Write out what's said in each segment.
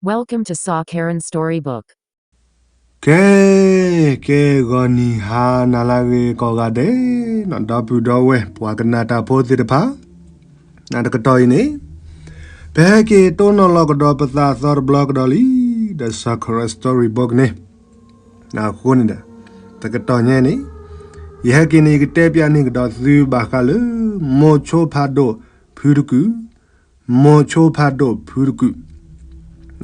Welcome to Sa Karen Storybook. ကဲ, ကဲ ဂီၤနံၤဟါနၤလၢအဂ့ၤကိးဂၤဒဲး, ဒီပုၢ်ဒီဝဲၢ်ပှၤကနၣ်တၢ်ဖိသ့ၣ်တဖၣ်, နတကတီၢ်အံၤန့ၣ်, ပဟဲက့ၤတိၢ်နီၣ်လီၤကဒီးပသးသီတဘျီကဒီးလံ, ဒီး Sa Karen Storybook န့ၣ်, အဃိန့ၣ်ဒီး, တကတီၢ်ညါန့ၣ်, ယဟဲက့ၤန့ၣ် ယကတဲပျးန့ၢ်ကဒီးသုဘၣ်ဃးလၢ မိၤဆိဖးဒိၣ်ဖုတကုာ်, မိၤဆိဖးဒိၣ်ဖုတကုာ်,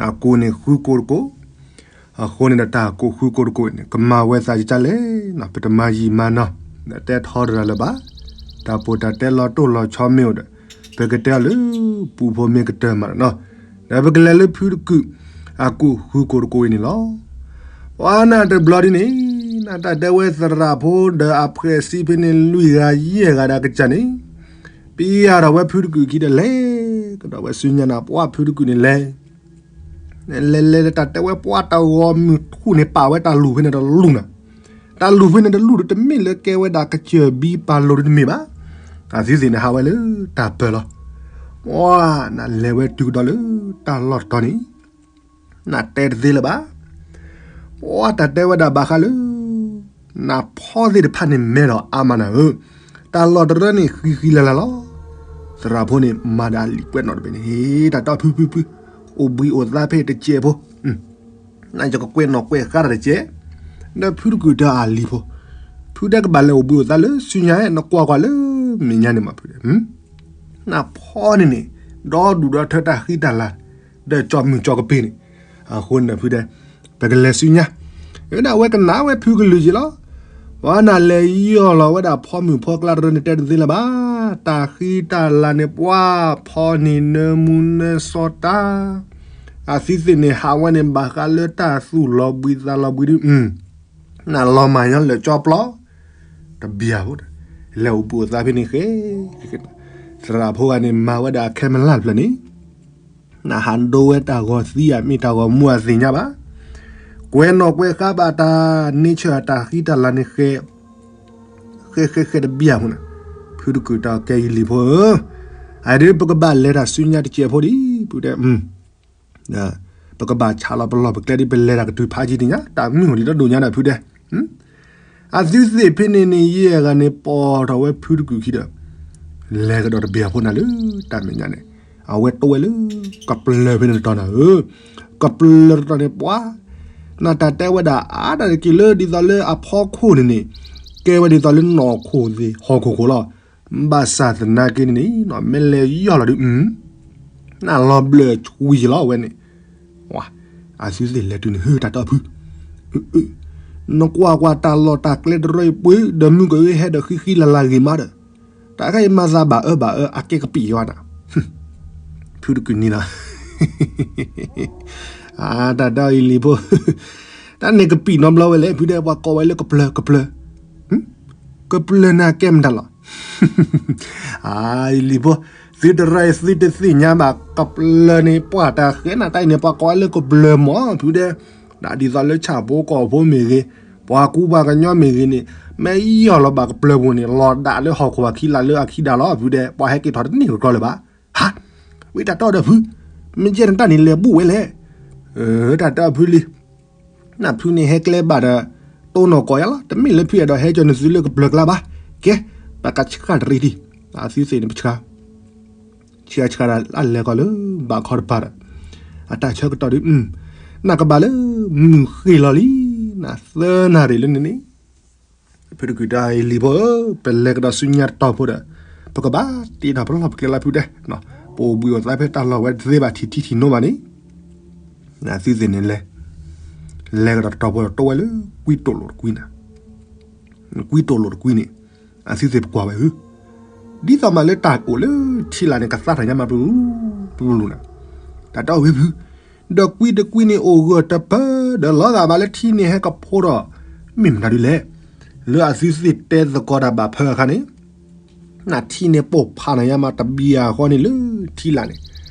အကိၣ်န့ၣ်ဃုကိၣ်တကိၣ်, အဃိန့ၣ်ဒီးတၢ်ကိၣ်ဃုကိၣ်တကိၣ်န့ၣ် ကမၤဝဲသးယကလဲၣ်, ပတမၤယံာ်မၤနီၤ, ဒီးတဲထီတရၤလၢၤဘၣ်, တၢ်ပိာ်တၢ်တဲလီၤတိၢ်လီၤဆီမ့ၢ်အိၣ်ဒီး, ပကတဲအီၤလၢပူဖိမ့ၢ်ကတၢၢ်မးနီၤ, ဒီးပကလဲၤလၢဖုတကုာ်, အကိၣ်ဃုကိၣ်တကိၣ်အံၤန့ၣ်လီၤ. ပှၤနၢ်တဘျီဒ်န့ၣ်, နၢ်တၢ်တဲဝဲသရၣ်ဖိဒီးအဖှဲးစံဖဲန့ၣ်လွံၢ်ဂၤယဲၢ်ဂၤဒၣ်ကစၢ်န့ၣ်, ပယၤဒီးဝဲဖုတကုာ်ခံဒီးလဲၤ, ကဒီးဝဲဆူညါနၤ ပှၤဖုတကုာ်န့ၣ်လဲၤ လဲၤလဲၤလၢတၢ်တဲဝဲပှၤတၢ်ဂီၤမုၢ်ထူၣ်န့ၣ် ပာ်ဝဲတၢ်လူၢ်ဖဲန့ၣ်တလူၢ်နၤ, တၢ်လူၢ်ဖဲန့ၣ်တလူၢ်ဒီးတမ့ၢ်လၢကဲဝဲဒၣ်ကစၢၢ်ဘံပာ်လိာ်တမ့ၢ်ဘၣ်, အသုသ့ၣ်န့ၣ်ဟးဝဲလၢတၢ်ပၢၤလီၤ. ပှၤနၢ်လဲၤဝဲတုၤကဒီးလၢတၢ်လီၢ်တတီၤန့ၣ်, နၢ်တဲတသ့လၢၤဘၣ်. ပှၤတၢ်တဲဝဲဒၣ်ဘၣ်ဃးလၢ နၢ်ဖီသ့ၣ်တဖၣ်န့ၣ်မဲဒီးအါမးနၤဧၢ, တၢ်လီၢ်တရၢန့ၣ်ဃံဃံလၤလၤလီၤ. သရၣ်ဖိန့ၣ်မၤဒီးအလံာ်ကွဲးနီၣ်တဘ့ၣ်န့ၣ်, တၢ်တဲဖုဖုဖု, အိၣ်ဘှံးအိၣ်သါဖဲတစဲးဖိ, နယကကွဲးနီၣ်ကွဲးဃါတၢ်တစဲး, ဒီးဖုတကုာ်တၢ်အလံာ်ဖိ, ဖုဒဲးကဘၣ်လဲၤအိၣ်ဘှံးအိၣ်သါလၢဆူညါ နကွၢ်ကွၢ်လၢမဲာ်ညါန့ၣ်မးဖုဒဲး, နၢ်ဖီန့ၣ်န့ၣ်, ဒီဒူၣ်ဒီထၢတၢ်ဃံတၢ်လၤ, ဒီးကၠီမုၢ်ကၠီကပ့ၤန့ၣ်, အဃိန့ၣ်ဖုဒဲး, ပကလဲၤဆူညါ, ဝဲဒၣ်ဝဲကနၣ်ဝဲဖုကလုာ်က့ၤလီၤ. ပှၤနၢ်လဲၤယီၢ်လီၤဝဲဒၣ်ဖီမုၢ်ဖီကျါတရၢန့ၣ်တဲတသ့လၢၤဘၣ်, တၢ်ဃံတၢ်လၤန့ၣ် ပှၤဖီန့ၣ်နၢမူနၢစီၤတၢ်, အသုသ့ၣ်န့ၣ်ဟးဝဲန့ၣ်ဘၣ်ဃးလၢတၢ်သူၣ်လီၤဘှံးသးလီၤဘှံးဒု, နၢ်လီၤမၢ်ညီလၢာ်ကၠီပျီ, တဘံၣ်ဧါဖိ, လဲၤအိၣ်ဘှံးအိၣ်သါဖဲန့ၣ်ဃဲ, သရၣ်ဖိဂၤန့ၣ်မၤဝဲဒၣ်အခဲမုၢ်လၢ်တဖျၢၣ်န့ၣ်, နၢ်ဟးဒိဝဲတၢ်ဂီၤသံဧါ မ့ၢ်တၢ်ဂီၤမူဧါသ့ၣ်ညါဘၣ်, ကွဲးနီၣ်ကွဲးဃါဘၣ်တၢ် nature အတၢ်ဃံတၢ်လၤန့ၣ်ဃဲ, ဃဲဃဲဃဲတဘံၣ်ဧါဖိန့ၣ်, ဖုတကုာ်တၢ်ကဲယလံၤဖိဧၢ, အဒုးပကဘၣ်လဲၤတၢ်ဆူညါတစဲးဖိဒံး, ဖုဒဲး, ပကဘၣ်ဆးလီၤပလီၢ်ပကျဲဒ်ပလဲၤတၢ်ကတုၤဖးကံတညါ တၢ်မုၢ်အိၣ်လံဒီဒိၣ်ညါဒီးဖုဒဲး, အသုသ့ၣ်ဖဲန့ၣ်န့ၣ် ယဲၢ်ဂၤန့ၣ်ပိာ်ထီၣ်ဝဲဖုတကုာ်ခံဒီး, လဲၤကဒီးတဘ့ၣ်အဖိနၤလၢတၢ်မဲာ်ညါန့ၣ်, အဝဲတိဝဲလၢကပျၢၤဖဲန့ၣ်တတီၤနၤဧၢ, ကပျၢၤတတီၤန့ၣ်ပှၤ, နၢ်တၢ်တဲဝဲဒၣ်အါတက့ၢ်လၢဒ်သိးလၢအဖီခိၣ်န့ၣ်န့ၣ်, ကဲဝဲဒ်သိးလၢနီၢ်ခိၣ်သ့ၣ်ဟီၣ်ခိၣ်ခိၣ်လီၤ, ဘၣ်ဆၣ်သနာ်က့န့ၣ်န့ၣ် မ့ၢ်လဲၤယီၢ်လီၤဒုး နၢ်လီၤဘျၢၣ်ဆှံယလီၤဝဲန့ၣ်, အသုသ့ၣ်လဲၤတုၤန့ၣ် ဟ့ၣ်တၢ်တီဖု, နကွၢ်ကွၢ်တၢ်လီၢ်တၢ်ကျဲတရၢအံၤပှ့ၤ ဒီးမုၢ်ကဂ့ၤဟဲဒီးဃံဃံလၤလၤဂ့ၤမးဒီး, တၢ်ခဲအံၤမၤသးဘၣ်အၢဘၣ်အၢ အကဲကပံာ်ယွၤနၤ, ဖုတကုာ်န့ၣ်လီၤ, အတၢ်ဒီအံၤလံၤဖိ, တၢ်န့ၣ်ကပံာ်နီတဘျီဝဲလဲၣ် ဖုဒဲးပှၤကိးဝဲလၢကပျၢၤကပျၢၤ, ကပျၢၤန့ၣ်ကဲမတၤလီၤ အံၤလံၤဖိ, သုတရၢသုတသ့ၣ်ညါဘၣ် ကပျၢၤန့ၣ် ပှၤတၢ်ဃဲနၤတၢ်အံၤန့ၣ် ပှၤကိးဝဲလၢကပျၢၤမး ဖုဒဲး, ဒ်သိးလၢဆၣ်ဖိကီၢ်ဖိမ့ၢ်ဂ့ၤ, ပှၤကူပှၤကညီမ့ၢ်ဂ့ၤန့ၣ်, မ့ၢ်ယီၢ်လီၤဘၣ်ကပျၢၤပူၤန့ၣ် လီၤဒၣ်လၢဟီၣ်ခိၣ်အခံလၢအခံဒၣ်လီၤ ဖုဒဲး, ပှၤဟဲက့ၤထီၣ်တန့ၢ်ကီၢ်လၢၤဘၣ်, ဟး, ဝံတၢ်တီဒီးဖု, မ့ၢ်ယဲၢ်နတၢ်န့ၣ်လဲၤဘူၣ်ဝဲလဲၣ်, တၢ်တီဖုလံ နဖုန့ၣ်ဟဲကျဲဘၣ်ဒီး, တိၢ်နီၣ်ကီၢ်ယါလီၤ တမ့ၢ်လၢဖုအဲၣ်ဒိးဟဲကၠီၤနသုလၢကပျၢၤကျါဘၣ်, ကဲ, ပကဆှၣ်တရံးဒံး, အသုသ့ၣ်န့ၣ်ပဆှၣ်, ဆှၣ်ဆှၣ်ဒၣ်အလဲၤကီၢ်လၢဘၣ်ခီတပၤဒီး, အတၢ်ဆၢကတီၢ်ဒုး, နကဘၣ်လၢမုၢ်ဃ့ၢ်လီၤလံ, နသၢနၣ်ရံၣ်လၢန့ၣ်န့ၣ် ဖုတကုာ်တၢ်အံၤလံၤဖိဧၢ, ပလဲၤကဒီးဆူညါတတီၤဖိဒီး, ပကဘၣ်တ့ထီၣ်ပလီၢ်ပကျဲလၢဖုဒဲး, ပအိၣ်ဘှံးအိၣ်သါဖဲတၢ်လီၢ်ဝဲတသ့ဘၣ်ထံထံထံနိဘၣ်န့ၣ်, အသုသ့ၣ်န့ၣ်လဲၤ, လဲၤကဒီးတတီၤဖိဒီး တိဝဲလၢကွံတိၢ်လိာ်တကွံနၤ, ကွံတိၢ်လိာ်တကွံန့ၣ်, အသုသ့ၣ်ပကွၢ်ဝဲဧၢ, ဒ်သိးမးလၢတၢ်အိၣ်လၢထံလာ်န့ၣ် ကသါထီၣ်ညါမးပလူၤ, ပလူၤနၤ, တၢ်တဲအီၤဝဲဖု ဒီးကွံတကွံန့ၣ်အိၣ်ဂၢၢ်တပၢၢ် ဒီးလီၤဂာ်ဘၣ်လၢထံန့ၣ်ဟဲကဖိဒီး, မ့ၢ်မတၤဒုလဲၣ်, လၢအသုသ့ၣ်တဲသကိးတၢ်ဘၣ်ဖၢအခါန့ၣ်, နထံန့ၣ်ပိာ်ဖးနၤယါမးတဘံၣ်အဃီန့ၣ်လၢထံလာ်န့ၣ်,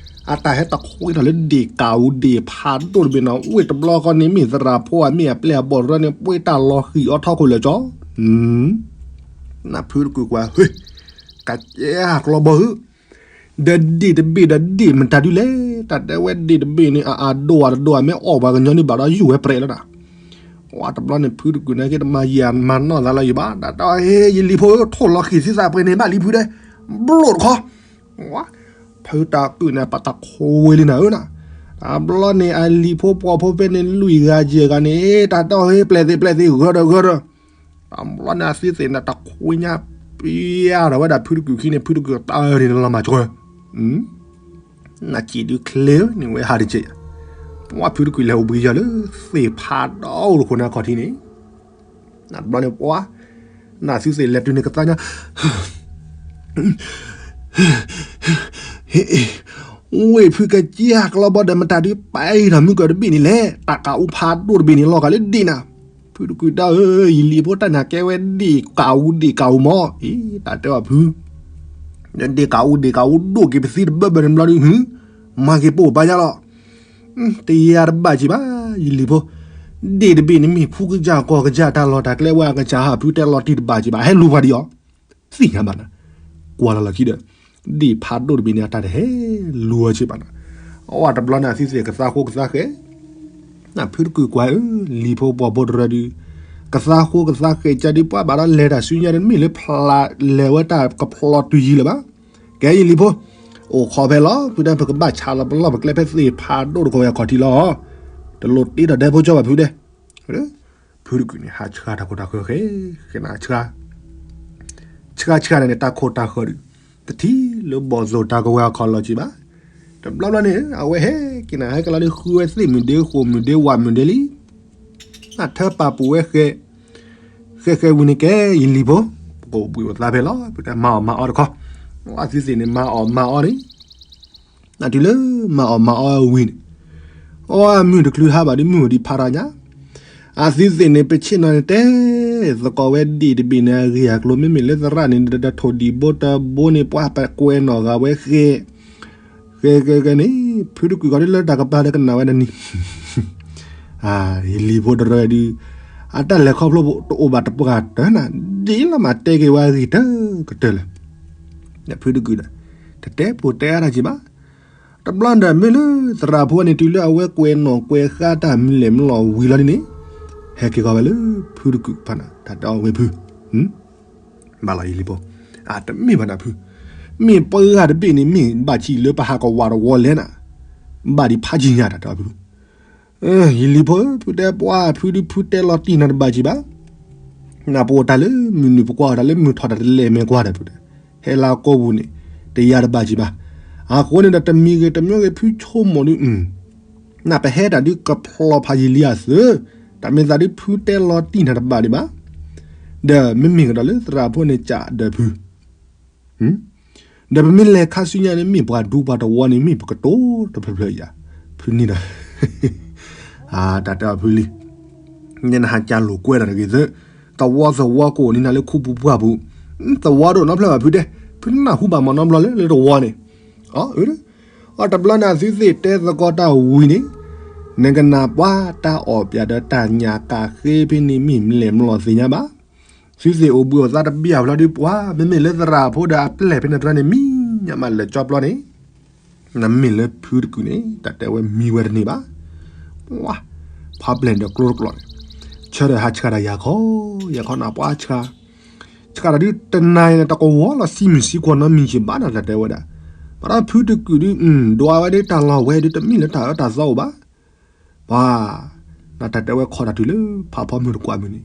အတၢ်ဟဲတခွ့ထီၣ်လၢဒ့ၣ်ကးဧိၤဒ့ၣ်ဖးဒိၣ်တဘ့ၣ်နီၤ ဝ့ၢ်တဘျီဃီန့ၣ် မ့ၢ်သရၣ်ဖိဧါ မ့ၢ်အပျဲၢ်အဘီၣ်တရၢန့ၣ် ပှ့ၤတၢ်လီၤဃံၤအီထီခိၣ်လၢာ်ကၠီ, နဖုတကုာ်ကွၢ်, ကကဲဟးကျီဘီဧၢ, ဒီးဒ့ၣ်တဘ့ၣ်ဒီးဒ့ၣ်မတၤဒုလဲၣ်, တၢ်တဲဝဲဒ့ၣ်တဘ့ၣ်န့ၣ် အအဒိၣ်အတဒိၣ် အမ့ၢ်အီၣ်ပှၤကညီန့ၣ်ဘၣ်ဒီးယူၢ်ဝဲပြဲးလီၤဒီး, ဝဲတဘျီန့ၣ် ဖုတကုာ်န့ၣ် က့ၤတမၤယံာ်မၤနီၢ်သးလၢယဘၣ်, တၢ်တဲအီၤ ဟ့ ယလံၤဖိ ထိၣ်လီၤဃံၤသံသးပှဲၤန့ၣ်ဘၣ်လံဖုဒဲး, ဘျိၣ်တခီ, ဖုတကုာ်န့ၣ် ပတခွ့လံနၤဧၢနၤ, တဘျီန့ၣ် အလံၤဖိပှီၤဖိဖဲန့ၣ် လွံၢ်ဂၤယဲၢ်ဂၤန့ၣ် တၢ်တဲအီၤ ဟ့ ပျဲၢ်သ့ၣ်ပျဲၢ်သ့ၣ် ဂၢၢ်ဒီးဂၢၢ်ဒီး တဘျီန့ၣ် အသုသ့ၣ်န့ၣ် တခွ့ညါပျဲဒီးဝဲဒၣ်ဖုတကုာ်ခံန့ၣ် ဖုတကုာ်တၢ်န့ၣ်လီၤမၤကၠီ, နစံးဒုးချ့န့ၣ်ဝဲဟးတက့ၢ်, ပှၤဖုတကုာ်လဲၤအိၣ်ဘှံးယီၤလၢ သ့ၣ်ဖးဒိၣ်တခိၣ်န့ၣ်အခီၣ်ထံးန့ၣ်, တဘျီန့ၣ်ပှၤ နသုသ့ၣ်လဲၤတုၤန့ၣ်ကသါညါ ဟ့ၣ်, ဝ့ၢ်ဖုကစၢ်ကျီဘီဒီး မတၤဒုးပာ်အံၤဒီးမုၢ်ကီၢ်တဘ့ၣ်န့ၣ်လဲၣ်, တၢ်ကးအူဖးဒိၣ်တဘ့ၣ်န့ၣ် လီၤဂာ်လၢဒ့ၣ်နၤ, ဖုတကုာ်တၢ်ဧၢ, ယလံၤဖိတၢ်နၤကဲဝဲဒ့ၣ်ကးအူဒ့ၣ်ကးအူမီၢ်, အံၤ တၢ်တဲဘၣ်ဖု ဒ့ၣ်ကးအူဒ့ၣ်ကးအူဒိၣ်က့ၤပသံတဘၢဘၢန့ၣ်ဘျီဒုး မၤက့ၤပိာ်ပာ်ညါလီၤ, တယၤတဘၣ်က့ၤဘၣ်, ယလံၤဖိ, ဒ့ၣ်တဘ့ၣ်န့ၣ်မ့ၢ်ဖုကစၢ်ကီၢ်ကစၢ်တၢ်လီၢ်တၢ်ကျဲဝဲအကစၢ်ဟး ဖုတဲလီၤတံၢ်တဘၣ်က့ၤဘၣ် ဟဲလူၤပှၤဒံးအီၤ, သ့ၣ်ညါဘၣ်နၤ, ကွၢ်လီၤလီၤခံဒီး, ဒ့ၣ်ဖးဒိၣ်တဘ့ၣ်န့ၣ် အတၢ်တဟဲလူၤအီၤက့ၤဘၣ်နၤ, အဝဲတဘျီန့ၣ် အသုသ့ၣ်ကသါဃိကသါဃဲၤ နဖုတကုာ်ကွၢ်ဧၢ, လံၤဖိပှီၤဖိတရၢဒုး, ကသါဃိကသါဃဲၤကၢဒုး ပှၤဘၣ်ဒီးလဲၤတၢ်ဆူညါန့ၣ် မ့ၢ်လၢဖျါလဲၤဝဲတၢ်ကဖျီတုၤယံၤလၢၤဘၣ်, ကဲယလံၤဖိ, အိၣ်ခိးဖဲလီၤ ဖုဒဲး ပကဘၣ်ဆးလီၤပလီၢ်ပကျဲဖဲသ့ၣ်ဖးဒိၣ်တခိၣ်ဝဲအခီၣ်ထံးလီၤ, တလိၣ်တ့ဒီးဒဲဖိကၠီဘၣ်ဖုဒဲး, ဖုတကုာ်န့ၣ် ဟးဆှါတၢ်ခိၣ်တၢ်ဃၢၤဃဲၤ, ဃဲၤနၤဆှါ ဆှါဆှါန့ၣ်န့ၣ် တၢ်ခိၣ်တၢ်ဃၢၤဒုး, တထံၣ်လၢဘီၣ်သိၣ်တၢ်ကဝဲၤအခီၣ်လီၤက့ၤဘၣ်, တဘျီဘျီန့ၣ် အဝဲဟဲက့ၤနၤ ဟဲကလီၤဒုး ဃုဝဲသ့ၣ်မုၢ်ဒ့ဃိၣ်မုၢ်ဒ့ဝးမုၢ်ဒ့လံ, နထၢပာ်ပူၤဝဲဃဲၤ, ဃဲၤဃဲၤဝံၤန့ၣ်ကဲ ယလံၤဖိ, ပကအိၣ်ဘှံးအိၣ်သါဖဲလီၤ ပတၢ်မၤအီၣ်မၤအီတခီ, အသုသ့ၣ်န့ၣ် မၤအီၣ်မၤအီန့ၣ် နတုၤလၢမၤအီၣ်မၤအီဝံၤန့ၣ်, အီမုၢ်တချုးဟါဘၣ်ဒုး မုၢ်ဝံၤဒံးဖးထီၣ်ညါ, အသုသ့ၣ်န့ၣ် ပဆ့ၣ်နီၤန့ၣ်တဲ, သကိးဝဲဒံၣ်တဘ့ၣ်န့ၣ် အဂ့ၢ်အကျိၤ မ့မ့ၢ်လၢသရၣ်န့ၣ် တထိၣ်ဒံၣ်ဘိတဘိန့ၣ် ပှၤပကွဲးနီၣ်ဂာ်ဝဲဃဲၤ, ဃဲၤဃဲၤဃဲၤန့ၣ် ဖုတကုာ်ကီးဒုးလၢတၢ်ကပၤဒီးကနၣ်ဝဲဒၣ်န့ၣ် ယလံၤဖိတရၢဒုး, အတၢ်လဲၤခီဖျိတအိၣ်ဘၣ်တပှၢ်တၢၢ်နၤ, ဒ်လီၤမးတဲက့ၤဝဲအဂ့ၢ်တကတၢၢ်လၢာ်, ဖုတကုာ်ဒီး, တတဲပိာ်တဲအါတၢ်က့ၤဘၣ်, တဘျီဒီးမ့ၢ်လၢသရၣ်ဖိန့ၣ် တုၤလၢအဝဲကွဲးနီၣ်ကွဲးဃါတၢ်မုၢ်လဲၣ်မုၢ်လီၤဝံၤလီၤန့ၣ်န့ၣ်, ဟဲက့ၤကီးဝဲလၢဖုတကုာ်ဖးနၤ တၢ်တဲအီၤဝဲဖု ဘၣ်လီၤယလံၤဖိ, အတမ့ၢ်ဘၣ်နၤဖု, မ့ၢ်ပှၤတဘ့ၣ်န့ၣ် မ့ၢ်ဘၣ်ဆံးလၢပဟးကဝးတဝီလဲၣ်နၤ, ဘၣ်ဒံးဖးကံညါတၢ်တဲအီၤဖု, ယလံၤဖိဧၢ ဖုတဲပှၤဖုဒုးဖုတဲလီၤတံၢ်နၤတဘၣ်ကံဘၣ်, နပအိၣ်တၢ်လၢမုၢ်နုာ်ပကွၢ်အီၤတၢ်လၢမုၢ်ထီၣ်တၢ်တလဲၤမဲာ်ကွၢ်ဒီးဖုတဲ, ဟဲလၢကိးပူၤန့ၣ် တယၤတဘၣ်ကံဘၣ်, အဃိန့ၣ်ဒီးတမံၤဂ့ၤတမံၤဂ့ၤဖုဆိကမိၣ်ဒုး နပဟဲတၢ်ဒုးကဖျီဖးယံာ်လံအသု, တၢ်မ့ၢ်သးဒုးဖုတဲလီၤတံၢ်နၤတဘၣ်ဒံးဘၣ်, ဒီးမ့မ့ၢ်ကဒီးလၢသရၣ်ဖိန့ၣ်ကဒီးဖု, ဒီးပမ့ၢ်လဲၤခါဆူညါန့ၣ် မ့ၢ်ပှၤဒူပှၤတဝီန့ၣ် မ့ၢ်ပကတိၤတဖျၢၣ်ဖျၢၣ်ယၤ, ဖုန့ၣ်ဒီး, တၢ်တဲအီၤဖုလံ, န့ၣ်နဟးကၢလိာ်ကွဲတၢ်တဂ့ၤသၢ, သဝီသဝီကအိၣ်န့ၣ်နၤလၢခူပူၤပှၢ်ပူၤ, သဝီဒိၣ်နီတဖျၢၣ်ဘၣ်ဖုတဲ, ဖုနၢ်ဟူဘၣ်မးနီတဘျီလၢလၢတဝီန့ၣ်, အၢ အတဘျီန့ၣ် သုသ့ၣ်တဲသကိးတၢ်ဝံၤန့ၣ်, နကနၣ်ပှၤတၢ်အီၣ်ပၠးဒီးတၢ်ညၣ်ကးဃ့ဖဲန့ၣ်မ့ၢ်မလဲၣ်မလီၤသ့ၣ်ညါဘၣ်, သုသ့ၣ်အိၣ်ဘှံးအိၣ်သါတဘံၣ်အဖျီဒုးပှၤ မ့မ့ၢ်လၢသရၣ်ဖိဒီးအပျဲၢ်ဖဲန့ၣ်တရၢန့ၣ် မံညါမးလၢာ်ကၠီပျီန့ၣ်, နမ့ၢ်လၢဖုတကုာ်န့ၣ် တၢ်တဲဝဲမံဝဲတန့ၢ်ဘၣ်, ပှၤ, ဖးပျဲၢ်ဒီးကျိတကျိးန့ၣ်, ဆၢဒီးဟးဆှးတၢ်ယၤခီ, ယၤခီနၢ်ပှၤဆှး ဆှးတၢ်ဒုးတနၤအံၤန့ၣ် တကဝီၤလီၤ စံမုၢ်စံကွီၤနီတမံၤက့ၤဘၣ်နၤ တၢ်တဲဝဲဒၣ်, ဘၣ်ဒီးဖုတကုာ်ဒုး ဒွးဝဲဒုးတၢ်လီၢ်ဝဲဒုးတမ့ၢ်လၢတၢ်အၢတၢ်သီအိၣ်ဘၣ်, ပှၤ, နတၢ်တဲဝဲခီတၢ်တုၤလၢဖးဖီမုၢ်တကွၢ်မုၢ်န့ၣ်,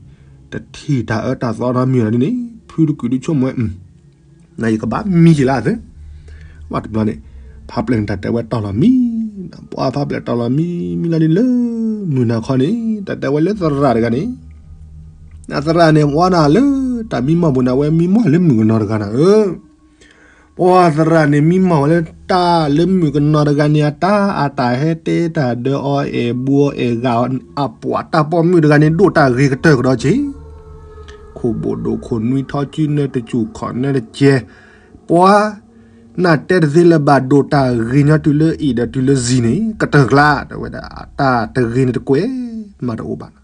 တထံၣ်တၢ်အၢတၢ်သီနီတမံၤလီၤဒ်န့ၣ် ဖုတကုာ်ဒုးဆိကမိၣ်ဝဲ နယကဘၣ်မံက့ၤလၢအသၢ, ဘၣ်တဘျီန့ၣ်, ဖးပျဲၢ်န့ၣ်တၢ်တဲဝဲတီၢ်လီၤမံ, ပှၤဖးပျဲၢ်တီၢ်လီၤမံ, မံလီၤဒ်လၢမုၢ်နၤခီန့ၣ် တၢ်တဲဝဲလၢသရၣ်တဂၤန့ၣ်, နသရၣ်န့ၣ် ဝါနၤလၢတၢ်မံမီၢ်ပူၤန့ၣ် အဝဲမံမီၢ်လၢမုၣ်ကနီၤတဂၤနၤဧၢ, ပှၤသရၣ်န့ၣ် မံမီၢ်ဝဲလၢတၢ်လၢမုၣ်ကနီၤတဂၤန့ၣ် အတၢ်အတၢ်ဟဲတဲတၢ်ဒီးအီၤအဲၣ်ဘှီအဲၣ်ဂၤအီၤ အပှၤတၢ်ပိာ်မုၣ်တဂၤန့ၣ် ဒိၣ်တၢ်ဂ့ၤကတၢၢ်ကဒီးက့ၤ ခိၣ်ဘိၣ်ဒိၣ်ခိၣ်နွံထီကၠူနၢတစူၢ်ခီၣ်နၢတကဲ, ပှၤ, နတဲတသ့လၢၤဘၣ်ဒိၣ်တၢ်ဂ့ၤညီတုၤလၢအ့ၣ်ဒီးတုၤလၢစံၤန့ၣ် ကတၢၢ်ကျါ တဲဝဲဒၣ် တၢ်တဂ့ၤန့ၣ်တကွဲးမးတအိၣ်ဘၣ်နၤ,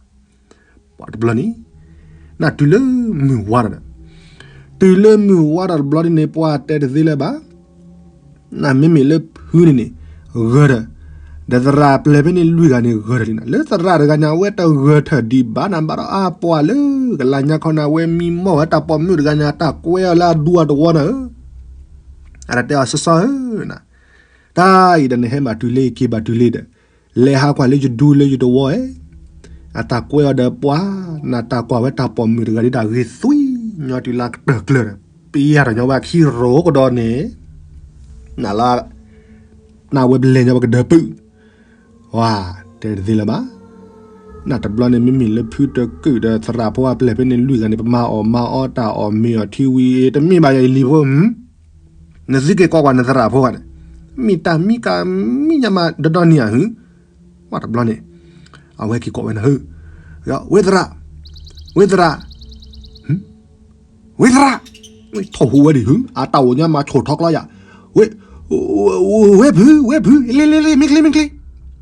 ပှၤတဘျီန့ၣ်, နတုၤလၢမုၢ်ဝါဒီး, တုၤလၢမုၢ်ဝါဒီးတဘျီန့ၣ် ပှၤတဲတသ့လၢၤဘၣ် နမ့မ့ၢ်လၢဖုန့ၣ်န့ၣ် ဂၢၢ်ထၢၣ်, ဒီးသရၣ်ပျဲၢ်ဖဲန့ၣ်လွံၢ်ဂၤန့ၣ် ဂၢၢ်ထၢၣ်လံနၤ, လၢသရၣ်တဂၤန့ၣ် အဝဲတဂၢၢ်ထၢၣ်ဒံးဘၣ်နၤ, ဘၣ်ဒီးအပှၤလၢကလါညါခီန့ၣ် အဝဲမံမီၢ်ဝဲတၢ်ပိာ်မုၣ်တဂၤန့ၣ် အတၢ်ကွဲအီၤလၢအဒူအတဝီနၤဧၢ, အတၢ်တဲအီၤစီစီဧၢနၤ, တၢ်အံၤဒီးနဟဲမၤတုၤလ့က့ၤဘၣ်တုၤလ့ဒီး လဲၤဟးကွၢ်လၢယဒူလၢယတဝီဧၢ, အတၢ်ကွဲအီၤဒီးပှၤ, နတၢ်ကွၢ်ဝဲတၢ်ပိာ်မုၣ်တဂၤဒ်တၢ်ဂ့ၤသွံၣ်ညီတုၤလၢကတၢၢ်ကျၢၤဒီး ပယၢ်တညီဝဲခံရိၤကဒီးန့ၣ်, နလၢ နဝဲပလဲၤညီဝဲကဒၢပုၢ်, ဝါ, တဲတသ့လၢၤဘၣ်, နတဘျီန့ၣ် မ့မ့ၢ်လၢဖုတကုာ်ဒီးသရၣ်ဖိအပျဲၢ်ဖဲန့ၣ်လွံၢ်ဂၤန့ၣ် ပမၤအီၣ်မၤအီတၢ်အီၣ်မ့ၤအီၣ်ထံဝံၤအ့ တမ့ၢ်ဘၣ်ယလံၤဖိ, နသုက့ၤကွၢ်ကွၢ်နသရၣ်ဖိဂၤန့ၣ်, မ့ၢ်တၢ်မံကမံညါမးဒီဒီနံၤဧါဟု, ဝဲတဘျီန့ၣ် အဝဲက့ၤကိးဝဲနၤဧၢ, ဝ့သရၣ်, ဝ့သရၣ်, ဝ့သရၣ်, ထီၣ်ဟူးဝဲဒံးဧၢ, အတၢ်အိၣ်ညါမၤဆိၣ်ထီၣ်ကျီယၤ, ဝ့, ဝ့ဖု, ဝ့ဖု, လ့လ့လ့ မ့ၢ်ချ့မ့ၢ်ချ့,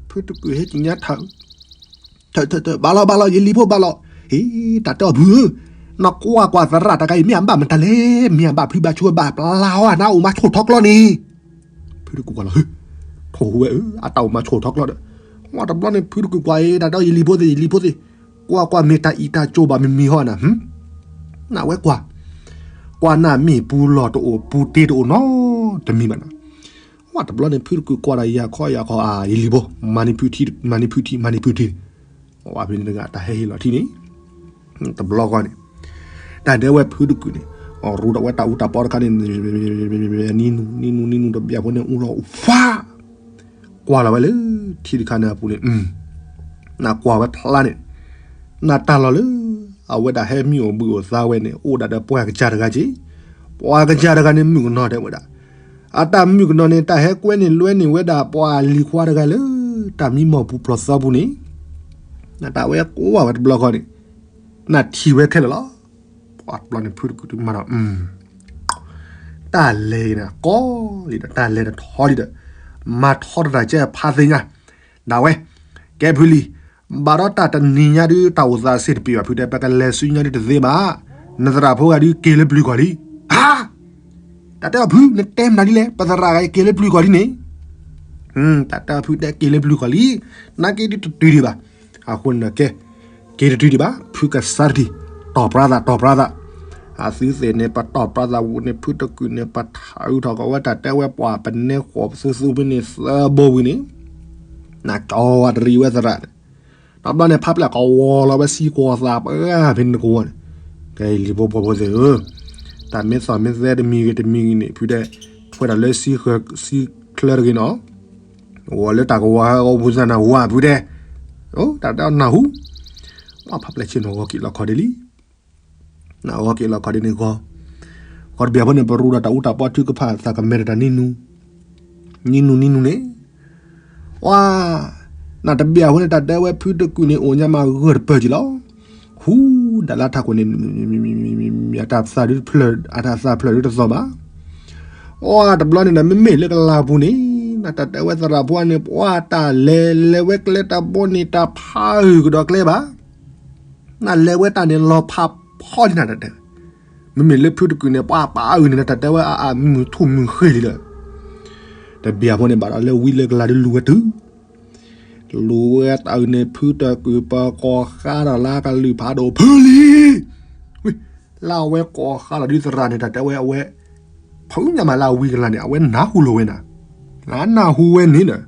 ဖုတကုာ်ဟဲက့ၤညါထၢ, ဘၣ်လီၤဘၣ်လီၤ ယလံၤဖိဘၣ်လီၤ, ဟ့ တၢ်တဲအီၤဖုဧၢ, နကွၢ်ကွၢ်သရၣ်တဂၤအံၤ မ့ၢ်အဘၣ်မတၤလဲၣ်, မ့ၢ်အဘၣ်ဖုဘၣ်ဆိဘၣ်ပျၢ်ဝဲ နအိၣ်မၤဆိၣ်ထီၣ်ကျီန့ၣ် ဖုတကုာ်ကွၢ်လီၤ, ထီၣ်ဟူးဝဲဧၢ, အတၢ်အိၣ်မၤဆိၣ်ထီၣ်ကျီဒီး, ဝဲတဘျီန့ၣ် ဖုတကုာ်ကွၢ်အံၤ တၢ်ဒီးယလံၤဖိသ့ၣ် ယလံၤဖိသ့ၣ်, ကွၢ်ကွၢ်မ့ၢ်တၢ်အံၣ်တၢ်ကၠိဘၣ်မံၤမံၤဟီနၤ, နဝဲကွၢ်, ကွၢ်နၢ်မ့ၢ်ပူၤလီၢ်တအိၣ် ပူၤတ့တအိၣ်နီတမံၤဘၣ်နၤ, ဝဲတဘျီန့ၣ် ဖုတကုာ်ကွၢ်ဒီးယၤခီယၤခီ ယလံၤဖိ, မၤန့ၢ်ဖုထံ မၤန့ၢ်ဖုထံ မၤန့ၢ်ဖုထံ, ဝဲဖဲန့ၣ်တဂၤတၢ်ဟဲဟ့ၣ်လီၤထံန့ၣ် တဘျီဃီန့ၣ်, တၢ်ဒဲဝဲဖုတကုာ်န့ၣ်, အရူဒီးဝဲတၢ်အူတၢ်ပီတခါန့ၣ်, နံၤနူၤ နံၤနူၤ နံၤနူၤတဘျီဖိန့ၣ် အူလီၤအူဖး, ကွၢ်လီၤဝဲလၢထံတခါန့ၣ်အပူၤန့ၣ်, နကွၢ်ဝဲဖျါန့ၣ်, နတၢ်လီၢ်လၢ အဝဲဒၣ်ဟဲမံအိၣ်ဘှံးအိၣ်သါဝဲန့ၣ် အိၣ်ဒၣ်ဒီးပှၤကစၢ်တဂၤက့ၤ, ပှၤကစၢ်တဂၤန့ၣ် မုၣ်ကနီၤတဲဝဲဒၣ် အတၢ်မုၣ်ကနီၤန့ၣ် တၢ်ဟဲကွဲန့ၢ်လွဲန့ၢ်ဝဲဒၣ်ပှၤလံၤခွါတဂၤလၢ တၢ်မံမီၢ်ပူၤဖျီၣ်သီပူၤန့ၣ်, နတၢ်ဝဲကွၢ်ဝဲတဘျီဃီန့ၣ်, နထံၣ်ဝဲခဲလၢာ်လီၤ. ပှၤတဘျီန့ၣ် ဖုတကုာ်တမၤဒီး တၢ်လဲၤအံၤန့ၣ် ကီလံဒီး တၢ်လဲၤတထီလံဒီး မၤထီတတၢ်ကဲဖးသ့ၣ်ညါ, ဒၣ်ဝဲ, ကဲဖုလံ, ဘၣ်ဒီးတၢ်တနံၤညါဒုး တၢ်အိၣ်သးစ့ၢ်တပ့ၤဘၣ်ဖုတဲ ပကလဲၤဆူညါဒုးတသ့ဘၣ်, နသရၣ်ဖိဂၤဒုးက့ၤလၢပျုၤကီၢ်လံ, ဟါ, တၢ်တဲအီၤဖု နတဲမနုၤဒ်လဲၣ် ပသရၣ်ဂၤက့ၤလၢပျုၤကီၢ်လံန့ၣ်, တၢ်တဲအီၤဖုတဲက့ၤလၢပျုၤကီၢ်လံ, နာ်က့ဒုးတတုၤဒံးဘၣ်, အဃိန့ၣ်ကဲ, က့ၤတတုၤဒံးဘၣ် ဖုကစၢ်တထံၣ်, တီၢ်ပြါသး တီၢ်ပြါသး, အသုသ့ၣ်န့ၣ် ပတီၢ်ပြါသးဝံၤန့ၣ် ဖုတကုာ်န့ၣ် ပထးအုးထီၣ်ကီးဝဲတၢ်တဲဝဲပှၤ ပနဲဃီၤပသူသူဖဲန့ၣ်သၢဘိဝံၤန့ၣ်, နကၠီဝဲတရံးဝဲသရၣ်န့ၣ်, တဘျီန့ၣ် ဖးပျဲၢ်ကဝီၤလီၤဝဲစံကွီၤသးပှၢ်ဖဲန့ၣ်တကဝီၤန့ၣ်, ကဲလံၤဖိပှၤဖိသ့ၣ်ဧၢ, တၢ်မ့ၢ်သီၣ်မ့ၢ်သဲတမံၤဂ့ၤတမံၤဂ့ၤန့ၣ် ဖုတဲ, ထွဲတၢ်လၢစံချၢတဂ့ၤနီၤ ဝဲလၢတၢ်ကဝီၤဟဲဂီၤပူၤသနၢ်ဟူဧါဖုတဲ, တၢ်တဲအီၤနၢ်ဟူ, ပှၤဖးပျဲၢ်ဆ့ၣ်နီၤဂီၤက့ၤလီၤခီဒ်လံ, နဂီၤက့ၤလီၤခီဒ်န့ၣ်ဂီၤ, ဂီၤတဘျီဖိန့ၣ် ပရူဒီးတၢ်အူတၢ်ပီထုကဖၣ်သးကမဲာ်ဒီးတၢ်နံၤနူၤ, နံၤနူၤနံၤနူၤန့ၣ်, ဝါ, နတဘျီဖိန့ၣ် တၢ်တဲဝဲဖုတကုာ်န့ၣ် အိၣ်ညါမးဂၢၢ်တပၢၢ်က့ၤလီၤ, ဟူ, ဒၣ်လၢထးခိၣ်န့ၣ် အတၢ်သးဒုးတဖျၢၣ်, အတၢ်သးဖျၢၣ်ဒုးတသီၣ်ဘၣ် အတဘျီန့ၣ်ဒီး မ့မ့ၢ်လၢကလါပူၤန့ၣ်, နတၢ်တဲဝဲသရၣ်ဖိန့ၣ် ပှၤတၢ်လဲၤလဲၤဝဲကျဲတၢ်ဘိန့ၣ် တၢ်ဖးအုၣ်ကဒီးကျဲဘၣ်, နလဲၤဝဲတၢ်န့ၣ် လီၤဖးဖီလံနၤတၢ်တဲ, မ့မ့ၢ်လၢဖုတကုာ်န့ၣ် ပှၤပာ်အုၣ်န့ၣ် နတၢ်တဲဝဲအအမုၢ်ထူၣ်မုၢ်ဃ့လံဒီး, တဘျီဖိန့ၣ် ဘၣ်ဒီးလၢဝံလၢကလါဒုးလူၤဝဲတုၤ လူၤဝဲတၢ်အုၣ်န့ၣ် ဖုတကုာ်ပကိးဃါဒီးလၢကလုၢ်ဖးဒိၣ် ဖုလံ, ဝံ, လၢအဝဲကိးဃါလီၤဒုးသရၣ်န့ၣ် တၢ်တဲဝဲအဝဲ, ဖုညါမးလၢအဝံကလါန့ၣ် အဝဲနၢ်ဟူလိာ်ဝဲနၤ, နနၢ်ဟူဝဲန့ၣ်ဒီး,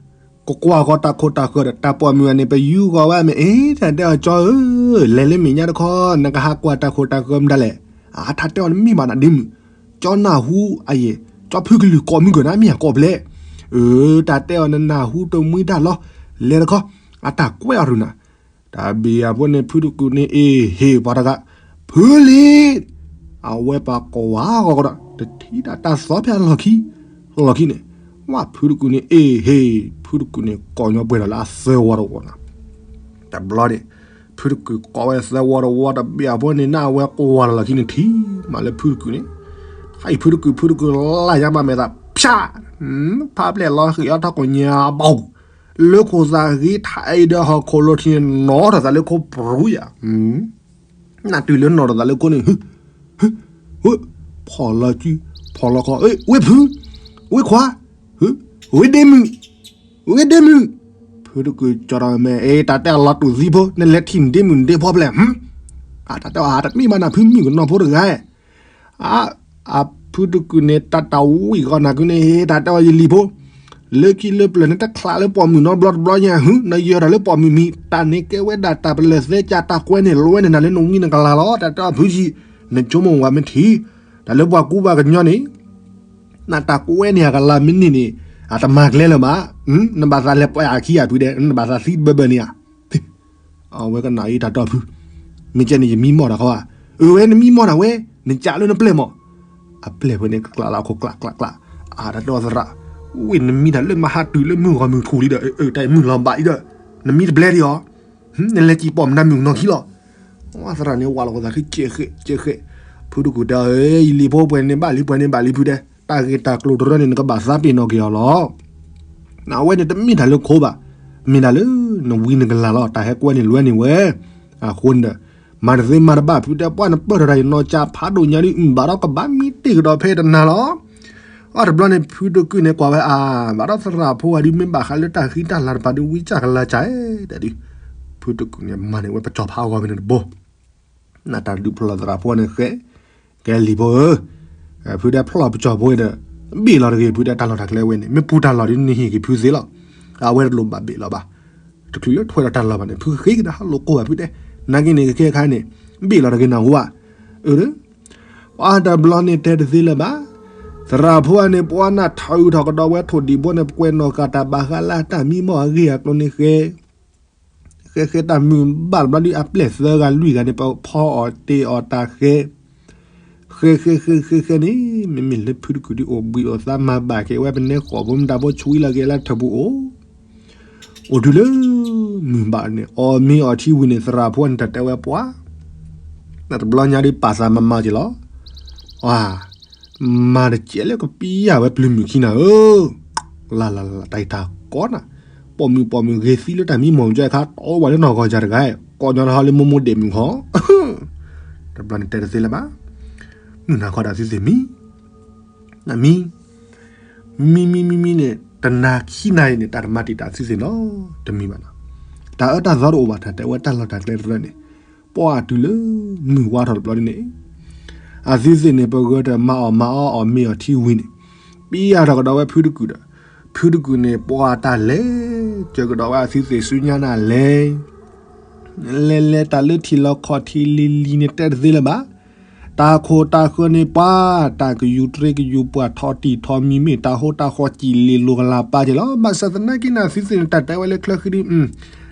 ကကွၢ်ဃီၤတၢ်ခိၣ်တၢ်ဃၢၤဒီး တၢ်ပိာ်မုၣ်အန့ၣ် ပယူးဃီၤဝဲမ့ၢ်အ့ တၢ်တဲအီၤကၠီဧၢ, လဲၤလၢမဲာ်ညါတခီ နကဟးကွၢ်တၢ်ခိၣ်တၢ်ဃၢၤမတၤလဲၣ်, အတၢ်တဲအီၤနမ့ၢ်ဘၣ်နၤဒ့မုၣ်, ကၠီနၢ်ဟူအယဲၢ်, ကၠီဖုကလုၢ်ကိးမုၢ်ကၢၤနၤမ့ၢ်အကိးဖျဲး, အၢ တၢ်တဲအီၤနနၢ်ဟူတမှံတၢ်လီၤ, လဲၤတခီ, အတၢ်ကွဲးအီၤရူၢ်နၤ, တၢ်ဘံၣ်အဖိန့ၣ် ဖုတကုာ်န့ၣ် အ့ၣ်ဟ့ၣ်ပှၤတဂၤ, ဖုလံ, အဝဲပှၤကိးဝါဂီၤကဒီး တထံၣ်တၢ်တၢ်သီဖဲအလီၢ်ခံ, လီၢ်ခံန့ၣ်, ဝဲဖုတကုာ်န့ၣ် အ့ၣ်ဟ့ၣ်, ဖုတကုာ်န့ၣ် ကိးညီပှဲၤဒီးလၢအသၢဝီတဝီနၤ, တဘျီန့ၣ်, ဖုတကုာ်ကိးဝဲသၢဝီတဝီ တဘံၣ်အဖိန့ၣ် နဝဲကိးဝါလီၢ်လီၢ်ခံန့ၣ်ထံၣ်မးလၢဖုတကုာ်န့ၣ်, ဟဲအံၤဖုတကုာ် ဖုတကုာ်လၢ်ညါမးမဲာ်သး ဖျါ, ဖးပျဲၢ်လီၤဃံးအီထီၣ်ကိးညါဘၣ် လၢခိၣ်သးဂ့ၤထးအံၤဒီးဟီၣ်ခိၣ်လိာ်ထံန့ၣ် နီၢ်ထီၣ်သးလၢခိၣ်ပြူယၤ, နတုၤလၢနီၢ်ထီၣ်သးလၢခိၣ်န့ၣ်, ဖီၣ်လီၤစု, ဖီၣ်လီၤခီ, ဝ့ၢ်ဖု, ဝ့ၢ်ခွါ, ဝ့ၢ်ဒ့မုၣ်, ဝ့ၢ်ဒ့မုၣ်. ဖုတကုာ်ကၠီဒီးမဲာ်, အ့ တၢ်တဲအလီၤတူာ်သံဖိ, နလဲၤထံၣ်နဒ့မုၣ်နဒ့ဖိဖျဲၣ်. အ တၢ်တဲအီၤ တမ့ၢ်ဘၣ်နၤဖုမုၣ်ကနီၤဖိတဂၤ. အ အဖုတကုာ်န့ၣ် တၢ်တဝံၣ်ဃီနၤကုန့ၣ်, တၢ်တဲအီၤယလံၤဖိ, လၢခံလၢပျၢၤန့ၣ် တချးလၢပိာ်မုၣ်နီတဘျီတဘျီညါ, နယၢၤတၢ်လၢပိာ်မုၣ်မံၤ, တၢ်န့ၣ်ကဲဝဲဒၣ်တၢ်ပလၢၢ်သဲကၢ် တၢ်ကွဲန့ၣ်လွဲန့ၢ်နၤလၢနဝံနကလၤလီၤ. တၢ်တဲအီၤဖုယံၤ, နဆိကမိၣ်ဝဲမ့ၢ်ထံၣ်, တၢ်လၢပှၤကူပှၤကညီန့ၣ် နတၢ်ကွဲန့ၢ်အကလၤမ့ၢ်န့ၢ်န့ၣ်, အတမၤကျဲလၢၤဘၣ်. နဘၣ်သးလဲၤပှၤအခံဂၤဖုဒဲး, နဘၣ်သးသံတဘၢဘၢန့ၣ်ဧါ. အဝဲကနၣ်အံၤတၢ်တဲအီၤဖု, မ့ၢ်ကဲန့ၣ်ယမံမီၢ်တၢ်ခီဧါ. အၢ ဝဲနမံမီၢ်တၢ်ဝဲ, နကးလၢနပျဲၢ်မီၢ်. အပျဲၢ်ဖဲန့ၣ် ကကျးလၢအခိၣ်ကျးကျးကျး, အ တၢ်တဲအီၤသရၣ်, ဝ့ၢ်နမံတၢ်လၢမဟါတုၤလၢမုၢ်ဂီၤမုၢ်ထူၣ်လံဒီး တၢ်မုၢ်လီၤဘၣ်အံၤဒီး, နမံတဘျဲဒံးအီၤ, နလဲၤကံၢ်ပိာ်မုၣ်နၤမုၣ်ကနီၤခံလီၤ. သရၣ်န့ၣ်ဝးလီၤကသးခံကဲးဃဲးကဲးဃဲး, ဖုတကုာ်တဲအီၤ ယလံၤဖိပှဲၤန့ၣ်ဘၣ်လံ ပှဲၤန့ၣ်ဘၣ်လံဖုဒဲး, တၢ်ဂ့ၢ်တၢ်ကျိၤတရၢန့ၣ် နကဘၣ်သးပ့ၤနီၣ်က့ၤအီၤလီၤ. အဝဲန့ၣ်တမ့ၢ်တၢ်လၢခိဘၣ်, မ့ၢ်ဒၣ်လၢနဝံနကလၤလီၤ. တၢ်ဟဲကွဲန့ၣ်လွဲန့ၢ်ဝဲ, အဃိန့ၣ်ဒီး မၤတသ့မၤတဘၣ် ဖုတဲ ပှၢ်နပၢၢ်ထီၣ်တၢ်ယနီၢ်ကၢ်ဖးဒိၣ်ညါဒ်အုၣ်ဘၣ်ဒီးကဘၣ်မံတ့ၢ်ကဒီးဖဲတနၤလီၤ. အတဘျီန့ၣ် ဖုတကုာ်န့ၣ်ကွၢ်ဝဲအါ, ဘၣ်ဒီးသရၣ်ဖိဝဲဒုး မ့ၢ်ဘၣ်ဃးလၢတၢ်ဃံတၢ်လၤတဖၣ်ဒုး ဝံကၢ်ကလၤကၢ်ဒဲးဒုး, ဖုတကုာ်န့ၣ်မၤန့ၢ်ဝဲပစီၤဖးအဂီၢ်ဖဲန့ၣ်တဘိ နတၢ်ဒုးဖျီၣ်သရၣ်ဖိန့ၣ်ဃဲ, ကဲလံၤဖိဧၢ, ဖုဒဲဖျီၣ်ပစီၤဖိဒီး, ဘ့ၣ်လီၤတဂ့ၤ ဖုဒဲတၢ်လီၢ်တၢ်ကျဲဝဲန့ၣ် မ့ၢ်ပူၤတၢ်လီၢ်ဒ်နဟ့ၣ်က့ၤဖုသ့လီၤ. အဝဲတလိၣ်ဘၣ်ဘ့ၣ်လီၤဘၣ်, တချုးလၢထွဲဒီးတၢ်လီၢ်ဘၣ်န့ၣ် ဖုဃ့ကဒါဟးလိာ်ကိၢ်ဘၣ်ဖုဒဲ, နာ်က့န့ၣ် ကခဲခါန့ၣ်, ဘ့ၣ်လီၤတဂ့ၤနၢ်ဟူဧါ, အၢ ပှၤတဘျီန့ၣ်တဲတသ့လၢၤဘၣ်, သရၣ်ဖိန့ၣ် ပှၤနၢ်ထၢထီၣ်ကဒီးဝဲထိၣ်ဒံးဘိန့ၣ် ပကွဲးနီၣ်ဃာ်တၢ်ဘၣ်ဃးလၢတၢ်မံမီၢ်အဂ့ၢ်အကျိၤန့ၣ်ဃဲ ဃဲဃဲတၢ်မုၢ်ဘၣ်တဘျီဒ်အပျဲၢ်သၢဂၤလွံၢ်ဂၤန့ၣ် ပဖီအီၣ်တ့ၢ်အီၣ်တၢ်ဃဲ, ဃဲဃဲဃဲဃဲဃဲန့ၣ် မ့မ့ၢ်လၢဖုတကုာ်ဒ်အိၣ်ဘှံးအိၣ်သါမၤဘၣ်က့ၤဝဲ ပနဲဃီၣ်ဖိမတၤဖိဆှံလီၤက့ၤလၢထၢၣ်ပူၤအိၣ်, အိၣ်တုၤလၢ မုၢ်ဘၣ်န့ၣ် အီၣ်မ့ၤအီၣ်ထံဝံၤန့ၣ် သရၣ်ဖိန့ၣ်တၢ်တဲဝဲပှၤ တဘျီညါဒ်ပာ်သးမၤမၤက့ၤလီၤ, အ မၤတကဲးလၢကပံယၢ်ဝဲပျုၤမုၣ်ခံနၤဧၢ, လၢ်လၢ်လၢ် တၢ်အံၤတၢ်ကီနၤ, ပိာ်မုၣ်ပိာ်မုၣ်ဂ့ၤသံလၢတၢ်မံမီၢ်ကဲခါ တီဝဲလၢနီၢ်ဂီၤယၤတဂၤ, ကိးညီနဟီလၢမိၢ်မိၢ်ဒဲးမုၣ်ဟီ, တဘျီန့ၣ်တဲတသ့လၢၤဘၣ်, မုၢ်နၤခီဒၣ်သုသ့ၣ်မံ နမံ, မံမံမံမံန့ၣ် တနၤခံနၤအံၤန့ၣ် တၢ်တမၤတံာ်တာ်သုသ့ၣ်နီတမံၤဘၣ်နီၤ, တၢ်အၢတၢ်သီတအိၣ်ဘၣ် တၢ်တဲဝဲတၢ်လီၢ်တၢ်ကျဲတရၢန့ၣ်, ပှၢ်တုၤလၢ မုၢ်ဝါထီၣ်တဘျီဒ်န့ၣ်, အသုသ့ၣ်န့ၣ် ပဂၢၢ်တၢ်မၤအီၣ်မၤအီအီၣ်မ့ၤအီၣ်ထံဝံၤန့ၣ်, ပံယၢ်ထီၣ်ကဒီးဝဲဖုတကုာ်ဒီး, ဖုတကုာ်န့ၣ် ပှၢ်တၢ်လဲၤ, စၢၤကဒီးဝဲအသုသ့ၣ်ဆူညါနၤလဲၤ လဲၤလဲၤတၢ်လၢထံၣ်လီၤခီၣ်ထံးလံၤလံၤန့ၣ် တဲတသ့လၢၤဘၣ်, တၢ်ခိၣ်တၢ်ဃၢၤန့ၣ်ပှၤ, တၢ်ကယူၤတြ့ကယူၤပှၢ်ထီၣ်တံၢ်ထီၣ်မံၤမ့ၢ် တၢ်ဟိတၢ်ဃီၣ်ကံၣ်လ့ၤလိၤကလၤပာ်က့ၤလီၤ, ဘၣ်ဆၣ်သနာ်က့န့ၣ် အသုသ့ၣ်န့ၣ် တၢ်တဲဝဲလၢချၢဃံဒု,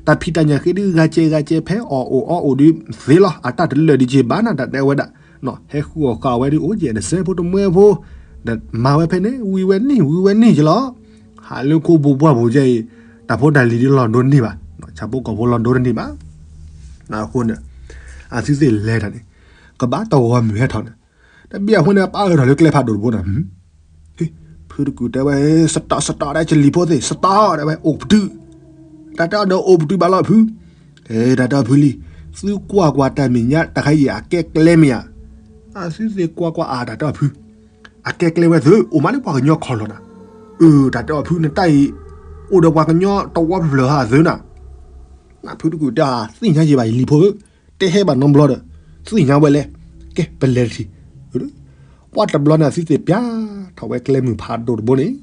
တၢ်ဖံးတၢ်ညၣ်ဃံဒု ဂၤကဲဂၤကဲဖဲအီၣ်အိၣ်အီအိၣ်ဒုသ့လီၤ, အတၢ်တလၢာ်ဒံးက့ၤဘၣ်နၤ တၢ်တဲဝဲဒၣ်, ဟဲဃုအီၣ်ဃာ်ဝဲဒု အိၣ်ယဲၢ်တစဲးဖိတမှဲဖိ, ဒီးမၤဝဲဖဲန့ၣ် ဝံၤဝဲန့ၣ် ဝံၤဝဲန့ၣ်က့ၤလီၤ, ဟးလၢခိပူၤပှၢ်ပူၤကဲအံၤ, တၢ်ဖိတၢ်လံၤဒုလီၤဒိန့ၢ်ဘၣ်, ဆၣ်ဖိကီၢ်ဖိလီၤဒိတန့ၢ်ဘၣ် အဃိန့ၣ်, အသုသ့ၣ်လဲၤတၢ်န့ၣ်, ကဘၣ်တဂီၤမုၢ်ဟဲထီၣ်န့ၣ်, တဘျီအဃိန့ၣ် ပၢ်အၢၣ်ထီၣ်လၢကျဲဖးဒိၣ်တဘိန့ၣ်, ဖုတကုာ်တဲဝဲ, စတီၣ် စတီၣ် ဒၣ်ကလံၤဖိသ့ၣ် စတီၣ် ဒၣ်ဝဲ အိၣ်ပတုာ်, တၢ်တဲအီၤဒီးအိၣ်ပတုာ်ဘၣ်လီၤဖု, တၢ်တဲအီၤဖုလံ, သုကွၢ်ကွၢ်တၢ်မဲာ်ညါ တၢ်ခါအံၤအကဲကျဲမ့ၢ်ဧါ, အသုသ့ၣ်ကွၢ်ကွၢ်အါ တၢ်တဲအီၤဖု အကဲကျဲဝဲသု, အိၣ်မးလၢပှၤကညီခီၣ်လီၤနၤ, အၢ တၢ်တဲအီၤဖု နတၢ်အံၤ, အိၣ်ဒီးပှၤကညီတဝီဖျၢၣ်ဧါသုနၤ, ဖုတကုာ်တဲအီၤ သ့ၣ်ညါယံာ်ဘၣ်ယလံၤဖိဧၢ, တဲဟဲဘၣ်နီတဘျီဒီး, သ့ၣ်ညါဝဲလဲၣ်, ကဲပလဲၤတထံၣ်, ပှၢ်တဘျီန့ၣ် အသုသ့ၣ်ပျၢ်ထီၣ်ဝဲကျဲမုၢ်ဖးဒိၣ်တဘိန့ၣ်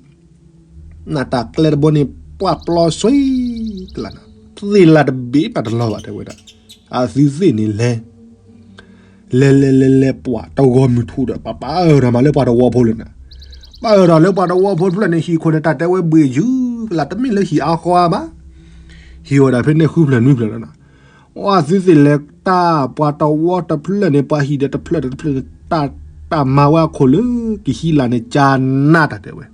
နတၢ်ကျဲတဘိန့ၣ် ပှၢ်ပျီဆွံ, သ့ၣ်လၢ်တဘ့ၣ်ဘၣ်တလီၤဘၣ်တဲဝဲဒၣ်, အသုသ့ၣ်န့ၣ်လဲၤ, လဲၤလဲၤလဲၤလဲၤ ပှၢ်တဂီၤမုၢ်ထူၣ်ဒီး ပှၤပၢ်အၢၣ်ထီၣ်မးလၢပှၤတဝီဖိလၢနၤ, ပၢ်အၢၣ်ထီၣ်လၢပှၤတဝီဖိတဖျၢၣ်န့ၣ် ဟံၣ်ခိၣ်န့ၣ် တၢ်တဲဝဲဘှ့ၣ်ယုၢ်ကလး တမ့ၢ်လၢဟံၣ်အါဃီဧါဘၣ်, ဟံၣ်အိၣ်ဒၣ်ဖဲန့ၣ်ဃုဖျၢၣ်နွံဖျၢၣ်လီၤနၤ, အသုသ့ၣ်လဲၤတၢ် ပှၤတဝီတဖျၢၣ်န့ၣ် ပှၤဟံၣ်ဒီးတဖျၢၣ်ဒီးတဖျၢၣ်န့ၣ် တၢ် တၢ်မၤဝဲအခိၣ်လၢကဟံးလၢ်န့ၣ် ကၢနးတၢ်တဲဝဲ,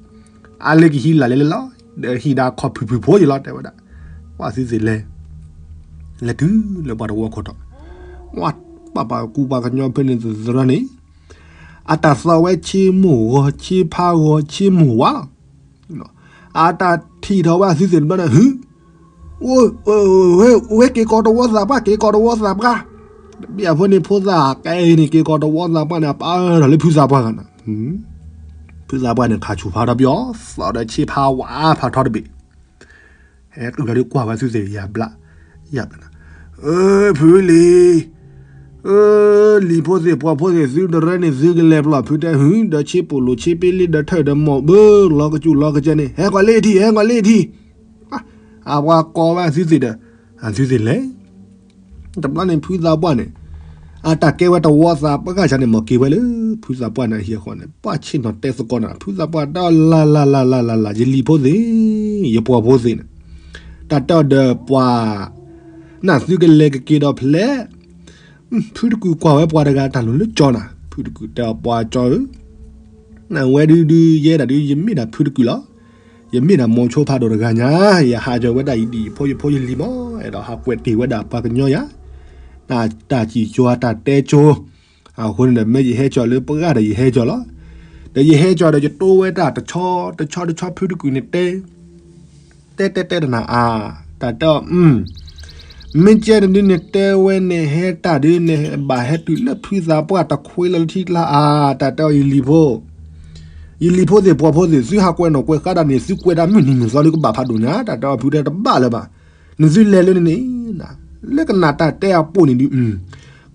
အါလၢကဟံးလၢ်လဲၤလဲၤလီၤ, ဒီးဟံၣ်ဒၣ်ခီၣ်ဖုၣ်ဖုၣ်ဖိယလီၤတဲဝဲဒၣ်, ပှၢ်သုသ့ၣ်လဲၤ, လဲၤတုၤလၢပှၤတဝီခိၣ်ထီၣ်, ပှၤပၢ်ကူပှၤကညီဖဲန့ၣ်သရၣ်န့ၣ်, အတၢ်သီဝဲဆ့မိၢ်ဂီၤဆ့ဖးဂီၤဆ့မိၢ်ဝါလီၤ, အတၢ်ထံၣ်ထီၣ်ဝဲအသုသ့ၣ်တဘျီန့ၣ် ဟု ဝဲက့ၤကီးတဝီသးပှၢ် က့ၤကီးတဝီသးပှၢ်, တဘျီအဖိန့ၣ်ဖိသၣ်ကဲအံၤန့ၣ် က့ၤကီးတဝီသးပှၢ်န့ၣ် အပၢ်ထီၣ်လၢဖုသးပှၢ်ဂၤနၤ, ဖုသးပှၢ်န့ၣ်ခးဆူၣ်ဖးထီပယီၤ သီၣ်ဒီးဆ့ဖးဝါဖးထီတဘ့ၣ် ဟဲတုၤလီၤဒုးကွၢ်ဝဲသုသ့ၣ်ယၤဘျး, ယၤဘျးနၤ, ဖုလံၤ, လံၤဖိသ့ၣ်ပှၤဖိသ့ၣ်သုတရၢန့ၣ် သုကလဲၤပျီၢ်ဖုတဲဟုၣ်ဒီးဆ့ပိာ်လိာ်ဆ့ပ့လ့ဒီးထၢၣ်ဒီးမိၢ်ဘၢလီၤကစူၣ်လီၤကစၢန့ၣ် ဟဲကွၢ်လ့ထံၣ် ဟဲကွၢ်လ့ထံၣ်, အပှၤကိးဝဲသုသ့ၣ်ဒီး, အသုသ့ၣ်လဲၤ တဘျီန့ၣ်ဖုသးပှၢ်န့ၣ်, အတၢ်ကဲဝဲတဝီသးပှၢ်ဂၤဆါန့ၣ် မ့ၢ်က့ၤဝဲလၢ ဖုသးပှၢ်န့ၣ်အဟံၣ်အဃီန့ၣ် ပှၢ်ဆ့ၣ်နီၤတဲသကိးနၤ ဖုသးပှၢ်တဲအီၤလၢ်လၢ်လၢ်လၢ်လၢ်လၢ် ယလံၤဖိသ့ၣ်, ယပှၤဖိသ့ၣ်န့ၣ်, တၢ်တဲအီၤဒီးပှၤ, နသုကလဲၤကက့ၤဒီးဖျဲး, ဖုတကုာ်ကွၢ်ဝဲပှၤတဂၤတၢ်လိၤလၢကၠီနၤ ဖုတကုာ်တဲအီၤပှၤကၠီဧၢ နဝဲဒုဒုယဲဒၣ်ဒု ယမ့ၢ်ဒၣ်ဖုတကုာ်လီၤ. ယမ့ၢ်ဒၣ်မိၤဆိဖးဒိၣ်တဂၤညါ, ယဟးကၠီၤဝဲဒၣ်ယဒံၣ်ယဖိယဖိယလံၤမး, အဲၣ်ဒိးဟးကွဲးတ့ၢ်ဝဲဒၣ်ပှၤကညီယၤ, တၢ်စံၣ်ကၠီၤတၢ်တဲကၠီၤ, အဃိန့ၣ်ဒီး မ့ၢ်ယဟဲကၠီၤလၢပှၢ်ဂၤဒီးယဟဲကၠီၤလီၤ. ဒီးယဟဲကၠီၤဒီးယတိဝဲဒၣ်တဆီ, တဆီတဆီဖုတကုာ်န့ၣ်တဲ တဲတဲတဲတနၤအါ, တၢ်တဲအီၤ, မ့ၢ်ကဲနဒုန့ၣ်တဲဝဲန့ၣ်ဟဲတၢ်ဒုန့ၣ် ဘၣ်ဟဲတုၤလၢဖုသးပှၢ်တခွ့လၢထံကျါအါ, တၢ်တဲအီၤယလံၤဖိ, ယလံၤဖိသ့ၣ်ပှၤဖိသ့ၣ် သုဟးကွဲးနီၣ်ကွဲးဃါဒၣ်န့ၣ် သုကွဲးတၢ်မုၢ်နံၤမုၢ်သီလၢကဘၣ်ဖးဒိၣ်ညါ, တၢ်တဲအီၤဖုတဲတဘၣ်လၢၤဘၣ်, နသုလဲၤလၢန့ၣ်န့ၣ်, လၢကနၣ်တၢ်တဲအပူၤန့ၣ်ဒု,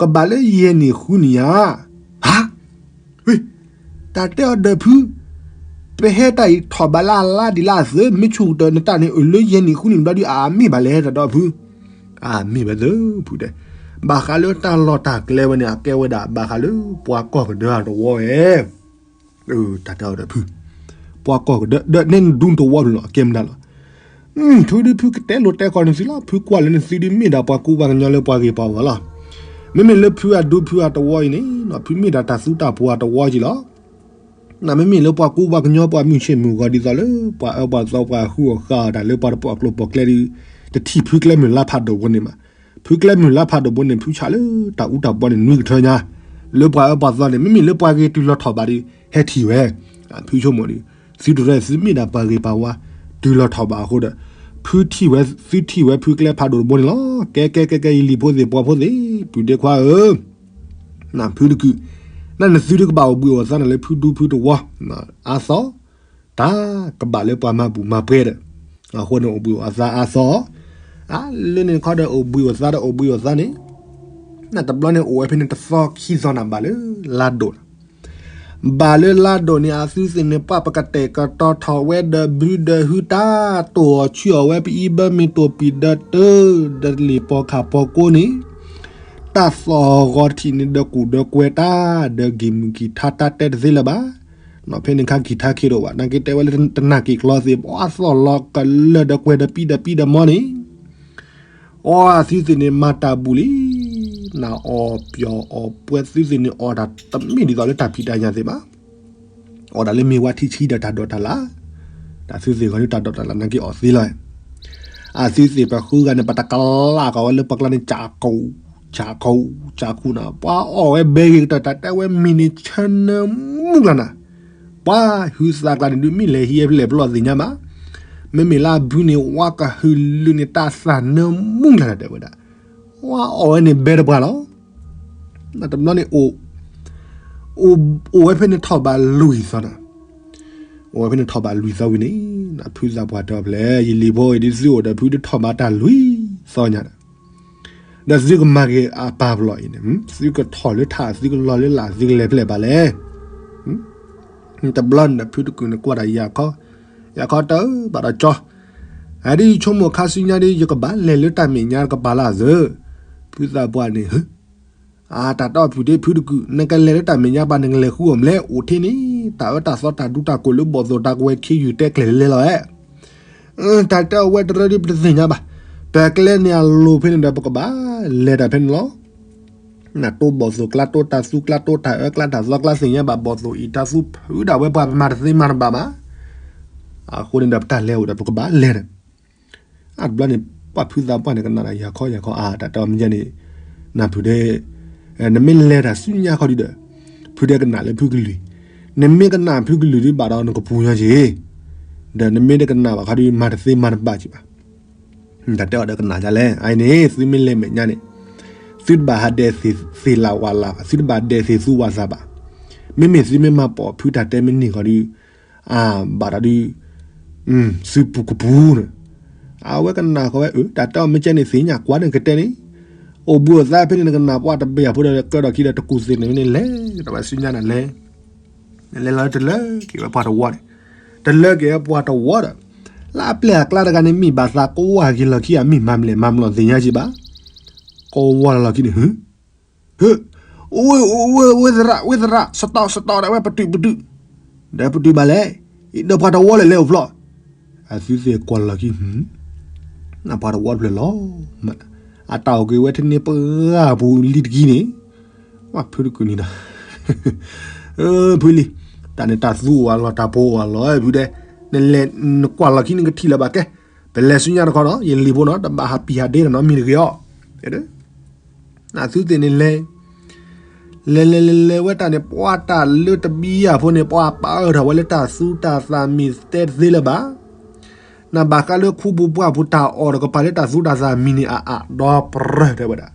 ကဘၣ်လၢယဲၢ်နံၣ်ဃုနံၣ်ညါ, ဟါ တၢ်တဲအီၤဒီးဖု, ပဟဲတၢ်အံၤထီၣ်ဘးလၢအလါဒ်လၢအသုး မ့ၢ်ဆူၣ်ကတၢၢ်နတၢ်န့ၣ် အၢၣ်လၢယဲၢ်နံၣ်ဃုနံၣ်ဘျီဒု အမ့ၢ်ဘၣ်လဲၣ် တၢ်တဲအီၤဖု, အမ့ၢ်ဘၣ်သုဖုတဲ, ဘၣ်ဃးလၢတၢ်လီၢ်တၢ်ကျဲဝဲန့ၣ် အကဲဝဲဒၣ်ဘၣ်ဃးလၢပှၤကီၢ်ကဒၢအတဝီဝဲ တၢ်တဲအီၤဒီးဖု, ပှၤကီၢ်ကဒၢ ဒီးနဲနဒူတဝီဖုလီၤ အကဲမတၤလီၤ, ဖုဒုဖုကတဲလိာ်တဲကီၢ်န့ၣ်သုလီၤ, ဖုကွၢ်လၢနသုဒုမ့ၢ်ဒၣ်ပှၤကူပှၤကညီလၢပှၤဂ့ၤပှၤဝါလီၤ, မ့မ့ၢ်လၢဖုအဒူဖုအတဝီအံၤန့ၣ် ဖုမ့ၢ်ဒၣ်တၢ်သူတၢ်ပှီၤအတဝီက့လီၤ, နမ့မ့ၢ်လၢပှၤကူပှၤကညီပှၤမုၢ်ဆ့ၣ်မုၢ်ဂီၤဒ်သိးလၢ ပှၤအၢပှၤသီပှၤဃုအီၣ်ဃုအီၣ်တၢ်လၢပှၤတပိာ်ကျိၤပိာ်ကျဲဒု, တထံၣ်ဖုကျဲမုၢ်လါဖးဒိၣ်ဘိန့ၣ်မး, ဖုကျဲမုၢ်လါဖးဒိၣ်ဘိန့ၣ် ဖုဆးလၢတၢ်အူတၢ်ပီန့ၣ်နွံကထၢညါ, လၢပှၤအၢပှၤသီန့ၣ် မ့မ့ၢ်လၢပှၤဂ့ၤတုၤလီၤထီၣ်ဘးဒီး ဟဲထံၣ်ဝဲ, ဖုဆိကမိၣ်ဒီး, သုတရၢသုမ့ၢ်ဒၣ်ပှၤဂ့ၤပှၤဝါ, တုၤလီၤထီၣ်ဘးအဃိဒီး, ဖုထံၣ်ဝဲ, သုထံၣ်ဝဲဖုကျဲဖးဒိၣ်တဘိန့ၣ်လီၤ, ကဲကဲကဲကဲ ယလံၤဖိသ့ၣ်ပှၤဖိသ့ၣ် ပုၢ်ဒ့ခွါဧၢ နဖုတကုာ်, နနသုတကဘၣ်အိၣ်ဘှံးအိၣ်သါနၤလၢဖုဒူဖုတဝီ, အါသီ, တၢ်ကဘၣ်လၢပှၤမၤဘူၣ်မၤပှဲၤဒီး, အဃိန့ၣ်အိၣ်ဘှံးအိၣ်သါအါသီ, အါလၢန့ၣ်ခီဒီးအိၣ်ဘှံးအိၣ်သါဒီးအိၣ်ဘှံးအိၣ်သါန့ၣ်, နတဘျီန့ၣ်အိၣ်ဝဲဖဲန့ၣ်တသီခံသီနၤဘၣ်လၢလါဒိၣ် ဘၣ်လၢလါဒိၣ်န့ၣ် အသုသ့ၣ်န့ၣ် ပှၢ်ပကတဲာ်ကတီၤထီၣ်ဝဲဒီးဘုဒီးဟုတၢ်တိၢ်အီၤဆံးအီၤဝဲ ပအံၤဘၢမ့ၤတိာ်ပံာ်ဒီးတၢ် ဒီးလ့ၣ်ပီၤခၣ်ပီၤကိန့ၣ် တၢ်သီၣ်ဂီၤထံးန့ၣ် ဒီးကူၣ်ဒီးကွဲတၢ် ဒီးဂံၢ်မုၢ်ကံၢ်ထါတၢ်တဲတသ့လၢၤဘၣ်. ဖဲန့ၣ်ခါကံၢ်ထါခံဒိၣ်ဘၣ် နာ်က့တဲဝဲလၢတနၢ်က့ၤကျီသ့ၣ် ပှၤသီၣ်လီၤကလၢာ်ဒီးကွဲးဒီးပံဒီးပံဒီးမီန့ၣ် အီအသုသ့ၣ်န့ၣ် မၤတၢ်ဘူၣ်လံ, နအီၣ်ပျီၣ်အီၣ်ပှဲၤသုသ့ၣ်န့ၣ် အီၣ်တၢ်တမ့ၢ်ဒ်သိးလၢတၢ်ဖံးတၢ်ညၣ်သ့ၣ်ဘၣ်. အီၣ်ဒၣ်လၢမ့ၤဝါထံဆံဒီးတၢ်ဒိးတၢ်လၣ်, တၢ်သုသ့ၣ်ဂီၤဒုတၢ်ဒိးတၢ်လၣ်နာ်က့အီၣ်သ့လီၤ. အသုသ့ၣ်ပဃုဂၤန့ၣ် ပတကလၢ်ကီးဝဲလၢပကျါန့ၣ် ကးကူ, ကးကူ, ကးကူနၤ ပှၤအီၣ်ဝဲဘဲဂ့ၤကတၢၢ် တၢ်တဲဝဲမံၤန့ၣ်ဆၢနၢမူကျါနၤ ပှၤဟုသးကျါန့ၣ်ဒုး မ့ၢ်လဲၤဟံးလဲၤပျီၢ်သ့ၣ်ညါဘၣ်. မ့မ့ၢ်လၢအဘုန့ၣ် ဝါကဟုလုာ်န့ၣ် တၢ်သးနၢမူကျါနၤတဲဝဲဒၣ်. ဝါအီၣ်ဝဲန့ၣ်ဘဲတပှၢ်လီၤ. တဘျီန့ၣ် အိၣ်ဝဲဖဲန့ၣ်ထီၣ်ဘးလွံၢ်သီနၤ, အိၣ်ဝဲဖဲန့ၣ်ထီၣ်ဘးလွံၢ်သီဝံၤန့ၣ် ဖုသးပှၢ်တဲအီၤဖဲလဲၣ် ယလံၤဖိအံၤ ဒ်သုအိၣ်ဒီးဖုဒုးထီၣ်ဘးတၢ်လွံၢ်သီညါဒီး ဒီးသုကမၤက့ၤအပၢ်ပလီၢ်အံၤန့ၣ် သုကထီၣ်လၢထး သုကလီၤလၢလာ် သုကလဲၤဖဲလဲၣ်ဘၣ်လဲၣ်. တဘျီန့ၣ်ဒီး ဖုတကုာ်န့ၣ်ကွၢ်ဒီးယၤခီ, ယၤခီတၢ်ဘၣ်ဒီးကၠီ, အဒ်ယဆိကမိၣ်ခါဆူညါဒ် ယကဘၣ်လဲၤလၢတၢ်မဲာ်ညါတကပၤလၢအသၢ, ဖုသးပှၢ်န့ၣ် အတၢ်တီဖုၣ်ဒ့ဖုတကုာ် နကလဲၤလၢတၢ်မဲာ်ညါဘၣ် နကလဲၤဃုအီၣ်မလဲၣ် အိၣ်ထ့န့ၣ် တၢ်အၢတၢ်သီတၢ်ဒူတၢ်ကိၢ်လၢဘီၣ်သိၣ်တၢ်ကဝဲၤခ့ယုၢ်တဲကျဲၤလဲၤလဲၤလီၤဧါ. တၢ်တဲအဝဲတရၢဒ်ပတသ့ၣ်ညါဘၣ်. ပကျဲန့ၣ်အလိၤဖဲန့ၣ်ဒီး ပကဘၣ်လဲၤတၢ်ဖဲန့ၣ်လီၤ. နတိၢ်ဘီၣ်သိၣ်ကျါ တိၢ်တၢ်သူကျါ တိၢ်တၢ်အၢကျါ တၢ်သီကျါသ့ၣ်ညါဘၣ် ဘီၣ်သိၣ်အံၤ တၢ်သူဖုဒၣ်ဝဲပှၤမၤတသ့မၤတဘၣ်ဘၣ်. အဃိန့ၣ်ဒီး ပတၢ်လဲၤအိၣ်ဒီး ပကဘၣ်လဲၤဒီး အတဘျီန့ၣ် ပှၤဖုသးပှၢ်န့ၣ် ကနၣ်ဒီးယၤခီယၤခီ အါ တၢ်တဲအီၤမ့ၢ်ယဲန့ၣ် နၢ်ဖုၣ်ဒ့ နမ့ၢ်လဲၤတၢ်ဆူညါခီဒုဒီး ဖုဒ့ကနၣ်လၢဖုကလုၢ်, နမ့ၢ်ကနၣ်ဖုကလုၢ်ဒုဘၣ်ဒီးနကပူၤညီက့ၤ, ဒီးနမ့ၢ်တကနၣ်ဘၣ်ခီဒု မၤတသ့မၤတဘၣ်က့ၤဘၣ်. တၢ်တဲအီၤဒီးကနၣ်ဒ်လဲၣ် အအံၤန့ၣ် သုမ့ၢ်လဲၤမဲာ်ညါန့ၣ် သုတဘၣ်ဟးဒဲးသ့ၣ်လၣ်ဝၣ်လၣ်ဘၣ် သုတဘၣ်ဒဲးသ့ၣ်သူဝၣ်သးဘၣ်. မ့မ့ၢ်သုမ့ၢ်မၤပိာ်ဖုတၢ်တဲမ့ၢ်န့ၢ်ခီဒု အဘၣ်တၢ်ဒုး သုပူၤကပူၤန့ၣ်, အဝဲကနၣ်ဃီဝဲ အၢ တၢ်တဲအီၤမ့ၢ်ကဲန့ၣ်သ့ၣ်ညါကွၢ်န့ၣ်ကတဲန့ၣ်, အိၣ်ဘှံးအိၣ်သါဖဲန့ၣ် နကနၣ်ပှၤတဘ့ၣ်အဖိဒီးကၢဒီးခံဒီးတကူၣ်သ့ၣ်န့ၣ်န့ၣ်လဲၤ တဝဲဆူညါန့ၣ်လဲၤ နလဲၤလီၤတလၢက့ၤဝဲပှၤတဝီန့ၣ်, တလၢက့ၤဝဲပှၤတဝီဒီး, လၢအပျဲၢ်အကျါတဂၤန့ၣ် မ့ၢ်ဘၣ်သးကဝၢ်က့ၤလီၢ်ခံ အမ့ၢ်မၤမလဲၣ်မၤမလီၤသ့ၣ်ညါက့ၤဘၣ်, ကဝီၤလီၢ်ခံန့ၣ် ဟၢ ဟၢ ဝ့ ဝ့ ဝ့သရၣ် ဝ့သရၣ် စတီၣ် စတီၣ် ဒၣ်ဝဲပတုာ်ပတုာ်, ဒီးပတုာ်ဘၣ်လဲၣ်, ဒီးပှၤတဝီလၢလဲၤအိၣ်ဖျီၣ်, အသုသ့ၣ်ကွၢ်လီၢ်ခံ ပှၤတဝီတဖျၢၣ်လီၤ, အတၢ်အိၣ်က့ၤဝဲထဲန့ၣ်ပှၢ်ပူၤလံတကံန့ၣ်, ဝဲဖုတကုၢ်န့ၣ်ဒီး ဖုလံ, တၢ်န့ၣ်တၢ်သူအိၣ်အလီၢ် တၢ်ဖိအိၣ်အလီၢ် ဖုဒဲး, နလဲၤနကွၢ်လီၢ်ခံနကထံၣ်လၢၤဘၣ်ကဲ, ပလဲၤဆူညါတခီနီၤ ယလံၤဖိနီၤ တဘၣ်ဟးပံၤဟးဒ့တၢ်နီတမံၤတဂ့ၤအီၤ, အသုသ့ၣ်န့ၣ်လဲၤ လဲၤလဲၤလဲၤလဲၤဝဲတၢ်န့ၣ် ပှၤတၢ်လၢတဘံယၢ်ဖိန့ၣ် ပှၤပာ်အၢထီၣ်ဝဲလၢတၢ်သူတၢ်သးမံၤတဲတသ့လၢၤဘၣ်, နဘၣ်ဃးလၢခူပူၤပှၢ်ပူၤတၢ်အီၣ်တကပၤလၢတၢ်သူတၢ်သးမံၤန့ၣ် အအးဒီပြၢတဲဝဲဒၣ်,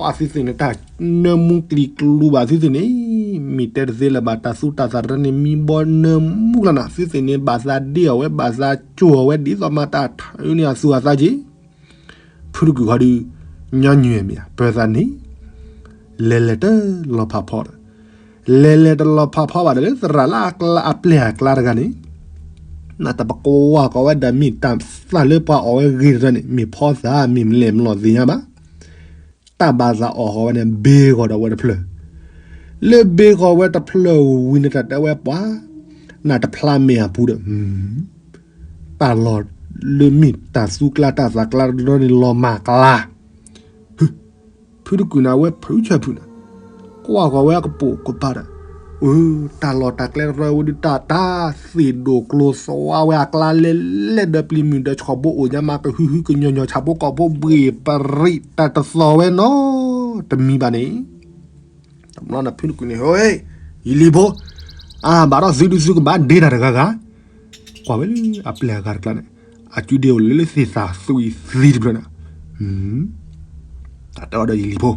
အသုသ့ၣ်န့ၣ်တၢ်နၢမူကျံၤကျူဘၣ်သုသ့ၣ်န့ၣ်, မ့ၢ်တဲတသ့လၢၤဘၣ် တၢ်သူတၢ်သးတရၢန့ၣ် မံဘီနၢမူကျါနၤ သုသ့ၣ်န့ၣ် ဘၣ်သးဒ့အီၣ်ဝဲ ဘၣ်သးကၠိၣ်အီၣ်ဝဲ ဒ်သိးမၤတၢ်ထၢန့ၢ်အသူအသးက့ၤ ဖုတကုၢ်ဃီဒီး ညီနုၢ်မဲာ် ပၢၤသးန့ၣ် လဲၤလဲၤတလီၤဖးဖီဒီး လဲၤလဲၤတလီၤဖးဖီဘၣ်ဒီး လၢသရၣ်လၢအပျဲၢ်အကျါတဂၤန့ၣ် နတပကဝါကီးဝဲဒၣ် မ့ၢ်တၢ်သၣ်လၢပှၤအီၣ်ဝဲဂ့ၤတရၢန့ၣ် မ့ၢ်ဖီသၣ် မ့ၢ်မလဲၣ်မလီၤသ့ၣ်ညါဘၣ်. တၢ်ဘၣ်သးအီၣ်ဃီဝဲန့ၣ် ဘ့ၣ်ဃီဒီးဝဲတဖျၢၣ်, လၢဘ့ၣ်ဃီဝဲတဖျၢၣ်ဝံၤန့ၣ် တၢ်တဲဝဲပှၤ နတဖျါမဲာ်အပူၤဒီး တၢ်လီၢ်လၢမ့ၢ်တၢ်သူကျါ တၢ်သးကျါတရၢန့ၣ် လီၤမၢ်ကျါ, ဖုတကုၢ်န့ၣ် အဝဲဖုဆၢဖုန့ၣ် ကွၢ်ဃီၤဝဲအကပိာ်ကပၤဒီး အၢ တၢ်လီၢ်တၢ်ကျဲတရၢဝဲဒုး တၢ်တၢ်သ့ၣ်ဒိၣ်ကျိၤသွါဝဲအကျါလဲၣ်လဲၣ် ဒီးပျံၤမုၢ်ဒီးဆှီဘိအိၣ်ညါ မၤကဟုဟုကညီၤညီၤ ဆၣ်ဖိကီၢ်ဖိဘှ့ၣ်ပရံး တၢ်တသီၣ်ဝဲနီတမံၤဘၣ်န့ၣ် တဘျီန့ၣ်ဖုတကုၢ်န့ၣ် ဟဲ ယလံၤဖိ အါ ဘၣ်ဒီးသုဒုးသုကဘၣ်ဒ့တၢ်တဂၤဂၤ, ကွၢ်ဝဲလၢအပျဲၢ်အဂၤတကျါန့ၣ် အစုဒ့အိၣ်လၢလၢသ့ၣ်သၣ်သွံၣ်သံတဖျၢၣ်န့ၣ်, တၢ်တဲအီၤဒီးယလံၤဖိ,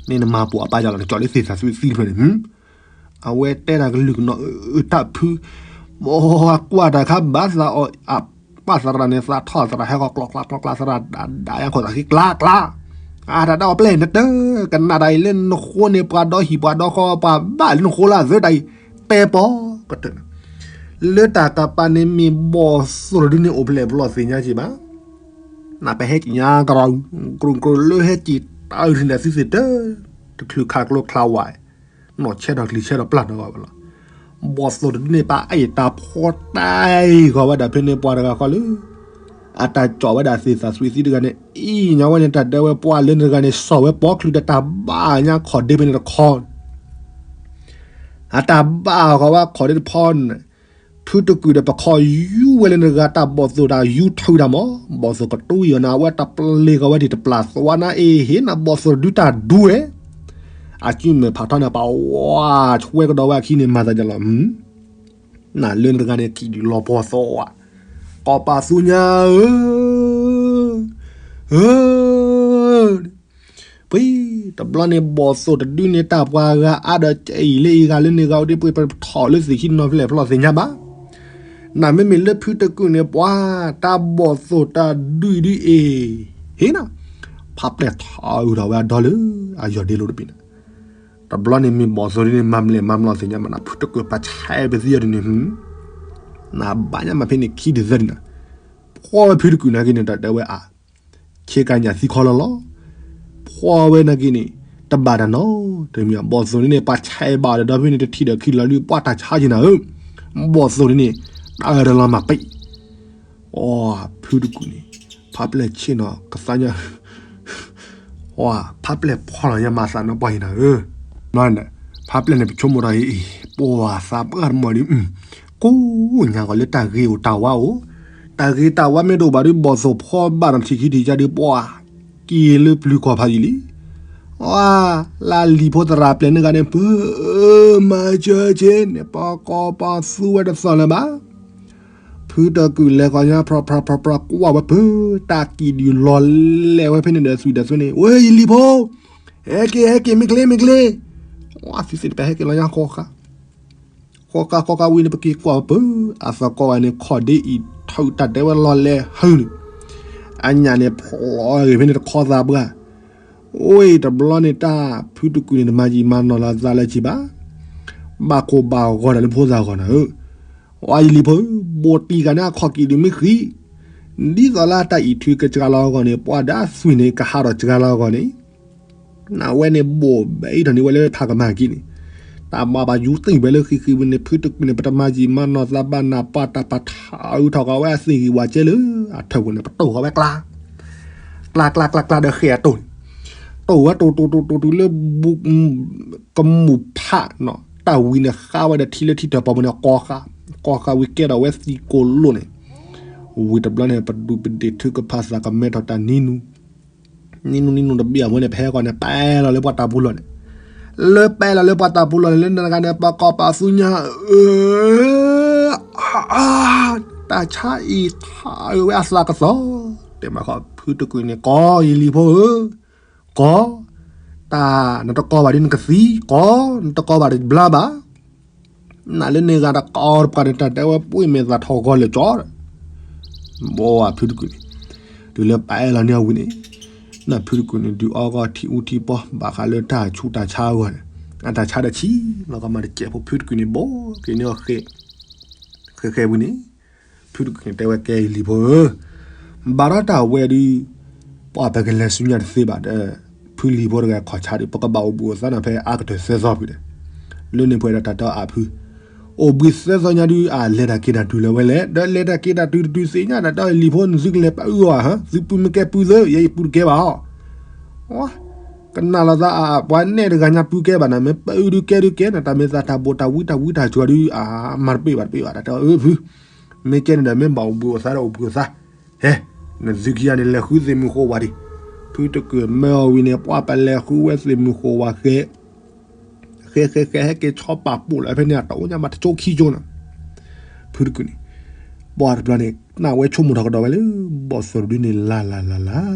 န့ၣ်နမၤပိာ်အပၢ်ယၤလီၤ နကၠီၣ်လၢသ့ၣ်သၣ်သွံၣ်သံတဖျၢၣ်န့ၣ်, အဝဲတဲတၢ်ကလုၢ်ကနီၤအတၢ်ဖု, ဘီကွၢ်တၢ်ခါဘၣ်သးအီၤ အပၢ်သရၣ်န့ၣ် သးထီၣ်သရၣ်ဟဲဃီၤကျီကျါကျီကျါ သရၣ်ဒၣ်ဒၣ်ယါခီၣ်သးဃံကျါကျါ, အါ တၢ်ဒၣ်အီၤပျဲၢ်နတၢ် ကနၣ်တၢ်အံၤလၢနဃိန့ၣ် ပှၤဒီဟံၣ်ပှၤဒီဃီ ပှၤဘၣ်လၢနဃိလၢအသၢတၢ်အံၤ, တဲပီၤကတၢၢ်န့ၣ်, လၢတၢ်ကပၤန့ၣ်မ့ၢ်ဘီၣ်သိၣ်တဒုန့ၣ် အိၣ်ဖျဲၣ်ဖျီၣ်သ့ၣ်ညါက့ၤဘၣ် နပဟဲက့ၤညါကရီ ကြိၢ်ကြိၢ်လၢဟဲက့ၤတၢ်အုၣ်ထံန့ၣ် သုသ့ၣ်တၢ် တချုးခးကျိချးဝါ, နီၢ်ဆဲးထီၣ်ချံဆဲးထီၣ်ပျၢ်နီၢ်ဂီၢ်ဝဲလီၤ. ဘီၣ်သိၣ်တဒုန့ၣ် ပအံၤတၢ်ဖီတၢ်အံၤဂီၢ်ဝဲဒၣ်ဖဲန့ၣ် ပှၤတဂၤဃီလၢ အတၢ်ကၠီၣ်ဝဲဒၣ်သ့ၣ်သၣ်သွံၣ်သံတဂၤန့ၣ် အံၤညါဝဲန့ၣ် တၢ်ဒဲဝဲပှၤလၢနတဂၤန့ၣ် စီၣ်ဝဲပီၤချုးဒီးတၢ်ဘၣ်ညါခီၣ်ဒ့ဖဲန့ၣ်တခီ အတၢ်ဘၣ်ဃီဝဲခီၣ်ဒ့တဖီန့ၣ် ဖုတကုၢ်ဒီးပခီယူဝဲလၢနတဂၤတၢ်ဘီၣ်သိၣ်တၢ်ယူထုးတၢ်မး, ဘီၣ်သိၣ်ကတူၢ်အံၤအီၤန့ၣ် အဝဲတပျ့ၤဃီဝဲဒံးတပျၢ်သွါနၤအ့ၣ် ဟ့ၣ်နၤဘီၣ်သိၣ်တဒုတၢ်ဒူဝဲ, အစုမဲာ်ဖးထီန့ၣ် ပဝါဆွဲကဒီးဝဲအခံန့ၣ် မၤသးဒ်လဲၣ်, နလၢနတဂၤန့ၣ် ကံၣ်ဒုၣ်လီၤပှီၢ်သီဝါ, ကီၢ်ပာ်သူညါဧၢ ဧၢ ပှ့ၤ တဘျီန့ၣ် ဘီၣ်သိၣ်တဒုန့ၣ် တၢ်ပှၤဂၤအါဒီးကအံၤလၢအံၤဂၤလၢန့ၣ်ဂၤအိၣ်ဒ်ပှ့ၤပထီၣ်လၢသ့ၣ်ခံနီၤဖျဲၣ်ဖျီၣ်သ့ၣ်ညါဘၣ်. နမ့မ့ၢ်လၢဖုတကုၢ်န့ၣ် ပှၤ တၢ်ဘီၣ်သိၣ်တၢ်ဒုအံၤဒ်အံၤ ဟ့ၣ်နီၤ ဖးပျဲၢ်ထီၣ်အုးထီၣ်ဝဲအဒီလၢ အယီၢ်ဒ့လိၤတဘ့ၣ်န့ၣ် တဘျီန့ၣ်မ့ၢ်ဘီၣ်သိၣ်ဒ်န့ၣ် မၤမလဲၣ်မၤမလီၤသ့ၣ်ညါမး နဖုတကုၢ်ပာ်ဆဲးပသံအီၤဒ်န့ၣ် နဘၣ်ညါမးဖဲန့ၣ်ခံဒုသၢဒုန့ၣ် ဖှီၣ်ဝဲဖုတကုၢ်နာ်က့န့ၣ် တၢ်တဲဝဲအါ ဆ့ကၤညၣ်သံခီလီၤလီၤ. ဖှီၣ်ဝဲနာ်က့န့ၣ် တဘၣ်တၢ်နီၤ တမ့ၢ်ဘီၣ်သိၣ်ဒ်န့ၣ် ပာ်ဆဲးဘၣ်ဒီး ဒီဖဲန့ၣ် တထံၣ်ဒီးခံလီၤလံ ပှၤတၢ်ဆါက့ၤနၤဧၢ ဘီၣ်သိၣ်ဒ်န့ၣ် တၢ်အၢတလီၤမၢ်ပံး အီ ဖုတကုၢ်န့ၣ် ဖးပျဲၢ်ဆ့ၣ်နီၤ ကသါညါ ဖးပျဲၢ်ဖီၣ်လီၤညါမၤသးနီၢ်ပှၢ်အံၤနၤဧၢ, ဖးပျဲၢ်န့ၣ် ပဆိကမိၣ်ဒီးအံၤ ပှၤသးပှၢ်တမီၤဒ် ကိးညါကီးလၢတၢ်ဂ့ၤအိၣ်တၢ်ဝါအိၣ်, တၢ်ဂ့ၤတၢ်ဝါမ့ၢ်တအိၣ်ဘၣ်ဒ် ဘီၣ်သိၣ်ဖီၣ်ဘၣ်ဒီးထံၣ်ခံထံၣ်ကါဒ်ပှၤ က့ၤလၢပျုၤကီၢ်ဖးယံာ်လံ, အ လၢလံၤဖိသရၣ်ပျဲၢ်န့ၢ်ဂၤန့ၣ် ပၢ် မၤစၢၤက့ၤန့ၣ် ပကီၢ်ပသူဝဲတသီၣ်လၢၤဘၣ် ဖုတကုၢ်လဲၤဃီၤညါ ဖြးဖြးဖြးဖြး ကွၢ်ဝဲပၢ် တၢ်ကံၣ်ဒုၣ်လီၤလဲၤဝဲဖဲန့ၣ်ဒီးသွံၣ်ဒီးသွဲန့ၣ် ဝဲယလံၤဖိ ဟဲက့ၤ ဟဲက့ၤ မ့ၢ်ကျ့ မ့ၢ်ကျ့ သုသ့ၣ်တဖၣ်ဟဲက့ၤလီၤညါဃီဃာ်, ဃ ဃီဃါဃီဃါဝံၤန့ၣ် ပက့ၤကွၢ်ပၢၢ် အသကိးဂၤန့ၣ် ခီၣ်ဒ့အံၤထုး တၢ်တဲဝဲလီၤလဲၤဟုၣ်န့ၣ်, အညၣ်န့ၣ်ဖျိးဂ့ၤဖဲန့ၣ်တခီသးပှၢ်, အိၣ်အံၤတဘျီန့ၣ် တၢ်ဖုတကုာ်န့ၣ် တမၤယံာ်မၤနီၢ်လီၤသးလၢၤဘၣ်, ဘၣ်ကိၢ်ဘၣ်ဂီၤတၢ်လၢဖိသၣ်ဂီၢ်နၤဧၢ, ဝဲယလံၤဖိဧၢ, ဘိးတံၢ်ဂၤန့ၣ်အခီၣ်က့ၤဒုးမ့ၢ်ဃံ, ဒ်သိးလၢတၢ်အံးထွံကစှၤလီၤအဂီၢ်န့ၣ် ပှၤဒီးအသွံၣ်န့ၣ် ကဟးထီၣ်စှၤလီၤအဂီၢ်န့ၣ် နဝဲန့ၣ်ဘိးဘၣ်အံၤထီၣ်န့ၣ်ဝဲလၢဖးကမၤက့ၤန့ၣ်, တၢ်ဘၣ်ဘၣ်ယူၤသံၣ်ဝဲလၢဃံဃံဝံၤန့ၣ် ဖုတကုာ်န့ၣ် ပတမၤယံာ်မၤနီၢ်သးဘၣ် နၢ်ပၢၢ်တၢ်ပာ်ထးအုးထီၣ်ဃာ်ဝဲအသ့ၣ်ဂံၢ်ဝၤကဲလၢအထၢၣ်ပူၤန့ၣ် ပတိၢ်ဃာ်ဝဲကျါ, ကျါကျါကျါကျါဒီးဃဲၤအတိၢ်န့ၣ်, တိၢ်ဝဲတိၢ်တိၢ်တိၢ်တိၢ်တုၤလၢ ကမူၣ်ဖးနီၤ တၢ်ဝံၤန့ၣ်ဃါဝဲဒီးထံလၢထံတၢၣ်ပီၣ်ပူၤန့ၣ် ကီဃာ်, ကီဃာ်ဝံၤကဲထီၣ်ဝဲသံကိၢ်လိၣ်န့ၣ်, ဝံၤတဘျီန့ၣ် ပဒူးပဒ့ၣ်ထုကဖၣ်သးကမဲထီၣ်တၢ်နံၤနူၤ နံၤနူၤနံၤနူၤတဘ့ၣ်အဝဲန့ၣ် ပဟဲကီးန့ၣ် ပာ်လီၤလၢပှၤတၢ်ပူၤလီၢ်န့ၣ်, လၢပာ်လီၤလၢပှၤတၢ်ပူၤလီၢ်န့ၣ် လၢနဂၤန့ၣ် ပှၤကိးပသူညါ, တၢ်ဆါအံၤထးအုးဝဲအသးကသီၣ်, တဲမးဃီ ဖုတကုာ်န့ၣ် ကီယလံၤဖိဧၢ, ကီ, တၢ်နတကီဘၣ်ဒ်နကသံ, ကီ, နတကီဘၣ်တဘျါဘၣ် နလၢန့ၣ်ဂၤတကီတပှၢ်န့ၣ် တၢ်တဲဝဲပှ့ၤမဲာ်သၣ်ထီၣ်ဂီၤလၢာ်ကၠီဒီး, ဘီဝဲဖုတကုာ်န့ၣ်, တုၤလၢပာ်လီၤန့ၢ်အဝံၤန့ၣ်, နဖုတကုာ်န့ၣ် ဒုးအီၣ်ဂီၢ်ထံအူထံပီၢ် ဘၣ်ဃးလၢတၢ်ဆူးတၢ်ဆါအဂီၢ်န့ၣ်, အတၢ်ဆါဒီးဆံးလီၤကမၤတစဲးဖိ ဖုတကုာ်န့ၣ် ဘီက့ၤန့ၢ်အီၤဃဲ, ဃဲဃဲဝံၤန့ၣ်, ဖုတကုာ်န့ၣ်တဲဝဲ ကဲယလံၤဖိဧၢ, ဘၣ်ဒီးတၢ်ဝဲဒုး ပှၤပကလဲၤဆူညါတသ့ဘၣ်ဒီး ဖုလံၤဖိတဂၤခီၣ်ဆါဒီး ပကဘၣ်အိၣ်ဘှံးအိၣ်သါနၤဖဲအါကတၢၢ်သၢသီဖုဒီး, လၢန့ၣ်ပှဲၤဒီးတၢ်တဲအီၤအဖု, အိၣ်ဘှံးသၢသီညါဒုး အလဲၤတၢ်က့ၤတၢ်တုၤလၢၤဝဲလဲၣ်, ဒီးလဲၤတၢ်က့ၤတၢ်တုၤတတုၤသ့ၣ်ညါ တၢ်တဲအီၤလံၤဖိ နသုကလဲၤပာ်အုၣ်အီၤဧါ, သုပုၢ်မ့ၢ်ကဲပုၢ်သၢ ယဲယပုၢ်တကဲဘၣ်အီၤ, ကနၣ်လီၤသးအပှၤနဲၣ်တဂၤညါပုၢ်ကဲဘၣ်နၤ မ့ၢ်ပာ်အုၣ်ဒုးကဲဒုးကဲနၤ တၢ်မ့ၢ်သးတၢ်ဘိးတၢ်ဝံတၢ်ဝံတၢ်စှၤဒုး အမၤတပ့ၢ်ဘၣ်တပ့ၢ်ဘၣ် တၢ်တဲအီၤအဖု မ့ၢ်ကဲန့ၣ်ဒီး မ့ၢ်ဘၣ်အိၣ်ဘှံးအိၣ်သါဒီးအိၣ်ဘှံးအိၣ်သါ, ဟဲ, နသုခံဂၤန့ၣ် လဲၤဃုသ့ၣ်မုၢ်ဃိးဝးဒံး, ဖုတကုာ်မၢအီၤဝံၤန့ၣ် ပှၤပလဲၤဃုဝဲသ့ၣ်မုၢ်ဃိးဝးဃဲ, ဃဲဃဲဃဲ ဟဲက့ၤဆီပာ်ပိာ်လၢဖဲန့ၣ် အတအိၣ်ညါဘၣ်တကၠိခံကၠိနီၤ, ဖုတကုာ်န့ၣ်, ပှၤတဘျီန့ၣ် နၢ်ဝဲဆိကမိၣ်ထီၣ်ကဒီးဝဲလၢ ဘီၣ်သိၣ်တဒုန့ၣ် လၢ်လၢ်လၢ်လၢ်,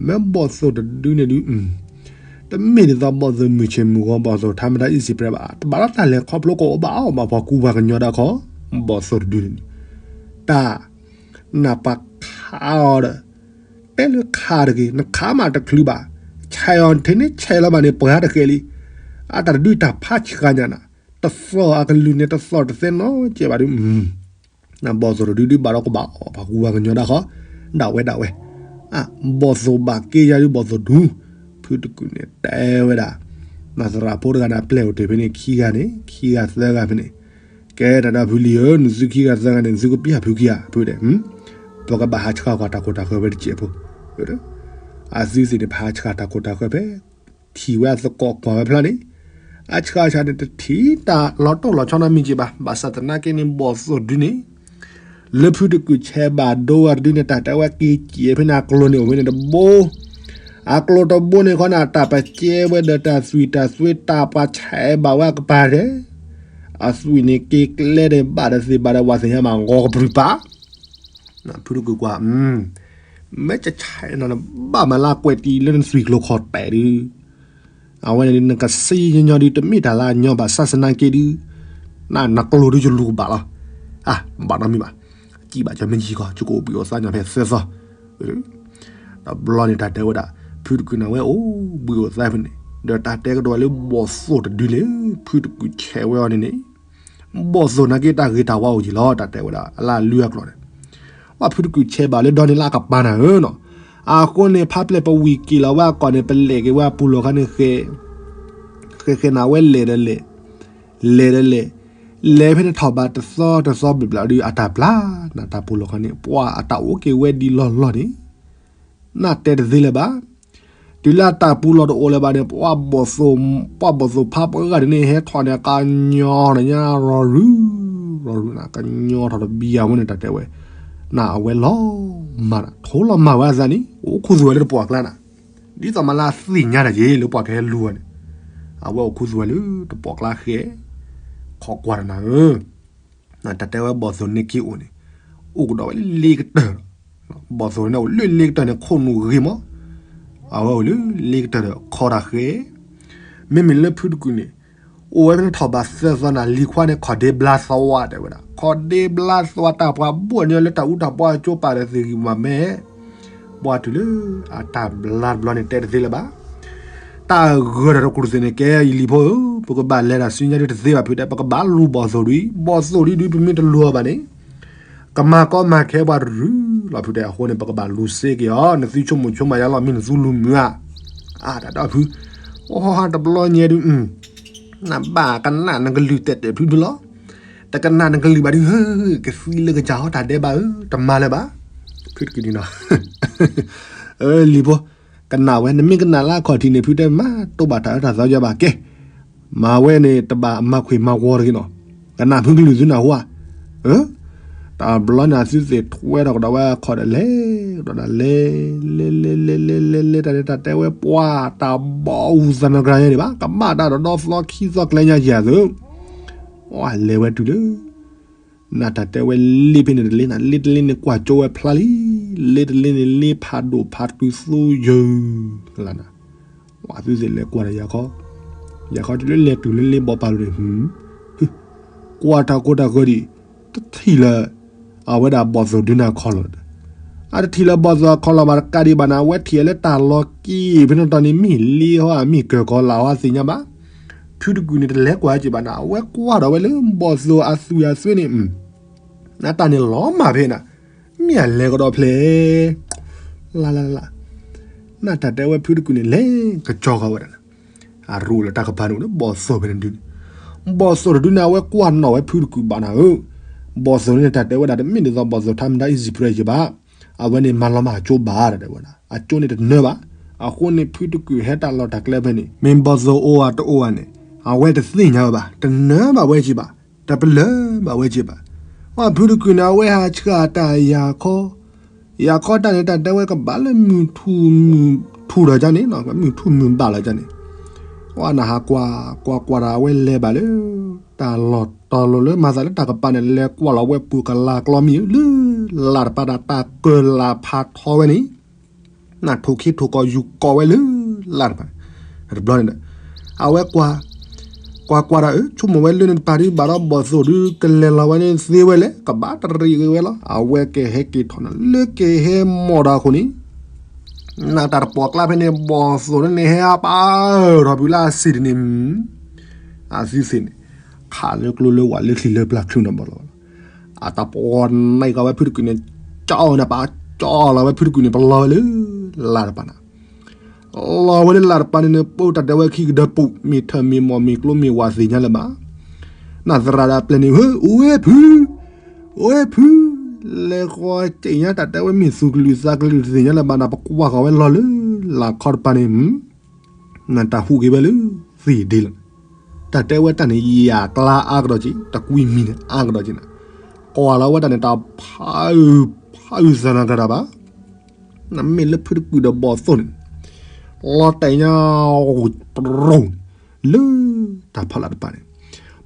မ့ၢ်ဘီၣ်သိၣ်တဒုန့ၣ်ဒုး တမ့ၢ်ဒ်သိးဘီၣ်သိၣ်မုၢ်ဆ့ၣ်မုၢ်ဂီၤ ဘီၣ်သိၣ်ထါမတၤ easy press ဘၣ်, တဘၣ်ဒီးတၢ်လဲၤခီဖျိကအိၣ်ဘၣ်အီၤဘၣ် ပှၤကူပှၤကညီဒၣ်ခီ, ဘီၣ်သိၣ်တဒုန့ၣ်, တၢ်, နၢ်ပှၤခးအီၤဒီး, တဲလၢခးတဂ့ၤ နခးမးတချုးဘၣ်, ဆဲးအီၤထဲန့ၣ်ဆဲးလီၤဘၣ်န့ၣ် ပှၤတဃဲၤလံ, အတၢ်တဒုတၢ်ဖးဆှးညါနၤ, တသီၣ်အကလုၢ်န့ၣ် တသီၣ်တသဲနီတစဲးဘၣ်ဒုး ဘီၣ်သိၣ်တဒုဒုးဘၣ်ဒီးကဘၣ်အီၤ ပှၤကူပှၤကညီဒၣ်ဃီ, ဒၣ်ဝဲဒၣ်ဝဲ, ဘီၣ်သိၣ်ဘၣ်က့ယၤဒုးဘီၣ်သိၣ်ဒုး, ဖုတကုာ်န့ၣ်တဲဝဲဒၣ်, နသရၣ်ဖိတဂၤန့ၣ် ပျဲၢ်အိၣ်တ့ၢ်ဖဲန့ၣ်ခံဂၤန့ၣ် ခံဂၤသၢဂၤဖဲန့ၣ်, ကဲတၢ်ဒီးဖုလံၤဧၢ နသုခံဂၤသၢဂၤန့ၣ် နသုကပျၢ်ဖုခံဂၤ ဖုတဲ, ပကဘၣ်ဟးဆှၣ်ကွၢ်တၢ်ခိၣ်တၢ်ဃၢၤဖဲတစဲးဖိ, အသုသ့ၣ်န့ၣ် ပဟးဆှၣ်တၢ်ခိၣ်တၢ်ဃၢၤဖဲ ထံၣ်ဝဲအသကိးကွၢ်ဝဲဖျါန့ၣ်, အဆှၣ်ဆှၣ်န့ၣ် တထံၣ်တၢ်လီၤတိၢ်လီၤဆီနီတမံၤက့ၤဘၣ်, ဘၣ်ဆၣ်သနာ်က့န့ၣ် ဘီၣ်သိၣ်တဒုန့ၣ်, လၢဖုတကုာ်ဆဲးဘၣ်ဒိဝဲတဒုန့ၣ် တၢ်တဲဝဲက့ၤက့ၤဖဲန့ၣ် အကျိၤန့ၣ်အိၣ်ဖဲန့ၣ်တဘိ, အကျိၤတဘိန့ၣ်ခီန့ၣ် တၢ်ပာ်ကဲဝဲဒီးတၢ်သွံၣ်တၢ်သွဲ တၢ်ပှၤဆဲးဘၣ်ဝဲအကပၤဒဲး, အသွံၣ်န့ၣ်က့ၤကျဲန့ၣ် ဘၣ်ဒီးသ့ၣ်ဘၣ်ဒီးဝၤသ့ၣ်ညါမး ဂီၤကပြုၤပာ် ဖုတကုာ်ကွၢ်, မ့ၢ်ကဆဲးနၤန့ၣ် ဘၣ်မၤလၢကွဲးတံၢ်လၢနသွံၣ်ကျိၤခီၣ်တဲာ်ဒုး, အဝဲန့ၣ်နကစံၣ်ညီညီဒုး တမ့ၢ်တၢ်လၢအညီဘၣ် ဘၣ်ဆၣ်သနာ်က့ဒုး, နကျိၤဒုးယလူၤကဘၣ်လီၤ, အါ ဘၣ်နီတမံၤဘၣ်, စံးဘၣ်ကၠီမ့ၢ်ယံၤကီး ယကအိၣ်ဘှံးအိၣ်သါညီဖဲသၢသီ တဘျီန့ၣ် တၢ်တဲဝဲဒၣ် ဖုတကုာ်န့ၣ် အဝဲအိၣ်ဘှံးအိၣ်သါဖဲန့ၣ် ဒီးတၢ်တဲကဒီးလၢဘီၣ်သိၣ်တဒုန့ၣ် ဖုတကုာ်ဆဲးဝဲအီၤန့ၣ်န့ၣ်, ဘီၣ်သိၣ်နာ်က့ တၢ်ဂ့ၤတၢ်ဝါအိၣ်က့ၤလီၤ တၢ်တဲဝဲဒၣ် အလၢအလွံၢ်အကျိၤန့ၣ်, ဝဲဖုတကုာ်ဆဲးဘၣ်လၢဒီန့ၣ်လၢအကပၤနၤဧၢနီၤ, အဃိန့ၣ် ဖါပျဲၢ်ပဝံၤက့ၤလီၤဝဲအကီၢ်န့ၣ် ပလဲၤက့ၤဝဲအပူၤလီၢ်ခါန့ၣ်ဃဲ ဃဲဃဲန့ၣ် အဝဲလဲၤဒီးလဲၤ လဲၤဒီးလဲၤ, လဲၤဖဲန့ၣ်ထီၣ်ဘးတသီတသီဘျီဘျီဒုး အတၢ်ပျၢ်နၤ တၢ်ပူၤလီၢ်ခါန့ၣ် ပှၤအတၢ်အိၣ်က့ၤဝဲဒ်လီၢ်လီၢ်န့ၣ်, နတဲတသ့လၢၤဘၣ်, တုၤလၢအတၢ်ပူၤလီၢ်တအိၣ်လၢၤဘၣ်န့ၣ် ပှၤဘီၣ်သိၣ်ဖါပှၤဂၤဒ်န့ၣ် ဟဲထီၣ်န့ၣ် ကညီထီၣ်ညါရီၤရုၤ ရီၤရုၤန့ၣ် ကညီထီၣ်တဘံယၤဝဲန့ၣ် တၢ်တဲဝဲ, နဝဲလီၤမၢ်နၤ ထိလီၤမၢ်ဝဲအသးန့ၣ် အိၣ်ခူသူၣ်ဝဲလၢတပှီၢ်ကျါနၤ ဒ်သိးမးလၢအသ့ၣ်ညါတၢ်က့ၤ လၢပှၤကဟဲလူၤဝဲန့ၣ်, အဝဲအိၣ်ခူသူၣ်ဝဲလၢတပှီၢ်ကျါဃဲ, ခိးကွၢ်တနၤဧၢ, တၢ်တဲဝဲဘီၣ်သိၣ်န့ၢ်က့ၤအိၣ်န့ၣ်, အိၣ်ကဒီးဝဲလ့ကတၢၢ်, ဘီၣ်သိၣ်န့ၣ်အိၣ်လၢလ့ကတၢၢ်န့ၣ် ခိၣ်နူာ်ဂ့ၤမး, အဝဲအိၣ်လၢလ့ကတၢၢ်ဒီးခီတၢ်ဃဲ, မ့မ့ၢ်လၢဖုတကုာ်န့ၣ် အိၣ်ဝဲဖဲန့ၣ်ထီၣ်ဘးသၢသီန့ၣ် လံၤခွါန့ၣ် ခီၣ်ဒ့ဘျါသွါတဲဝဲဒၣ်, ခီၣ်ဒ့ဘျါသွါတၢ်ပှၤဘိၣ်န့ၢ်လၢတၢ်အူတၢ်ပီအကၠိပာ်ဒီးသ့ၣ်ဂံၢ်မၤမဲာ်, ပှၤတုၤလၢအတၢ်ဘျါတဘျီန့ၣ် တဲတသ့လၢၤဘၣ်. တၢ်ဂၢၢ်တၢ်တကျိၤသ့ၣ်န့ၣ် ကဲယလံၤဖိဧၢ, ပကဘၣ်လဲၤတၢ်ဆူညါဒ်တသ့ဘၣ်ဖုးတဲ ပကဘၣ်လူၤဘီၣ်သိၣ်ဒု, ဘီၣ်သိၣ်ဒုဒု ပမ့ၢ်တလူၤအီၤဘၣ်န့ၣ် ကမၤကီမၤခဲပှၤတရုၤလီၤဖုးတဲ. အဃိန့ၣ် ပကဘၣ်လူၤစ့က့ၤအီၤ, နသုဆိကမိၣ်ဆိကမးယါလီၤ မ့ၢ်နသုလူၤမုာ်ဧါ. အါတၢ်ဒီးဖုး, အိ တဘျီညါဒုး နဘၣ်ကနၣ်နကလုၢ်တဲာ်တဲာ်ဖုးဖုးလီၤ. တကနၣ်နကလုၢ်ဘၣ်ဒုး ဟၢ ကသံလၢကစၢ်ဟီတၢ်ဒဲးဘးဧၢ, တမၤလၢၤဘၣ်. ဖုတကုာ်န့ၣ်နီၤ, လံၤဖိ, ကနၣ်ဝဲ နမ့ၢ်ကနၣ်လၢအခီၣ်ထံးန့ၣ် ဖုတဲမၤတိၢ်ဘၣ်တၢ်အၢတၢ်သီယါဘၣ်ကဲ, မၤဝဲန့ၣ် တဘၣ်မၤခွံာ်မၤဝီတဂ့ၤနီၤ, ကနၣ်ဖုကလုၢ်သုနၢ်ဟူဧါ. တဘျီန့ၣ် အသုသ့ၣ်ထွဲထီၣ်ကဒီးဝဲအခီၣ်ဒီးလဲၤကဒီးဒၣ်လဲၤ, လဲၤလဲၤလဲၤလဲၤလဲၤလဲၤ တၢ်န့ၣ်တၢ်တဲဝဲပှၤ တၢ်ဘီၣ်အူသနကရၤညါန့ၣ်ဘၣ်, ကဘၣ်တၢ်ဒီးဒီသီခံသီကျဲညါယၤသု, လဲၤဝဲတုၤလၢ နတၢ်တဲဝဲလ့ဖဲန့ၣ်တလ့နၤ, လ့တလ့န့ၣ်ကွၢ်ကၠိဝဲဖျါလံ, လ့တလ့န့ၣ်လ့ဖးဒိၣ်ဖးတုၤသိယၢၤလၢနၤ, သုသ့ၣ်လဲၤကွၢ်ဒီးယၤခီ, ယၤခီတုၤလၢလဲၤတုၤလၢလ့ဘီၣ်ပာ်လိၤန့ၣ် ကွၢ်တၢ်ကိၢ်တၢ်ဂီၤဒံး, တထံၣ်လၢၤ, အဝဲဒၣ်ဘီၣ်သိၣ်ဒုန့ၣ်အခီၣ်လီၢ်, အတထံၣ်လၢၤဘီၣ်သိၣ်အခီၣ်လီၢ်ဘၣ်တကးဒံးဘၣ်န့ၣ် အဝဲထံၣ်အီၤလၢတၢ်လီၤက့ၤဖဲန့ၣ်တီၤန့ၣ် မ့ၢ်လ့ဟီဧါ မ့ၢ်ကၢၢ်ကီၤလၢ်ဟီသ့ၣ်ညါဘၣ်. ဖုတကုာ်န့ၣ်တလဲၤကွၢ်က့ၤဘၣ်န့ၣ် အဝဲကွၢ်ဒီးဝဲလၢဘီၣ်သိၣ်အသွံၣ်အသွဲန့ၣ် နတၢ်န့ၣ်လီၤမၢ်ဖဲနၤ, မ့ၢ်အလဲၤကဒီးဖျဲၣ်, လၢ်လၢ်လၢ်, နတၢ်တဲဝဲဖုတကုာ်န့ၣ်လဲၤကစီၤဃီၤဝဲဒၣ်န့ၣ်, အရူၣ်လၢတၢ်ကပၤန့ၣ်အိၣ်လၢဘီၣ်သိၣ်ဖဲန့ၣ်ဒုန့ၣ်, ဘီၣ်သိၣ်တဒုန့ၣ် အဝဲကွၢ်နီၣ်ဝဲဖုတကုာ်ဘၣ်နၤဧၢ, ဘီၣ်သိၣ်န့ၣ်တၢ်တဲဝဲဒၣ်တမ့ၢ်ဒ်သိးဘီၣ်သိၣ်ထါမတၤ easy prey ယဘၣ်, အဝဲန့ၣ်မၤလီၤမၢ်အကၠိဘၣ်တၢ်တဲဝဲဒၣ်, အကၠိန့ၣ်တနၢဘၣ်, အဃိန့ၣ်ဖုတကုာ်ဟဲတၢ်လီၢ်တၢ်ကျဲဖဲန့ၣ် မ့ၢ်ဘီၣ်သိၣ်အိၣ်ဧါတအိၣ်ဧါန့ၣ် အဝဲတသ့ၣ်ညါဝဲဘၣ်, တနၢဘၣ်ဝဲက့ၤဘၣ်, တပလၢၢ်ဘၣ်ဝဲက့ၤဘၣ်, ပှၤဖုတကုာ်န့ၣ် အဝဲဟးဆှၣ်တၢ်ယၤခီ, ယၤခီတၢ်န့ၣ်တၢ်တဲဝဲကဘၣ်လၢမုၢ်ထူၣ်မုၢ်ထူၣ်ဒီးကန့ၣ်, မုၢ်ထူၣ်မုၢ်ဘၣ်လီၤကန့ၣ်, ပှၤနဟးကွၢ်, ကွၢ်ကွၢ်ဒီးအဝဲလဲၤဘၣ်လၢ တၢ်လီၢ်တီၤလီၤလၢမၤသးလၢတၢ်ကပၤန့ၣ် လဲၤကွၢ်လီၤဝဲပှၤကလၤကျီမံၤလၢ လၢ်တပၤဒၣ်တၢ်ကၢၢ်လၢ်ဖးထီဝဲန့ၣ် နထိၣ်ခ့ထိၣ်ကီၢ်ယူၤကီၢ်ဝဲလၢ လၢ်တပၤန့ၣ်, တဘျီန့ၣ်ဒီး အဝဲကွၢ်, ကွၢ်ကွၢ်ဒီး ဆိကမိၣ်ဝဲလၢန့ၣ်တပၤဒုးဘၣ်ဒီးဘီၣ်သိၣ်ဒုးကလဲၤလီၤဝဲန့ၣ်သ့ဝဲလဲၣ် ကဘၣ်တရံးဂ့ၤဝဲလီၤ. အဝဲကဟဲက့ၤထီၣ်န့ၣ် လၢကဟဲမီၢ်ဒီးအဃိန့ၣ် နတၢ်တပိာ်ကျါဖဲန့ၣ် ဘီၣ်သိၣ်န့ၣ်ဟဲအပာ်ထီၣ်ဖုလၢအစံၣ်တန့ၣ် အသုသ့ၣ်န့ၣ် ခးလၢကျိလၢဝးလၢချံလၢပျၢ်ချုးနီတဘျီလီၤ. အတၢ်ပီၣ်န့ၢ်ကီးဝဲဖုတကုာ်န့ၣ် ကၠီၣ်န့ၣ်ပာ် ကၠီၣ်လီၤဝဲဖုတကုာ်န့ၣ် ပလီၤဝဲလၢ လၢ်တပၤန့ၣ်, လီၤဝဲလၢလၢ်တပၤန့ၣ်န့ၣ် ပတၢ်တဲဝဲခံကဒၢပူၤ မ့ၢ်ထၢၣ်မ့ၢ်မီၢ်မ့ၢ်ကျိမ့ၢ်ဝးသ့ၣ်ညါလၢၤဘၣ်. နသရၣ်ဒၣ်ပျဲၢ်န့ၣ် ဟၢ အိၣ်ဝဲဖု အိၣ်ဝဲဖု လဲၤဃီၤက့ၤညါတၢ်တဲဝဲမ့ၢ်သူၣ်ကလုာ်သးကလုာ်တသ့ၣ်ညါလၢၤဘၣ်န့ၣ် ပကွၢ်ဃီၤဝဲလီၤလၢ လၢ်ခီတပၤန့ၣ် နတၢ်ဟူးက့ၤဝဲလၢ သ့ၣ်ဒ့လီၤ. တၢ်တဲဝဲတၢ်န့ၣ် ယၤကျါအါကဒီးက့ၤ တကွံမံၤန့ၣ်အါကဒီးက့ၤနၤ, ကွၢ်လီၤဝဲတၢ်န့ၣ် တၢ်ဖးအုၣ် ဖးအုၣ်သနၤကရၢဘၣ်. နမ့ၢ်လၢဖုတကုာ်ဒီးဘီၣ်သိၣ်န့ၣ် လီၤတဲာ်ညါ ပရိၣ်န့ၣ် လၢတၢ်ဖီလာ်တပၤန့ၣ်,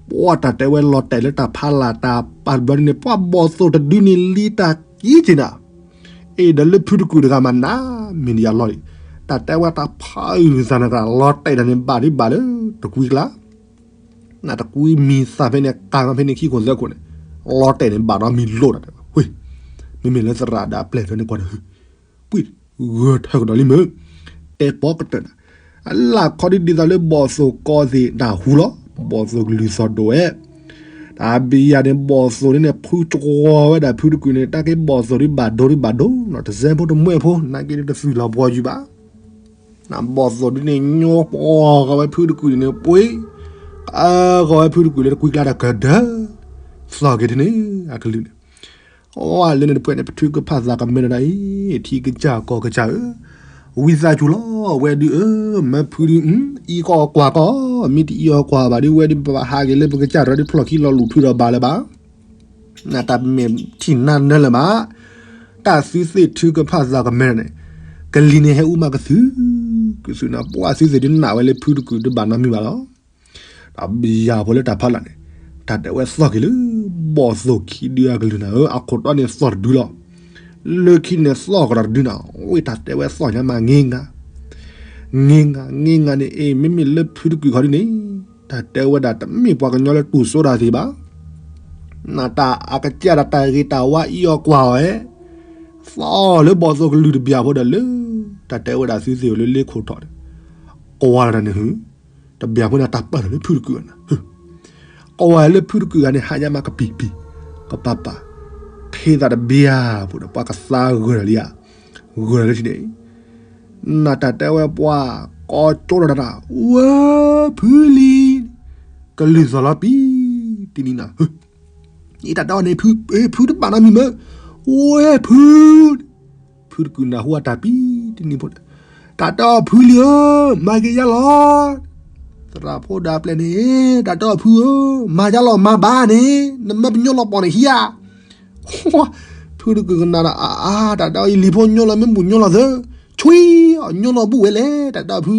ပှၤတၢ်တဲဝဲလီၤတဲာ်လၢတၢ်ဖီလာ်တပၤတဘျီန့ၣ် ပှၤဘီၣ်သိၣ်တဒုန့ၣ်လံတၢ်က့ၤက့ၤနၤ အ့ၣ် ဒီးလၢဖုတကုာ်တဂၤမးနၤ မ့ၢ်နယၤလီၤဒံး, တၢ်တဲဝဲတၢ်ဖးအုၣ်သနၤကရၢ လီၤတဲာ်တၢ်န့ၣ်ဘၣ်ဒံးဘၣ်လၢ တကွံကျါ နတကွံမံၤသးဖဲန့ၣ် ကၤဖဲန့ၣ်ခံခိၣ်သၢခိၣ်န့ၣ် လီၤတဲာ်န့ၣ်ဘၣ်ဒီးမံၤလိာ်တၢ်တဲဝဲ, မ့မ့ၢ်လၢသရၣ်ဒၣ်ပျဲၢ်ဖဲန့ၣ်ကွၢ်ဒီး ပှံၢ်ဂၢၢ်ထၢကဒီးလံမ့ၢ်, တဲပီကတၢၢ်နၤ, အလၢ်ခီဒ်ဒ်သိးလၢဘီၣ်သိၣ်ကီသ့ၣ်တၢ်ဟူလီၤ, ဘီၣ်သိၣ်ကလုၢ်သီၣ်ဒိၣ်ဝဲ, တၢ်ဘံယၤန့ၣ် ဘီၣ်သိၣ်န့ၣ် ဖုကဝီၤဝဲဒၣ်ဖုတကုာ်န့ၣ် တၢ်က့ဘီၣ်သိၣ်ဒ်ဘၣ်ဒိဒ်ဘၣ်ဒိနီၤ တစဲဖိတမှဲဖိ နာ်က့ဒ်တသွံၣ်လီၤပှီၤယုၤဘၣ် နဘီၣ်သိၣ်ဒ်န့ၣ် ညိပှီၤဃီၤဝဲဖုတကုာ်န့ၣ် ပှ့ၤ, အဃီၤဝဲဖုတကုာ်လၢတကွံကျါဒီးကဒၢ, သီၣ်က့ၤတန့ၢ်အကလုၢ်န့ၣ်, အလၢန့ၣ်တဖုန့ၣ် ပထုကဖၣ်သးကမဲာ်တၢ်အံၤ ထံကစၢ်ကီၢ်ကစၢ်ဧၢ, ဝံသးစူၤလီၤ ဝဲဒုးဧၢ, မၢဖုဒုး အံကီၢ်ကွၢ်ကီၢ်, မ့ၢ်တအံအီၤကွၢ်ဘၣ်ဒုး ဝဲဒုးပဘၣ်ဟးက့ၤလၢပကစၢ်ရၢဒုးဖျီၣ်ခံလီၤလူၤဖုဒီးဘၣ်လၢၤဘၣ် နတၢ်မ့ၢ်ထံၣ်နါနၢလၢၤဘၣ်, တၢ်သုသ့ၣ်ထုကဖၣ်သးကမဲာ်န့ၣ်, ကလံၤန့ၣ်ဟဲအူမးကသု, ကသုနၤ ပှၤသုသ့ၣ်ဒုးနၢ်ဝဲလၢဖုတကုာ်ဒုးဘၣ်နီတမံၤဘၣ်လီၤ. တၢ်ဘံယၤဖိလၢတၢ်ဖီလာ်န့ၣ်, တၢ်တဲဝဲသီၣ်က့ၤလၢ ဘီၣ်သိၣ်ခံဒုအကလုၢ်နၤဧၢ, အခိၣ်တီန့ၣ်သီၣ်တဒုလီၤ. လၢခံန့ၣ်သီၣ်ကဒီးတဒုနၤ, ဝဲတၢ်တဲဝဲသီၣ်ညါမး င့ငါ, င့ငါ င့ငါန့ၣ် အ့ၣ် မ့မ့ၢ်လၢဖုတကုာ်ခီဒုန့ၣ်, တၢ် တၢ်တဲဝဲဒၣ်တမ့ၢ်ပှၤကညီလၢတူၢ်စိတၢ်သ့ၣ်ဘၣ်. နတၢ်အကစၢ်ဒၣ်တၢ်ဂ့ၤတၢ်ဝါအံၤအီၤကွၢ်အီၤဧဲ, သီလၢဘီၣ်သိၣ်ကလုၢ်တဘျၣ်ဖိဒီးလၢ တၢ်တဲဝဲဒၣ်သုသ့ၣ်ဧိၤလၢလ့ခိၣ်ထီၣ်န့ၣ်, ကွၢ်လီၤတၢ်န့ၣ်ဟု, တဘျၣ်ဖိန့ၣ်တၢ်ပာ်လီၤလၢဖုတကုာ်နၤ ကွၢ်ဝဲလၢဖုတကုာ်ဂၤန့ၣ် ဟးညါမးကပံာ်ပံာ်, ကပၤပၤ, ထ့သးတဘျၣ်ဖိဒီး ပှၤကသါဂၢၢ်လီၤလံဧါ, ဂၢၢ်လီၤလၢထံန့ၣ်, နတၢ်တဲဝဲပှၤ, ကိးကၠိဒီးတၢ်, ဝဲ, ဖုလံ, ကလုၢ်သီၣ်လီၤပံာ်, တနံၤနၤ, အံၤတၢ်တဲအီၤန့ၣ် ဖု, ဖုတဘၣ်နီတမံၤမ့ၢ်, ဝဲဖု ဖုတကုာ်နၢ်ဟူအတၢ်ပံာ်တနံၤဖိ, တၢ်တဲအီၤဖုလံဧၢ, မၤက့ၤယါလီၤ, သရၣ်ဖိဒီးအပျဲၢ်န့ၣ်, တၢ်တဲအီၤဖုဧၢ, မၤယါလီၤမၤဘၣ်န့ၣ်, နမ့ၢ်ပညိၣ်လီၤပီၣ်န့ၣ်ဟံးဧါ, ဖုတကုာ်ကနၣ်ဒီး အါအါ, တၢ်တဲအီၤယလံၤဖိညိၣ်လီၤမ့ၢ်ဘူၣ်ညိၣ်လီၤသၢ, ဆွံ, အညိၣ်လီၤဘူၣ်ဝဲလဲၣ်, တၢ်တဲအီၤဖု,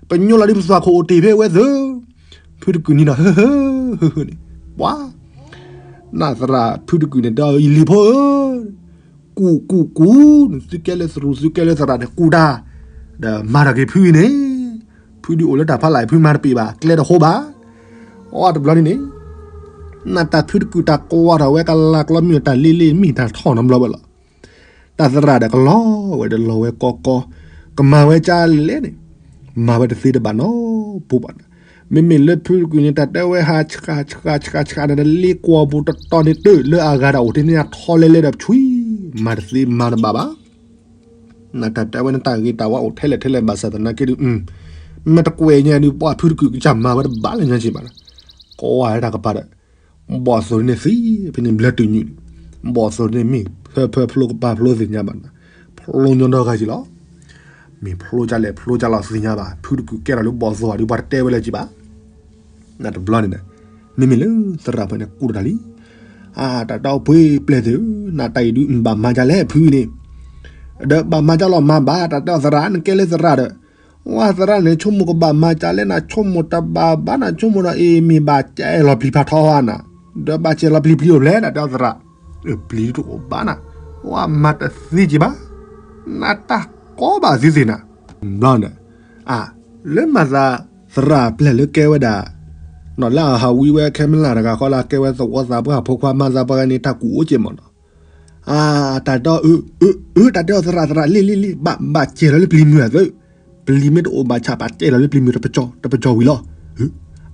ပညိၣ်လီၤဒ်ပသွၣ်ခိၣ်အိၣ်တ့ၢ်ဖဲဝဲသၢ, ဖုတကုာ်န့ၣ်ဒီး ဟၢဟၢဟၢန့ၣ်, ပှၤ နသရၣ်ဖုတကုာ်န့ၣ် တဲအီၤယလံၤဖိဧၢ, ကူၣ်ကူၣ်ကူၣ်, သုကဲလၢသရူး သုကဲလၢသရၣ်န့ၣ် ကူၣ်တၢ်, ဒီးမၤထီၣ်က့ၤဖုအံၤန့ၣ်, ဖုဒုးအိၣ်လၢတၢ်ဖးလၢ် ဖုမၤတပ့ၤဘၣ် ကျဲတဟိဘၣ်, အီတဘျီန့ၣ်န့ၣ်, နတၢ်ဖုတကုာ်တၢ်ကွၢ်ထီၣ်ဝဲကလၤကျီမ့ၢ်တၢ်လ့လ့မ့ၢ်တၢ်ထီၣ်နီတဘျီဘၣ်လီၤ. တၢ်သရၣ်ဒီးကလီၤဝဲဒီးလီၤဝဲကီကီ, ကမၤဝဲကၢလဲၣ်န့ၣ်, မၤဝဲတသ့တဘၣ်နီတပူၤဘၣ်န့ၣ်, မ့မ့ၢ်လၢဖုတကုာ်န့ၣ် တၢ်တဲဝဲဟးဆှးဆှးဆှးဆှးန့ၣ် လ့ကွီၢ်ပူၤတတီၤန့ၣ် တၢၢ်လၢအဂၤဒီးအိၣ်တ့ၢ်န့ၣ် ထီလဲလဲဒီးဆွံ, မၤတသ့မၤတဘၣ်ဘၣ်. နတၢ်တဲဝဲန့ၣ်တၢ်ဂ့ၤတၢ်ဝါအိၣ်ထဲလဲၣ်ထဲလဲၣ်ဘၣ်ဆၣ်သနာ်က့ဒုး, မ့ၢ်တကွဲးညါဒုး ပှၤဖုတကုာ်ကစၢ်မၤဝဲတဘၣ်လၢညါက့ၤဘၣ်လီၤ. ကွၢ်ဝဲတၢ်ကပၤဒီး ဘီၣ်သိၣ်န့ၣ်သံ, ဖဲန့ၣ်ဘျၢတုၤညုၣ်န့ၣ်, ဘီၣ်သိၣ်န့ၣ်မ့ၢ်ဖၢဖၢဖျိကပၤဖျိသ့ၣ်ညါဘၣ်, ဖျိညီဒီဂၤက့ၤလီၤ. မ့ၢ်ဖျိကၢလဲၣ်ဖျိကၢလီၤသ့ၣ်ညါဘၣ်, ဖုတကုာ်ကဲထီၣ်လၢဘီၣ်သိၣ်ဘၣ်ဒုး ပှၤတတဲဝဲလၢက့ၤဘၣ်. နတဘျီန့ၣ်ဒီး, မ့မ့ၢ်လၢသရၣ်ဖဲန့ၣ်ကူၣ်တၢ်လံ. အါ တၢ်တဲအီၤပှ့ၤပျဲၢ်သ့ၣ်ဧၢ, နတၢ်အံၤဒုး ဘၣ်မၤဒ်လဲၣ်ဖုန့ၣ်, ဒီးဘၣ်မၤဒ်လီၤမၤဘၣ်, တၢ်တဲအီၤသရၣ် နကဲလၢသရၣ်ဒီး, ဝဲသရၣ်န့ၣ် ဆိကမိၣ်ကဘၣ်မၤဒ်လဲၣ် နဆိကမိၣ်တဘၣ်ဘၣ် နဆိကမိၣ်ဒီးအံၤ မ့ၢ်ဘၣ်ကဲလီၤပျံၤဖးထီဝဲနၤ, ဒီးဘၣ်ကဲလီၤပျံၤပျံၤအိၣ်ဖျဲၣ် တၢ်တဲအီၤသရၣ်, ပျံၤတအိၣ်ဘၣ်နၤ, ဝဲမၤတသ့က့ၤဘၣ်, နတၢ်ကီဘၣ်သ့သ့ၣ်နၤ, ဘျီန့ၣ်, အါ လၢမၤသး သရၣ်ပျဲၢ်လၢကဲဝဲဒၣ်, နီၢ်လၢအဟးဝံဝဲခဲမုၢ်လၢ်တဂၤဃီလၢကဲဝဲသဝီသးပှၢ်ဖိခွါမၤသးပှၤဂၤန့ၣ် တၢ်ကူၣ်အိၣ်က့ၤမးနီၤ, အါ တၢ်တဲအီၤ အၢ အၢ တၢ်တဲအီၤသရၣ်သရၣ် လ့လ့လ့ ဘၣ် ဘၣ်ကဲလီၤလၢပျံၤမုၢ်အသိး, ပျံၤမ့ၢ်တအိၣ်ဘၣ်ဆၣ် ဘၣ်ကဲလီၤလၢပျံၤမုၢ်တပကီၢ် တပကီၢ်ဝံၤလီၤ,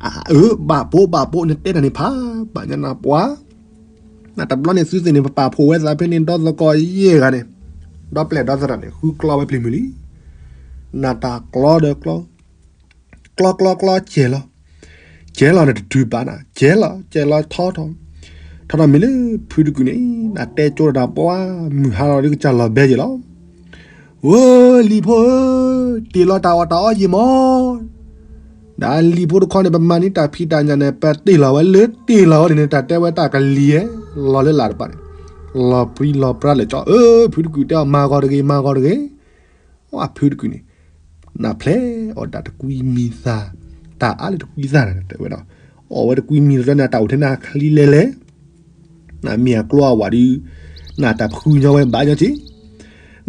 အၢ အၢ ဘၣ်ပိာ် ဘၣ်ပိာ် နတဲတၢ်န့ၣ်ဖးဘၣ်ညါနၤပှၤ နတဘျီန့ၣ် သုသ့ၣ်န့ၣ် ပပာ်ဖှိၣ်ဝဲသးဖဲန့ၣ် ဒီသကိးယဲၢ်ဂၤန့ၣ်, ဒီပျဲၢ်ဒီသရၣ်န့ၣ် ဃုကျီဝဲပျံၤမုၢ်လံ. နတၢ်ကျီဒီးကျီ, ကျီကျီကျီ ကဲၤလီၤ, ကဲၤလီၤန့ၣ်တတုၤဘၣ်နၤ, ကဲၤလီၤ ကဲၤလီၤထီထီၣ်, ထီထီၣ်မ့ၢ်လၢဖုတကုာ်န့ၣ် နတဲကၠိတၢ်ပှၤ မုၢ်ဟါလီၤဒ်ကစၢ်လီၤဘဲက့ၤလီၤ. ဝဲ လံၤဖိဧၢ, တ့ၢ်လီၤတၢ်အီၣ်တၢ်အီယံာ်မး ဒီးလံၤဖိတခီန့ၣ် ပမၤန့ၢ်တၢ်ဖံးတၢ်ညၣ်န့ၣ် ပတ့ၢ်လီၤဝဲလၢတ့ၢ်လီၤဝဲန့ၣ် တၢ်တဲဝဲတၢ်ကလံၤဧဲ, လီၤလၢလာ်တပၤန့ၣ်, လီၤပြံလီၤပြါလဲၣ်ကၠီဧၢ, ဖုတကုာ်တဲအီၤ မၤဂီၤတဂ့ၤ မၤဂီၤတဂ့ၤ, အဖုတကုာ်န့ၣ်, နဖျဲးအီၣ်ဒၣ်တကွံမံၤသၣ်, တၢ်အါလၢတကွံသၣ်န့ၣ် တဲဝဲဒီး, အီၣ်ဝဲတကွံမံၤသၣ်န့ၣ် အတၢ်အိၣ်ထဲန့ၣ်ချံလဲလဲ နမ့ၢ်အကျိအဝၤဒုး, နတၢ်ဖုညီဝဲဘၣ်ညီက့ၤ,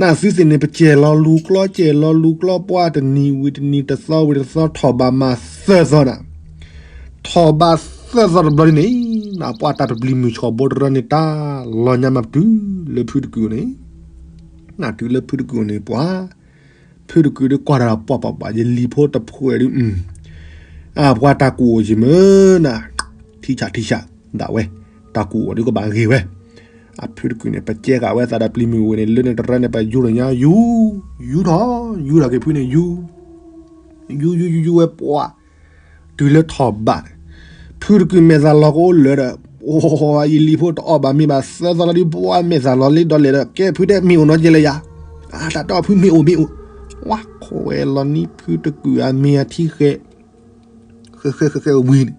နသုသ့ၣ်န့ၣ် ပစဲၤလီၤလူၤကျီ စဲၤလီၤလူၤကျီ ပှၤတနံၤဝံၤတနံၤ တသီဝံၤတသီ ထီၣ်ဘးမၤသၢသီနၤ, ထီၣ်ဘးသၢသီတဘျီန့ၣ်, နပှၤတၢ်ပပျံၤမုၢ်ဆီၣ်ဘိတရၢန့ၣ် တၢ်လီၤညါမးပတုၤလၢဖုတကုာ်န့ၣ်, နတုၤလၢဖုတကုာ်န့ၣ်ပှၤ ဖုတကုာ်ဒုးကွၢ်တၢ်ပှၤပှၤပှၤ ယလံၤဖိတဖှဲးဒုး, အပှၤတၢ်ကူၣ်အိၣ်ယံာ်မးနၤ, ထံဆးထံဆး, ဒၣ်ဝဲ, တၢ်ကူၣ်အိၣ်ဒုးကဘၣ်ဂ့ၤဝဲ, အဖုတကုာ်န့ၣ် ပကဲဃာ်ဝဲသးဒီးပျံၤမုၢ်ဝဲန့ၣ် လၢန့ၣ်တရၢန့ၣ် ပယူၤတညါယူၤ, ယူၤထီၣ်, ယူၤထီၣ်က့ၤဖုန့ၣ်ယူၤ ယူၤယူၤယူၤယူၤဝဲပှၤ, တုၤလၢထီၣ်ဘးန့ၣ်, ဖုတကုာ်မဲာ်သၣ်လီၤကအိၣ်လၢာ်ဒီး, အိ ယလံၤဖိတအီၣ်ဘၣ်မ့ၤဘၣ်သၢသီလီၤဒုး ပှၤမဲာ်သၣ်လီၤလ့ဒီးလဲာ်ဒီး ကဲဖုတဲမ့ၢ်အိၣ်နီတကဲလၢၤယၤ, အတၢ်တီဖုမ့ၢ်အိၣ်မ့ၢ်အိၣ်, ဝါခိၣ်ဝဲလီၤနံၤဖုတကုာ်အမ့ၤအထံဃဲ ဃဲဃဲဃဲဃဲဝံၤန့ၣ်,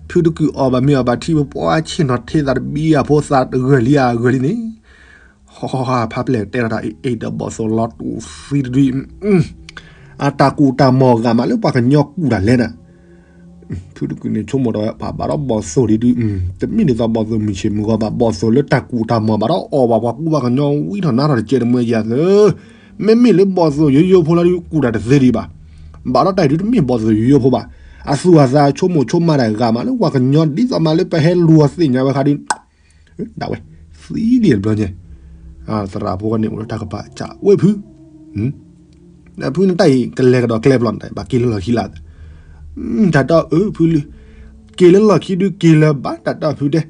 ဖုတကုာ်အီၣ်ဘၣ်မ့ၤအီၣ်ဘၣ်ထံ ပှၤဆ့ၣ်နီၤထ့သးတဘံအဖိသးတဂၢၢ်လံဧါဂၢၢ်လံန့ၣ်, ဟီဟီဟီ ဖါပျဲၢ်တဲလီၤတၢ်အံၤ အ့ၣ်ဒီးဘီၣ်သိၣ်လီၤတူာ်သံတဒု, အတၢ်ကူၣ်တၢ်မီၢ်ဂၤမးလၢပှၤကညီကူၣ်တၢ်လဲၣ်နၤ, ဖုတကုာ်န့ၣ်ဆိကမိၣ်ဒီးပှၤဘၣ်ဒီးဘီၣ်သိၣ်ဒ်ဒု, တမ့ၢ်ဒ်သိးဘီၣ်သိၣ်မုၢ်ဆ့ၣ်မုၢ်ဂီၤဘၣ် ဘီၣ်သိၣ်လၢတၢ်ကူၣ်တၢ်မီၢ်ဘၣ်ဒီးအီၣ်ဘၣ်ပှၤကူပှၤကညီဝံထီၣ်နါထီၣ်တကဲတမှဲယၤသၢ, မ့မ့ၢ်လၢဘီၣ်သိၣ်ယိယိဖိလီၤဒုးကူၣ်တၢ်တသ့ဒံးဘၣ်, ဘၣ်ဒီးတၢ်အံၤဒုးတမ့ၢ်ဘီၣ်သိၣ်ယိယိဖိဘၣ်, အသူၣ်အသးအဆိကမိၣ်ဆိကမးတၢ်ဂ့ၤမးလၢပှၤကညီဒ်သိးမးလၢပဟဲလူၤသ့ၣ်ညါဝဲခါဒုး ဒၣ်ဝဲ သံဒံးတဘျီညါ သရၣ်ဖိန့ၣ် အိၣ်လၢတၢ်ကပၤစံးဝဲဖု ဖုနတၢ်အံၤ ကလဲၤကဒီးကျဲပျီန့ၣ် ဘၣ်က့ၤလၢလီၢ်ခံလၢ် တၢ်တီအၢဖုလံ က့ၤလၢလီၢ်ခံဒုးက့ၤလၢၤဘၣ် တၢ်တီဖုတဲ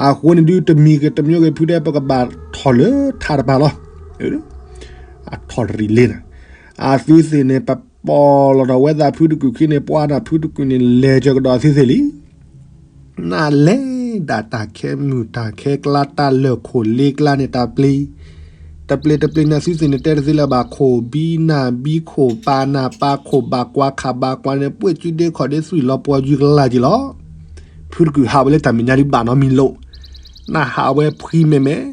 အဃိန့ၣ်ဒုး တမံၤဂ့ၤတမံၤဂ့ၤဖုတဲ ပကဘၣ်ထီၣ်လၢထးတပၤလီၤ. အထီၣ်တရံးလ့နၤ အသုသ့ၣ်န့ၣ် ပပိာ်လီၤဒီးဝဲသးဖုတကုာ်ခံန့ၣ် ပှၤနၢ်ဖုတကုာ်န့ၣ် လဲၤကၢၤကဒီးအသုသ့ၣ်လံ နလဲၤဒၣ်တၢ်ခဲမုၢ်တၢ်ခဲကျါ တၢ်လၢၢ်ခိၣ်လ့ကျါန့ၣ် တပျ့ၤ တပျ့ၤတပျ့ၤန့ၣ် အသုသ့ၣ်န့ၣ် တဲတသ့လၢၤဘၣ် ခိၣ်ဘံနၢ်ဘံ ခိၣ်ပာ်နၢ်ပာ် ခိၣ်ဘၣ်ကွၢ်ခးဘၣ်ကွၢ်န့ၣ် ပှ့ၢ်ကုဒ့ခီၣ်ဒ့သွံၣ်လီၤပှီၤယုၢ်ကလာ်က့ၤလီၤ. ဖုတကုာ်ဟးဝဲလၢတၢ်မဲာ်ညါဒုးဘၣ်နီတမံၤလိာ် နၢ်ဟးဝဲဖှံမဲာ်မဲာ်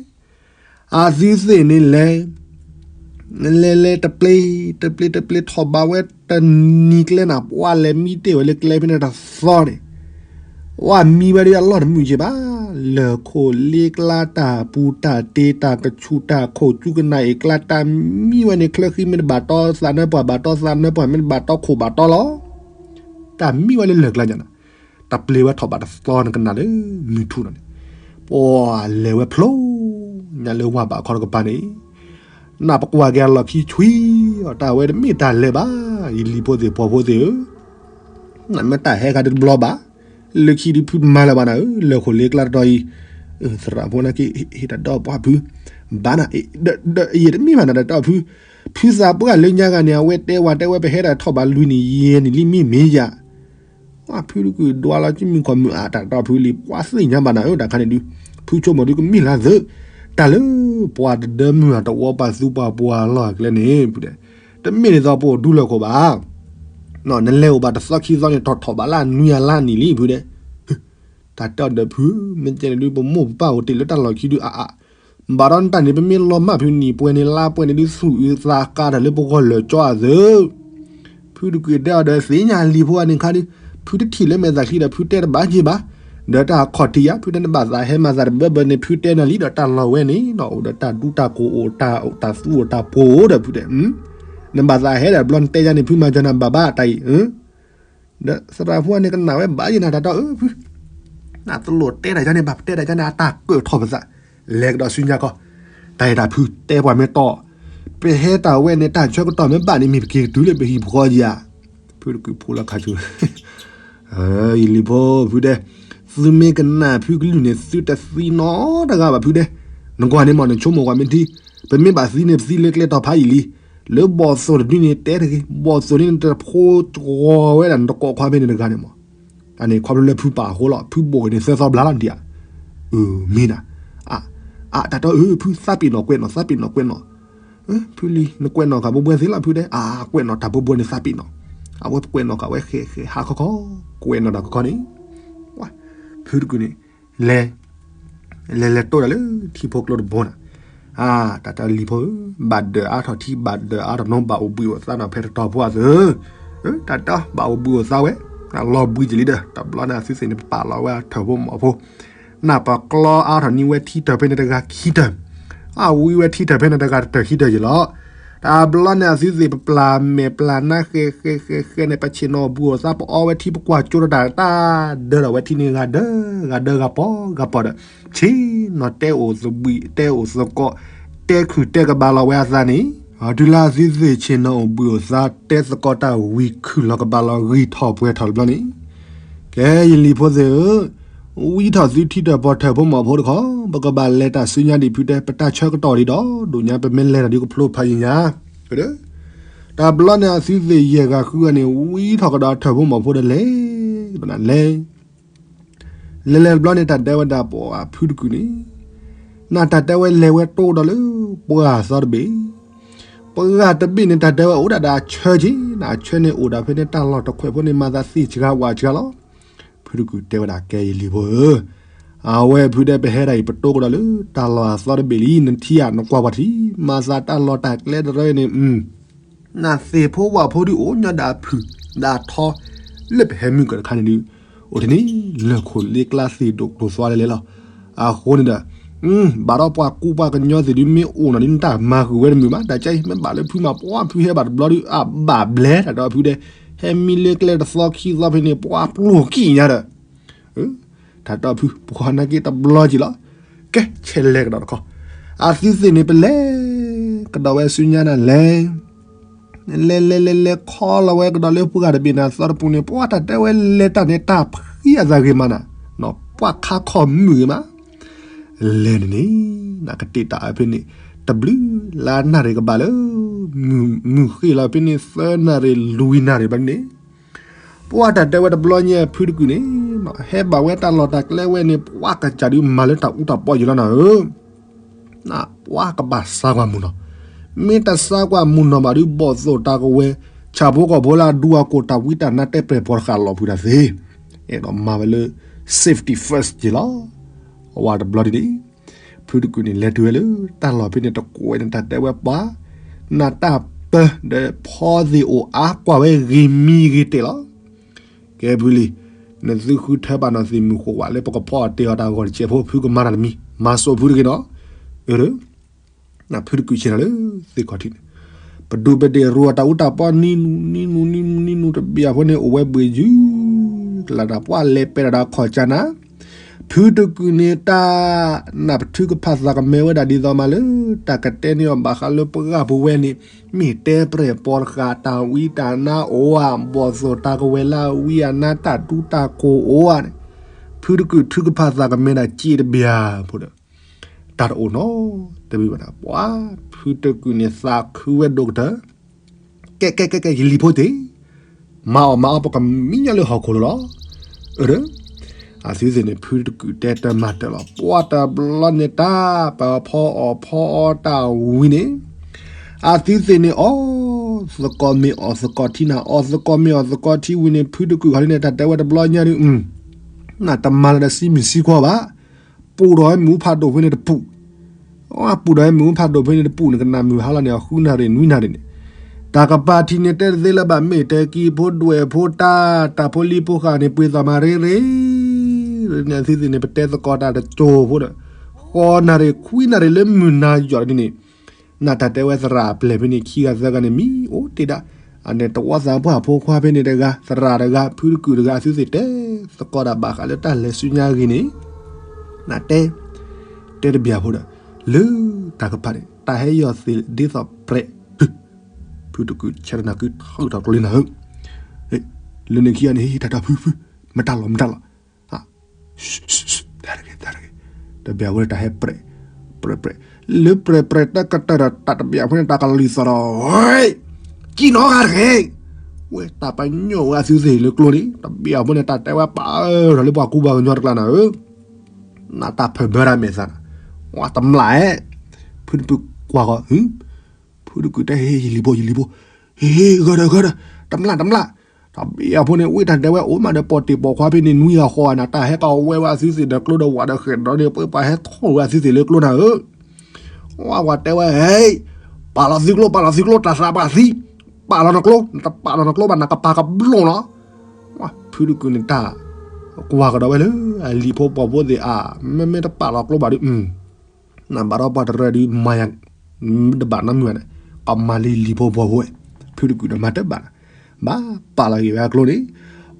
အသုသ့ၣ်န့ၣ်လဲၤ လဲၤလဲၤတပျ့ၤ တပျ့ၤတပျ့ၤထီၣ်ဘးဝဲတနံၤကျဲနၤ ပှၤလဲၤမံတ့ၢ်ဝဲလၢကျဲဖဲန့ၣ်တသီန့ၣ် ပှၤမံဝဲဒ်အလီၢ်တမုာ်က့ၤဘၣ် လၢၢ်ခိၣ်လ့ကျါ တၢ်ပူၤတၢ်တ့ တၢ်ကဆူးတၢ်ခိၣ် ကၠူကနၣ်အ့ၣ်ကျါ တၢ်မံဝဲန့ၣ် ချၢဃံမ့ၢ်တဘၣ်တီ သးနၢပှၢ်ဘၣ်တီ သးနၢပှၢ်မ့ၢ်တဘၣ်တီ ခိၣ်ဘၣ်တီလီၤ. တၢ်မံဝဲလၢလၢၢ်ကျါညါန့ၣ် တပျ့ၤဝဲထီၣ်ဘးတသီနကနၣ်လၢ မုၢ်ထူၣ်နီၤန့ၣ် ပှၤလဲၤဝဲဖျိ ညါလၢဝၢ်ဘးခီတကပၤန့ၣ် နၢ်ပကွၢ်က့ၤအလီၢ်ခံဆွံအီၤ တၢ်ဝဲတမ့ၢ်တၢ်လဲၤဘၣ် ယလံၤဖိသ့ၣ်ပှၤဖိသ့ၣ်ဧၢ နမ့ၢ်တၢ်ဟဲခါဒုးတဘျီဘၣ် လၢခံဒုးဖုတမၤလၢၤဘၣ်နၤဧၢ လၢၢ်ခိၣ်လ့ကျါတတီၤအံၤ သရၣ်ဖိနာ်က့ ဟ့ၣ်တၢ်ဒီးပှၤဖု ဘၣ်နၤ ဒီးယတမ့ၢ်ဘၣ်နၤ တၢ်တီဖု ဖုသးပှၢ်လၢညါဂၤန့ၣ် အဝဲတဲဝဲတဲဝဲ ပဟဲဒၣ်ထီၣ်ဘးလွံၢ်နံၣ်ယဲၢ်နံၣ်လံမ့ၢ်မ့ၢ်ယၤ ပှၤဖုတကုာ်ဒွးလီၤကမုၢ်ခီၣ်မုၢ်အါ တၢ်တီဖုလံ ပှၤသ့ၣ်ညါဘၣ်နၤဧၢ တၢ်ခါန့ၣ်ဒုး ဖုဆိကမိၣ်ဒုးကမ့ၢ်လၢသု တၢ်လၢပှၤတဒၢမုၢ်အတဝီပာ်သူပှၤပှၤလီၢ်အကျဲန့ၣ် ဖုတဲ တမ့ၢ်ဒ်သိးပအိၣ်ဒူလၢၢ်ခိၣ်ဘၣ် နလဲၤအိၣ်ဘၣ်တသီခံသီန့ၣ် ထီၣ်ထီၣ်ဘးလၢအနွံအလါနံၣ်လံ ဖုတဲ တၢ်တဲအီၤဒီးဖု မ့ၢ်ကဲန့ၣ်ဒုး ပမိၢ်ပပၢ်အိၣ်တ့ၢ်လၢတၢ်လီၢ်ခံဒုးအါအါ ဘၣ်ဒီးနတၢ်န့ၣ် ပမ့ၢ်လီၤမၢ်ဖုနံၣ်ပှဲၤန့ၣ် လါပှဲၤန့ၣ်ဒုး သူၣ်အုးသးကါတၢ်လၢပဂီၢ်လၢာ်ကၠီအသုး ဖုတကုာ်တဲအီၤဒီးသ့ၣ်ညါလံၤဖိအန့ၣ်ခါဒုး ဖုတထံၣ်လၢမဲာ်သးချံဒီး ဖုတဲတဘၣ်က့ၤဘၣ် ဒီးတၢ်ခီၣ်ထံးယါ ဖုတဲနဘၣ်သးဟဲမၤသးတဘၢဘၢန့ၣ် ဖုတဲနၤလံဒီးတၢ်လီၢ်ဝဲန့ၣ် ဒီးအိၣ်ဒီးတၢ်ဒူတၢ်ကိၢ်အိၣ်တၢ်သူၣ်အိၣ်တၢ်ပိာ်အိၣ်ဒီးဖုတဲ နဘၣ်သးဟဲဒီးဘျီနတဲယါန့ၣ် ဖုမၤစၢၤနၤဘၣ်ဘၣ်တၢ်အံၤ ဒီးသရၣ်ဖိန့ၣ်ကနၣ်ဝဲဘၣ်ယဲနၤတၢ်တီအၢဖု နတလိၣ်တဲတၢ်ယါန့ၣ်ဘၣ် ပတဲတၢ်ယါန့ၣ် အတၢ်ကၢၣ်ထီၣ်ပသး လဲၤကဒီးဆူညါကီၢ် တၢ်အဲၣ်တၢ်ဖုတဲပှၤမ့ၢ်တီ ပဟဲတၢ်ဝဲန့ၣ် တၢ်ဆၢကတီၢ်မ့ၢ်ဘၣ်န့ၣ် မ့ၢ်ပက့ၤကတုၤလၢပဟံၣ်ပဃီယၤ ဖုတကုာ်ဖိလီၤခါဆူ ယလံၤဖိဖုတဲ သုမ့ၢ်ကနၣ်ဖုကလုၢ်န့ၣ် သုတသံနီတဂၤဘၣ်ဖုတဲ နကွၢ်န့ၣ်မ့ၢ်နဆိကမိၣ်ကွၢ်မ့ၢ်ထံ ပမ့ၢ်ဘၣ်သံန့ၣ် ပသံလၢကျဲတီၤဖးယံာ်လံ လၢဘီၣ်သိၣ်တဒုန့ၣ် တဲတဂ့ၤ ဘီၣ်သိၣ်န့ၣ် တဖိတဝီဝဲဒၣ်နတကိးခွါဖဲန့ၣ်တဂၤန့ၣ်မး အန့ၣ်ခီဖျိလၢဖုပာ်အဃိလီၤ ဖုဘိၣ်န့ၣ်သၢသီဘျါလီၤဒံးဧါ မ့ၢ်နၤ အ အတၢ်တီအၢ ဖုသးပ့ၤနီၣ်ကွဲးနီၣ် သးပ့ၤနီၣ်ကွဲးနီၣ် ဖုလံ နကွဲးနီၣ်ဃာ်ဘိဘိသ့လီၤဖုတဲ အကွဲးနီၣ်တၢ်ဘိဘိန့ၣ်သးပ့ၤနီၣ် အဝဲကွဲးနီၣ်ဃာ်ဝဲဃဲးဃဲးဟးခီခီ ကွဲးနီၣ်တၢ်ခီခီန့ၣ် ဖုတကုာ်န့ၣ် လဲၤ လဲၤလဲၤတိၢ်တၢ်လၢထံဖိကျိတဘိနၤ အ တၢ်တၢ်လံၤဖိဧၢ ဘၣ်ဒၢးအါထီၣ်ထံ ဘၣ်ဒၢးအါထီၣ်နိ ဘၣ်အိၣ်ဘှံးအိၣ်သါနီၣ်ဖဲတတီၤဖိအသု တၢ်တၢ် ဘၣ်အိၣ်ဘှံးအိၣ်သါဝဲ လီၤဘှံးကလံဒီး တဘျီန့ၣ်အသုသ့ၣ်န့ၣ် ပပာ်လီၤဝဲအထၢၣ်ဖိမီၤဖိ နၢ်ပၢၢ်ကျီအါထီၣ်န့ၢ်ဝဲထံတၢၢ်ဖဲန့ၣ်တဂၤခံတၢၢ် အဝံဝဲထံတၢၢ်ဖဲန့ၣ်တဂၤတတၢၢ်ခံတၢၢ်ယံၤလီၤ တဘျီန့ၣ်အသုသ့ၣ်ပပျၢ်မဲာ်ပျၢ်နါဃဲဃဲဃဲဃဲန့ၣ် ပဆ့ၣ်နီၤအိၣ်ဘှံးအိၣ်သါ ပအီဝဲထံပကွၢ်ကၠိတၢ် တၢ်ဒၢထီၣ်ဝဲထံန့ၣ် ဂၤဒၢဂၤဒၢဂၤပီၤဂၤပီၤဒီး ဆ့ၣ်နီၤတဲအိၣ်သဘှံး တဲအိၣ်သကိး တဲခုၣ်တဲကဘၣ်လီၤဝဲအသးန့ၣ် တုၤလၢအသုသ့ၣ်ဆ့ၣ်နီၤအိၣ်ဘှံးအိၣ်သါ တဲသကိးတၢ်ဝံၤခုၣ်လီၤကဘၣ်လီၤ ဂံၢ်ထီၣ်ပှဲၤထီၣ်တဘျီန့ၣ် ကဲယလံၤဖိသ့ၣ်ဧၢ ဝံထီၣ်သုထံတၢၢ်ပီၤထၢၣ်ဖိမီၤဖိတခီ ပကဘၣ်လဲၤတၢ်ဆူညါဒံးဖုတဲ ပတၢ်ဆၢကတီၢ်ဒံးဒီး ဒိၣ်ညါပမ့ၢ်လဲၤတၢ်ဒ်ကဖျိဖးယံၤညါ တဘျီန့ၣ်အသုသ့ၣ်ယဲၢ်ဂၤဃုဂၤန့ၣ် ဝံထီၣ်ကဒီးထၢၣ်ဖိမီၤဖိဒီးလဲၤ လဲၤ လဲၤလဲၤတဘျီန့ၣ် တၢ်တဲဝဲဒၣ်ပှၤဖုတကုာ်န့ၣ် နတၢ်တဲဝဲလဲၤဝဲတိၢ်ဒီးလၢ ပှၢ်သီတဘ့ၣ် ပှၢ်တဘ့ၣ်န့ၣ် တၢ်တဲဝဲအိၣ်ဒၣ်ဒီးအဆၢက့ၤ နအဆၢန့ၣ်အိၣ်ဒၣ်ဖဲန့ၣ် တၢ်လီၢ်တခွဲးဖိန့ၣ် မၤသးသ့ၣ်စှၤဝးစှၤလီၤ. ဖုတကုာ်တဲဝဲဒၣ်ကဲယလံၤဖိဧၢ အဝဲဖုတဲပဟဲဒၣ်အံၤ ပတိၢ်ကဒီးလၢ တၢ်လီၢ်အသီတဘ့ၣ်လံ နထံၣ်ဧါ နကွၢ်ပှၤထံၣ် မၤသးတၢ်လီၢ်တၢ်ကျဲတရၢန့ၣ် နသ့ၣ်ဖိဝၣ်ဖိဒုးအိၣ်ညီဒၣ်အဖုၣ်ဒၣ်ထီ လၢပဟဲမုၢ်ကီၢ်တခါန့ၣ်ဒုး အိၣ်တန့ၣ် လၢၢ်ခိၣ်လ့ကျါသ့ၣ်ဒိၣ်ကျိၤသွါလဲလဲလီၤ. အဃိန့ၣ်ဒီး ဘၣ်ဒီးပှၤကူပှၤကညီသ့ၣ်ဒုး မ့ၢ်အိၣ်နီၢ်ဒုး နတၢ်မၤဃုာ်ဝဲတမုာ်ဘၣ် တၢ်ကဲအံၤ မ့ၢ်ဘၣ်လၢဖုမၤပှၢ် ဖုဟဲဘၣ်တဘျီဒုး အဘၣ်ဘျဲတၢ်ဒီးဖုတဲ ဟဲမံလၢကျဲတသီခံသီဖဲန့ၣ် ပှၤပျိၢ်ကံၣ်ညါဒီး တၢ်တီၢ်ဖု ပှၤနာ်က့တဘျီက့ၤလီၤ. ကဲ ဆဲးလဲၤကဒီးတခီ, အသုသ့ၣ်န့ၣ်ပလဲၤကဒီးဝဲဆူညါနၤလဲၣ်, လဲၤလဲၤလဲၤလဲၤခီလီၤဝဲကဒီးလၢပှၢ်တဘ့ၣ်န့ၣ် အသီတပူၤန့ၣ် ပှၤတၢ်တဲဝဲလဲၤတၢ်န့ၣ် တၢ်ဖှံအသးဂ့ၤမးနၤ, ပှၤခါခီၣ်မုၢ်ဂ့ၤမး လဲၤန့ၣ်န့ၣ် နကတ့ၢ်တၢ်အဖဲန့ၣ် တဘျုးလါနၣ်ရံၣ်ကဘၣ်လၢ မုၢ်ဃ့ၢ်လီၤဖဲန့ၣ် သၢနၣ်ရံၣ် လွံၢ်နၣ်ရံၣ်ဘၣ်န့ၣ်, ပှၤတၢ်တဲဝဲတဘျီညါဖုတကုာ်န့ၣ် ဟဲဘၣ်ဝဲတၢ်လီၢ်တၢ်ကျဲဝဲန့ၣ် ပှၤကစၢ်ဒုးမၤလၢတၢ်အူတၢ်ပီယံာ်လီၤနၤဧၢ, ပှၤကဘၣ်စါကွၢ်မုၢ်နီၤ, မ့ၢ်တစါကွၢ်မုၢ်နီၤဘၣ်ဒုး ဘီၣ်သိၣ်တၢ်ကဝဲၤ ဆၣ်ဖိကီၢ်ဖိလၢအဒူအကိၢ် တၢ်ဝံတၢ်နါတဲပျဲၢ်ပီတဃာ်လီၤဖုးတၢ်သ့, အဲၣ်ဒိးမၤဝဲလၢ safety first က့ၤလီၤ. အဝဲတဘျီဒ်န့ၣ် ဖုတကုာ်န့ၣ် လဲၤတုၤဝဲလၢတၢ်လီၢ်ဖဲန့ၣ်တကွဲးန့ၣ် တၢ်တဲဝဲပှၤ နၢ်တၢ်ပၢဒီးဖီသ့ၣ်အိၣ်အါ ကွၢ်ဝဲဂ့ၤမံဂ့ၤတဲာ်လီၤ. ကဲဖုလံ, နသုဃုထၢဘၣ်နီၢ်သ့ၣ်မုၢ်ဃိးဝးလၢပကဖီအီၣ်တ့ၢ်အီၣ်တၢ်ဂီၤတစဲးဖိ ဖုကမၤတၢ်တမံၤ မၤစိာ်ဖုတဂ့ၤနီၤ, အၢ ဖုတကုာ်ဆဲးနၤလၢသ့ၣ်ခီၣ်ထံးန့ၣ်, ပဒူၣ်ပဒ့ၣ်ရိၣ်အတၢ်အူတၢ်ပီနံၤနူနံၤနူနံၤနူနံၤနူ တဘ့ၣ်အဖိန့ၣ် အိၣ်ဝဲဘှ့ၣ်ယုၢ်ကလးတၢ် ပှၤလဲၤပဲာ်တၢ်ဒီးခီၣ်ကၢနၤ, ဖုတကုာ်န့ၣ်တၢ် နၢ်ပထုကဖၣ်သးကမဲဝဲဒၣ်ဒ်သိးမးလၢ တၢ်ကတဲန့ၢ်အီၤဘၣ်ဃးလၢပှၢ်ပူၤဝဲန့ၣ် မ့ၢ်တဲပျဲၢ်ပီတဃာ် တၢ်ဝံတၢ်နါအိၣ်ဧါ ဘီၣ်သိၣ်တၢ်ကဝဲၤလၢအဝံအနါ တၢ်ဒူတၢ်ကိၢ်အိၣ်ဧါန့ၣ်, ဖုတကုာ်ထုကဖၣ်သးကမဲဒၣ်စ့တဘ့ၣ်ဖိဒီး တၢ်တအိၣ်နီတမံၤဘၣ်န့ၣ် ပှၤဖုတကုာ်န့ၣ်သးခုဝဲဒိၣ်ကတၢၢ်, ကဲကဲကဲကဲ ယလံၤဖိသ့ၣ်, မၤအီၣ်မၤအီၣ် ပကမံညီလၢဟီၣ်ခိၣ်လိၤလီၤ, အၢ အသုသ့ၣ်န့ၣ် ဖုတကုာ်တဲတၢ်မၤတၢ်လီၤ. ပှၤတဘျီန့ၣ်တၢ် ပဖီအီၣ်ဖီအီတၢ်ဝံၤန့ၣ် အသုသ့ၣ်န့ၣ် အီၣ်သကိးမ့ၤအီၣ်သကိးထံနၤ အီၣ်သကိးမ့ၤအီၣ်သကိးထံဝံၤန့ၣ် ဖုတကုာ်ခီလံန့ၣ် တၢ်တဲဝဲတဘျီညါဒုး နတမၤလၢတၢ်စံးမုၢ်စံးခွီဘၣ်, ပူၤဒီးဝဲမုၢ်ဖးဒိၣ်ဖဲန့ၣ်တပူၤ, ပူၤဒီးဝဲမုၢ်ဖးဒိၣ်ဖဲန့ၣ်တပူၤန့ၣ် ကနၣ်မုၢ်ဟါလီၤန့ၣ် အဃုနၣ်ရံၣ်နွံနၣ်ရံၣ်န့ၣ်, တၢ်ကပၤထံးန့ၣ်တဲတသ့လၢၤဘၣ် မ့ၢ်တဲကံဖိဒွဲၣ်ဖိတၢ် တၢ်ဖိလံၤဖိဃာ်န့ၣ် ပှ့ၤသီၣ်မၤရ့ရ့ န့ၣ် အသုသ့ၣ်န့ၣ် ပတဲသကိးတၢ်တစိၢ်ဖိဒီး ဃီနၣ်ရံၣ်ခွံနၣ်ရံၣ်လၢမုၢ်နၤယီၤဒ်န့ၣ် နတၢ်တဲဝဲသရၣ်အပျဲၢ်ဖဲန့ၣ် ခံဂၤသၢဂၤန့ၣ် မံၤအိၣ်တ့ၢ်ဒၣ်, အန့ၣ်တဝီသးပှၢ်ဖိခွါဖဲန့ၣ်တဂၤ သရၣ်တဂၤ ဖုတကုာ်တဂၤ အသုသ့ၣ်တဲသကိးတၢ်ဘၣ်ဃးလၢတၢ်လဲၤဆူညါအဂ့ၢ်န့ၣ်, နတဲ တဲတဘျီဖိဒီး လၢတၢ်ကပၤန့ၣ် တၢ်ဟဲယီၤသ့ၣ်ဒ်သိးပြဲး ဖုတကုာ်ဆဲးတနၤကုထီၣ်ကျိလံနၤဧၢ, လၢန့ၣ်ခံဂၤန့ၣ် တၢ်တၢ်ဖုဖု မတၤလီၤမတၤလီၤ တၢ်တဂ့ၤ တၢ်တဂ့ၤ, တဘျီဖိန့ၣ် တၢ်ဟဲပြဲး ပြဲး ပြဲး လၢပြဲး ပြဲး တၢ်ကတၢၢ်ဒီး တၢ်တဘျီဖိန့ၣ် တၢ်ကလံၤသီၣ်ဒီး ကံနီဂၤတဂ့ၤ, ဝဲတၢ်ပညိၣ်ဝဲအသုသ့ၣ်လၢကျိန့ၣ် တဘျီဖိန့ၣ် တၢ်တဲဝဲပာ်အၢထီၣ်လၢပှၤကူပှၤကညီတကျါနၤဧၢ, နတၢ်ဖၢၣ်ဘၢတၢ်မဲာ်သး, ဝဲတမျၢ်အဲၣ်, ဖုတကုာ်ကွၢ်ဃီ ဖုတကုာ်တဲ ဟ့ၣ် ယလံၤဖိ ယလံၤဖိ, ဟ့ၣ် ဂၢၢ်ဒီး ဂၢၢ်ဒီး တမျၢ် တမျၢ်, တဘျီဖိန့ၣ် ဝံတၢ်ဒဲးဝဲအိၣ်မးဒီး ပိာ်တ့ၢ်ပိာ်ခွါဖဲန့ၣ် နွံဂၤဃိးဂၤန့ၣ် တၢ်ဟဲကဝဲဝဲအသုသ့ၣ်ဒီးကျိဒီးဝးဒီးဃဲၣ်ဒီးန့ၣ် ပှၤဟဲထီၣ်ဝဲအသုသ့ၣ်လၢကျိနၤဧၢ, ဝဲပှၤတဲဝဲ ဟ့ၣ်, ပာ်လီၤသုကျိ ပာ်လီၤသုကျိ တၢ်သးပှၢ်သံ, ပာ်လီၤနကျိ နတပာ်လီၤနကျိဘၣ် နကပာ်ကဘျိၣ်လီၤ, ဖုတကုာ်န့ၣ်တၢ် ကွၢ်ကဒီးဝဲလၢ အလံၤဖိပိာ်ဖိသ့ၣ်အါ, မ့မ့ၢ်တပာ်လီၤကျိဘၣ်ဒီး နဘၣ်ဒီးပှၤတရၢဒီး မၤယၤ တဘၣ်နီတမံၤဘၣ်န့ၣ်, ကမၤလံလံၤဖိပိာ်ဖိဝဲ, ဖုတကုာ်ဒီးမၤတဘၣ်, ဘၣ်ပာ်လီၤက့ၤဝဲအကျိန့ၣ်,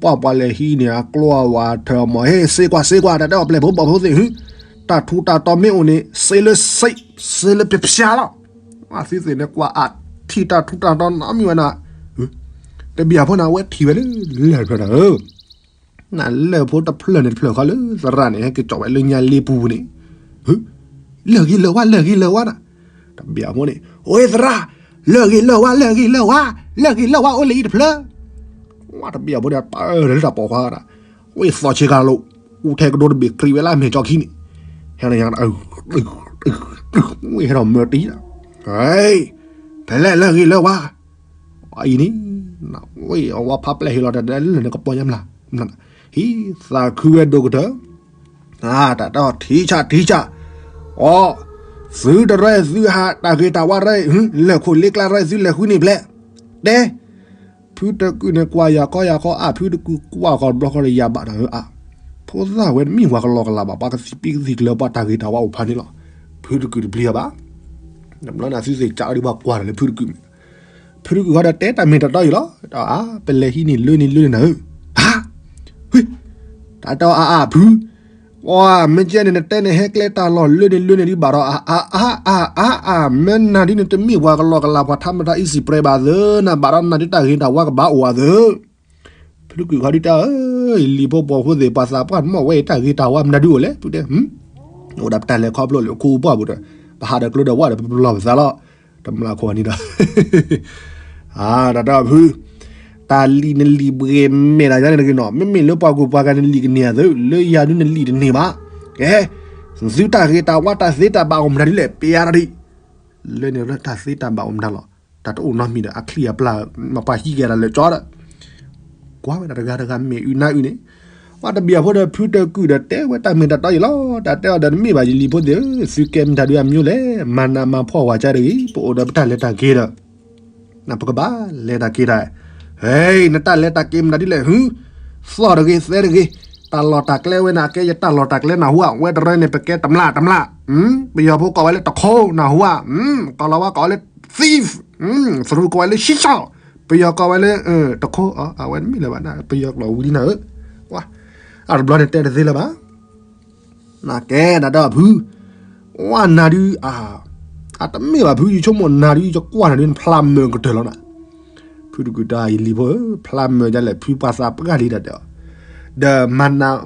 ပှၤပှၤလဲၤဟံးန့ၢ်အကျိအဝးထၢၣ်မး ဟ့ၣ် စ့ကွၢ် စ့ကွၢ် တၢ်တဲအီၤပျဲၢ်ဖိပိာ်ဖိသ့ၣ် တၢ်ထူးတၢ်တီၤမ့ၢ်အိၣ်န့ၣ် စ့လၢစ့, စ့လၢပျၢၤပျၢၤလီၤ, အသုသ့ၣ်န့ၣ် ကွၢ်အထံၣ်တၢ်ထူးတၢ်တီၤနီတမံၤဘၣ်န့ၣ်, တဘျီဖိန့ၣ် အဝဲထံၣ်ဝဲလၢလၢၢ်တဖျၢၣ်နၤဧၢ နလၢၢ်ဖိတဖျၢၣ်န့ၣ်တဖျၢၣ်ဃီလၢသရၣ်န့ၣ် ဟဲက့ၤကၠီၣ်ဝဲလၢညါလ့ပူၤန့ၣ်, လၢၢ်ဂ့ၤလၢၢ်ဝါ လၢၢ်ဂ့ၤလၢၢ်ဝါနၤ, တဘျီဖိန့ၣ် အိၣ်သရၣ်, လၢၢ်ဂ့ၤလၢၢ်ဝါ လၢၢ်ဂ့ၤလၢၢ်ဝါ, လၢၢ်ဂ့ၤလၢၢ်ဝါအိၣ်လၢအံၤတဖျၢၣ်, ဝဲတဘျီဖိန့ၣ် ပၢၢ်လၢတၢ်ပိာ်ခွါဒၣ်, ဝဲသီၣ်ဆ့ကၤလိာ်, အူထဲကဒိတဘ့ၣ်ကြံးဝဲလၢအမဲာ်ကၠီခံန့ၣ်, ဟဲလၢညါ, ဝဲဟဲထီၣ်မၢတံၢ်ဒၣ်, ဖဲလဲၣ်လၢၢ်ဂ့ၤလၢၢ်ဝါ အံၤန့ၣ်, ဝဲအဝဲဖးပျဲၢ်ဟ့ၣ်လီၤတၢ်ဒဲးလၢန့ၣ်ကပီၤညါမျၢ်, ဟံးသးခုဝဲဒိၣ်ကတၢၢ်, တၢ်တဲအီၤထံဆၣ်ထံဆၣ်, အီ, သုတရၢသုဟး တၢ်ဂ့ၤတၢ်ဝါရၢ, လၢၢ်ခိၣ်လ့ကျါရၢ သုလဲၤဃုန့ၣ်ဖျဲး, တဲ, ဖုတကုာ်န့ၣ်ကွၢ်ယၤခီယၤခီအါ ဖုတကုာ်ကွၢ်ဃီတဘျီဃီဒီးယၤဘၣ်နၤဧၢအါ, ဖိသၣ်ဝဲတမ့ၢ်ပှၤကလီကလီဘၣ် ပှၤကသံၣ်ပံကသံၣ်ကျၢၤ ပှၤတၢ်ဂ့ၤတၢ်ဝါအိၣ်ဖးန့ၣ်လီၤ, ဖုတကုာ်တပျံၤအီၤဘၣ်, တဘျီန့ၣ်သုသ့ၣ်ကးအီၤဒ်ပှၤကွၢ်တၢ်လၢဖုတကုာ်မ့ၢ် ဖုတကုာ်ဃီဒီးတဲတၢ်မ့ၢ်တတီယံၤလီၤ, အါ ပလဲၤဟံးန့ၢ်လၢန့ၣ်လၢန့ၣ်နၤဧၢ, ဟါ, ဟ့, တၢ်တဲအါအါဖု, ပှၤမ့ၢ်ကဲန့ၣ် နတဲန့ၣ်ဟဲကျဲတၢ်လီၢ်လၢန့ၣ်လၢန့ၣ်ဒုးဘၣ်ဒီး အါအါအါအါအါ, မ့ၢ်နၤဒုးန့ၣ်တမ့ၢ်ပှၤကလီကလီပှၤထါမတၤအံၣ်စံးပြဲဘၣ်သၢ, နဘၣ်ဒီးနၤဒုးတၢ်ဂ့ၤတၢ်ဝါကဘၣ်အိၣ်ဧါသၢ. ဖုတကုာ်ဃီဒုးတဲအၢ, ယလံၤဖိပှီၤဖိသ့ၣ် ပှၤသးပှၢ်တမီၢ်ဝဲအံၤ တၢ်ဂ့ၤတၢ်ဝါမနုၤဒုးအိၣ်လဲၣ်, ဖုတဲ, အိၣ်ဒီးပတၢ်လဲၤခီဖျိလၢခိပှၢ်ပူၤဒီး ပဟးဒီးကျိဒီးဝၣ်ဒီးပပလီၢ်ပသးလီၤ, တမျၢ်ခိၣ်န့ၣ်ဒီး တၢ်တဲဖု, တၢ်လံၤနလံၤပှဲၤမဲာ်တၢ်ယါန့ၣ်တဂ့ၤနီၤ, မ့မ့ၢ်လၢပှၤကူၣ်ပှၤကၤနလံၤကန့ၢ်အသး, လၢယၤဒုးနလံၤတန့ၢ်ဘၣ်, ကဲ, သုတၢ်ဂ့ၤတၢ်ဝါတၢ်သ့တၢ်ဘၣ်အိၣ်မနုၤဒုးလဲၣ် ပျဲယၤဒီးဒံး, လၢန့ၣ်လၢတၢ်သ့တၢ်ဘၣ်အိၣ်မနုၤလီၤ, တၢ်တအိၣ်နီတမံၤဒီး အချံအပျၢ် မ့ၢ်ပှၤဟံးက့ၤတၢ်လၢကၠီဒီး ကွၢ်ဝဲဒၣ်တဂၤတဂၤမ့ၢ်အုးနါအုးန့ၣ်, ပှၤတဘျီဖိဒီးဖုတကုာ်ဒီးတဲဝဲတၢ်မ့ၢ်တတီယံၤလီၤ, တၢ်တဲအီၤဒီးတမ့ၢ်ဘၣ်ယလံၤဖိသ့ၣ်ဧၢ, သုကဲမတၤဒုးအမံၤလဲၣ်, မၤနးမၤဖှီၣ်ဝဲကဲတဂ့ၤ, ပအိၣ်ဒီးပတၢ်လဲၤတၢ်က့ၤဒီး ပကဘၣ်လဲၤတၢ်က့ၤတၢ်, ဟဲ, နတၢ်လဲၤတၢ်က့ၤမတၤဒ်လဲၣ်, ဟူ, သီၣ်တဂ့ၤသဲတဂ့ၤ, တၢ်လီၢ်တၢ်ကျဲဝဲန့ၣ် အကဲယတၢ်လီၢ်တၢ်ကျဲနၢ်ဟူဧါ, ဝဲတရၢန့ၣ် ပကဲတမျၢ်တမျၢ်, ပယီၤဖိကိးဝဲလၢတခိနၢ်ဟူဧါ, ကီၢ်လီၤဝါကိးဝဲလၢ thief, သရူးကိးဝဲလၢ ရှံၣ်ဆီၣ်, ပယီၤကိးဝဲလၢ တခိ, အဝဲတမ့ၢ်လၢၤဘၣ် ပယီၤကျိာ်ဝံၤလံနၤဧၢ, အတဘျီန့ၣ်တဲတသ့လၢၤဘၣ် နကဲဒၣ်တၢ်ဖု, ဝဲနၤဒုး, အတမ့ၢ်ဘၣ်ဖု ယဆိကမိၣ်နၤဒုး ယကွၢ်နၤဒုး နဖျါမၢၢ်ကတၢၢ်လီၤနၤ, ဖုတကုာ်တဲယလံၤဖိဧၢ, ဖျါမၢၢ်ဒ်လဲၣ် ဖုပှၤသးပှၢ်လံတၢ်တဲအီၤ, ဒီးမၤနး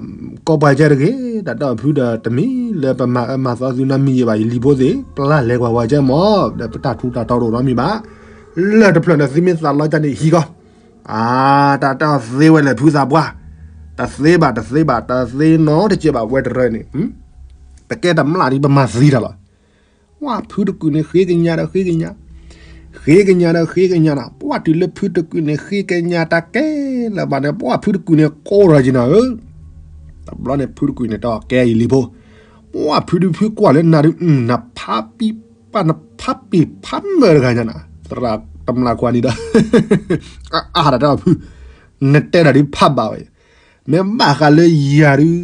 ကီၢ်ပှၤကဲတဂ့ၤ, တၢ်တဲအီၤဖုဒီးတမ့ၢ်လၢပမၤအၢမၤသီသုနီတမံၤယံၤဘၣ် ယလံၤဖိသ့ၣ်, ပျၢ်လဲၤကွၢ်ပှၤကဲမး, ဒီးပတၢ်ထူးတၢ်တီတအိၣ်နီတမံၤဘၣ်, လၢၢ်တဖျၢၣ်န့ၣ် သုမ့ၢ်သးလီကၢ်န့ၣ်ဟံးကီး အါ, တၢ်တဲအီၤသ့ဝဲလဲၣ်ဖုသးပှၢ်, တသ့ဘၣ် တသ့ဘၣ် တသ့နီတစဲးဘၣ် ဝဲတရၢန့ၣ်, ပကဲတမျၢ်ဒ်ပမၤသံတၢ်လီၤ, ဝဲဖုတကုာ်န့ၣ် ဃ့ကညးဒီးဃ့ကညး, ဃ့ကညးဒီးဃ့ကညးနီၤ, ပှၤတုၤလၢဖုတကုာ်န့ၣ် ဃ့ကညးတၢ်ကဲလၢၤဘၣ်န့ၣ် ပှၤဖုတကုာ်န့ၣ် ကိးထီၣ်က့ၤနၤဧၢ, တဘျီန့ၣ် ဖုတကုာ်န့ၣ်တဲအီၤ ကဲယလံၤဖိ, ပှၤဖုဒုးဖုကွၢ်လၢနၤဒုး နဖးပံပၢ် နဖးပ့ၤဖးမၢၢ်တဂၤညါနၤ, သရၣ်တမျၢ်ခွါန့ၣ်ဒီး အါ တၢ်တဲအီၤဖု, နတဲဒၣ်ဒုးဖးဘၣ်ဝဲ, မ့ၢ်ဘၣ်ဃးလၢယၤဒုး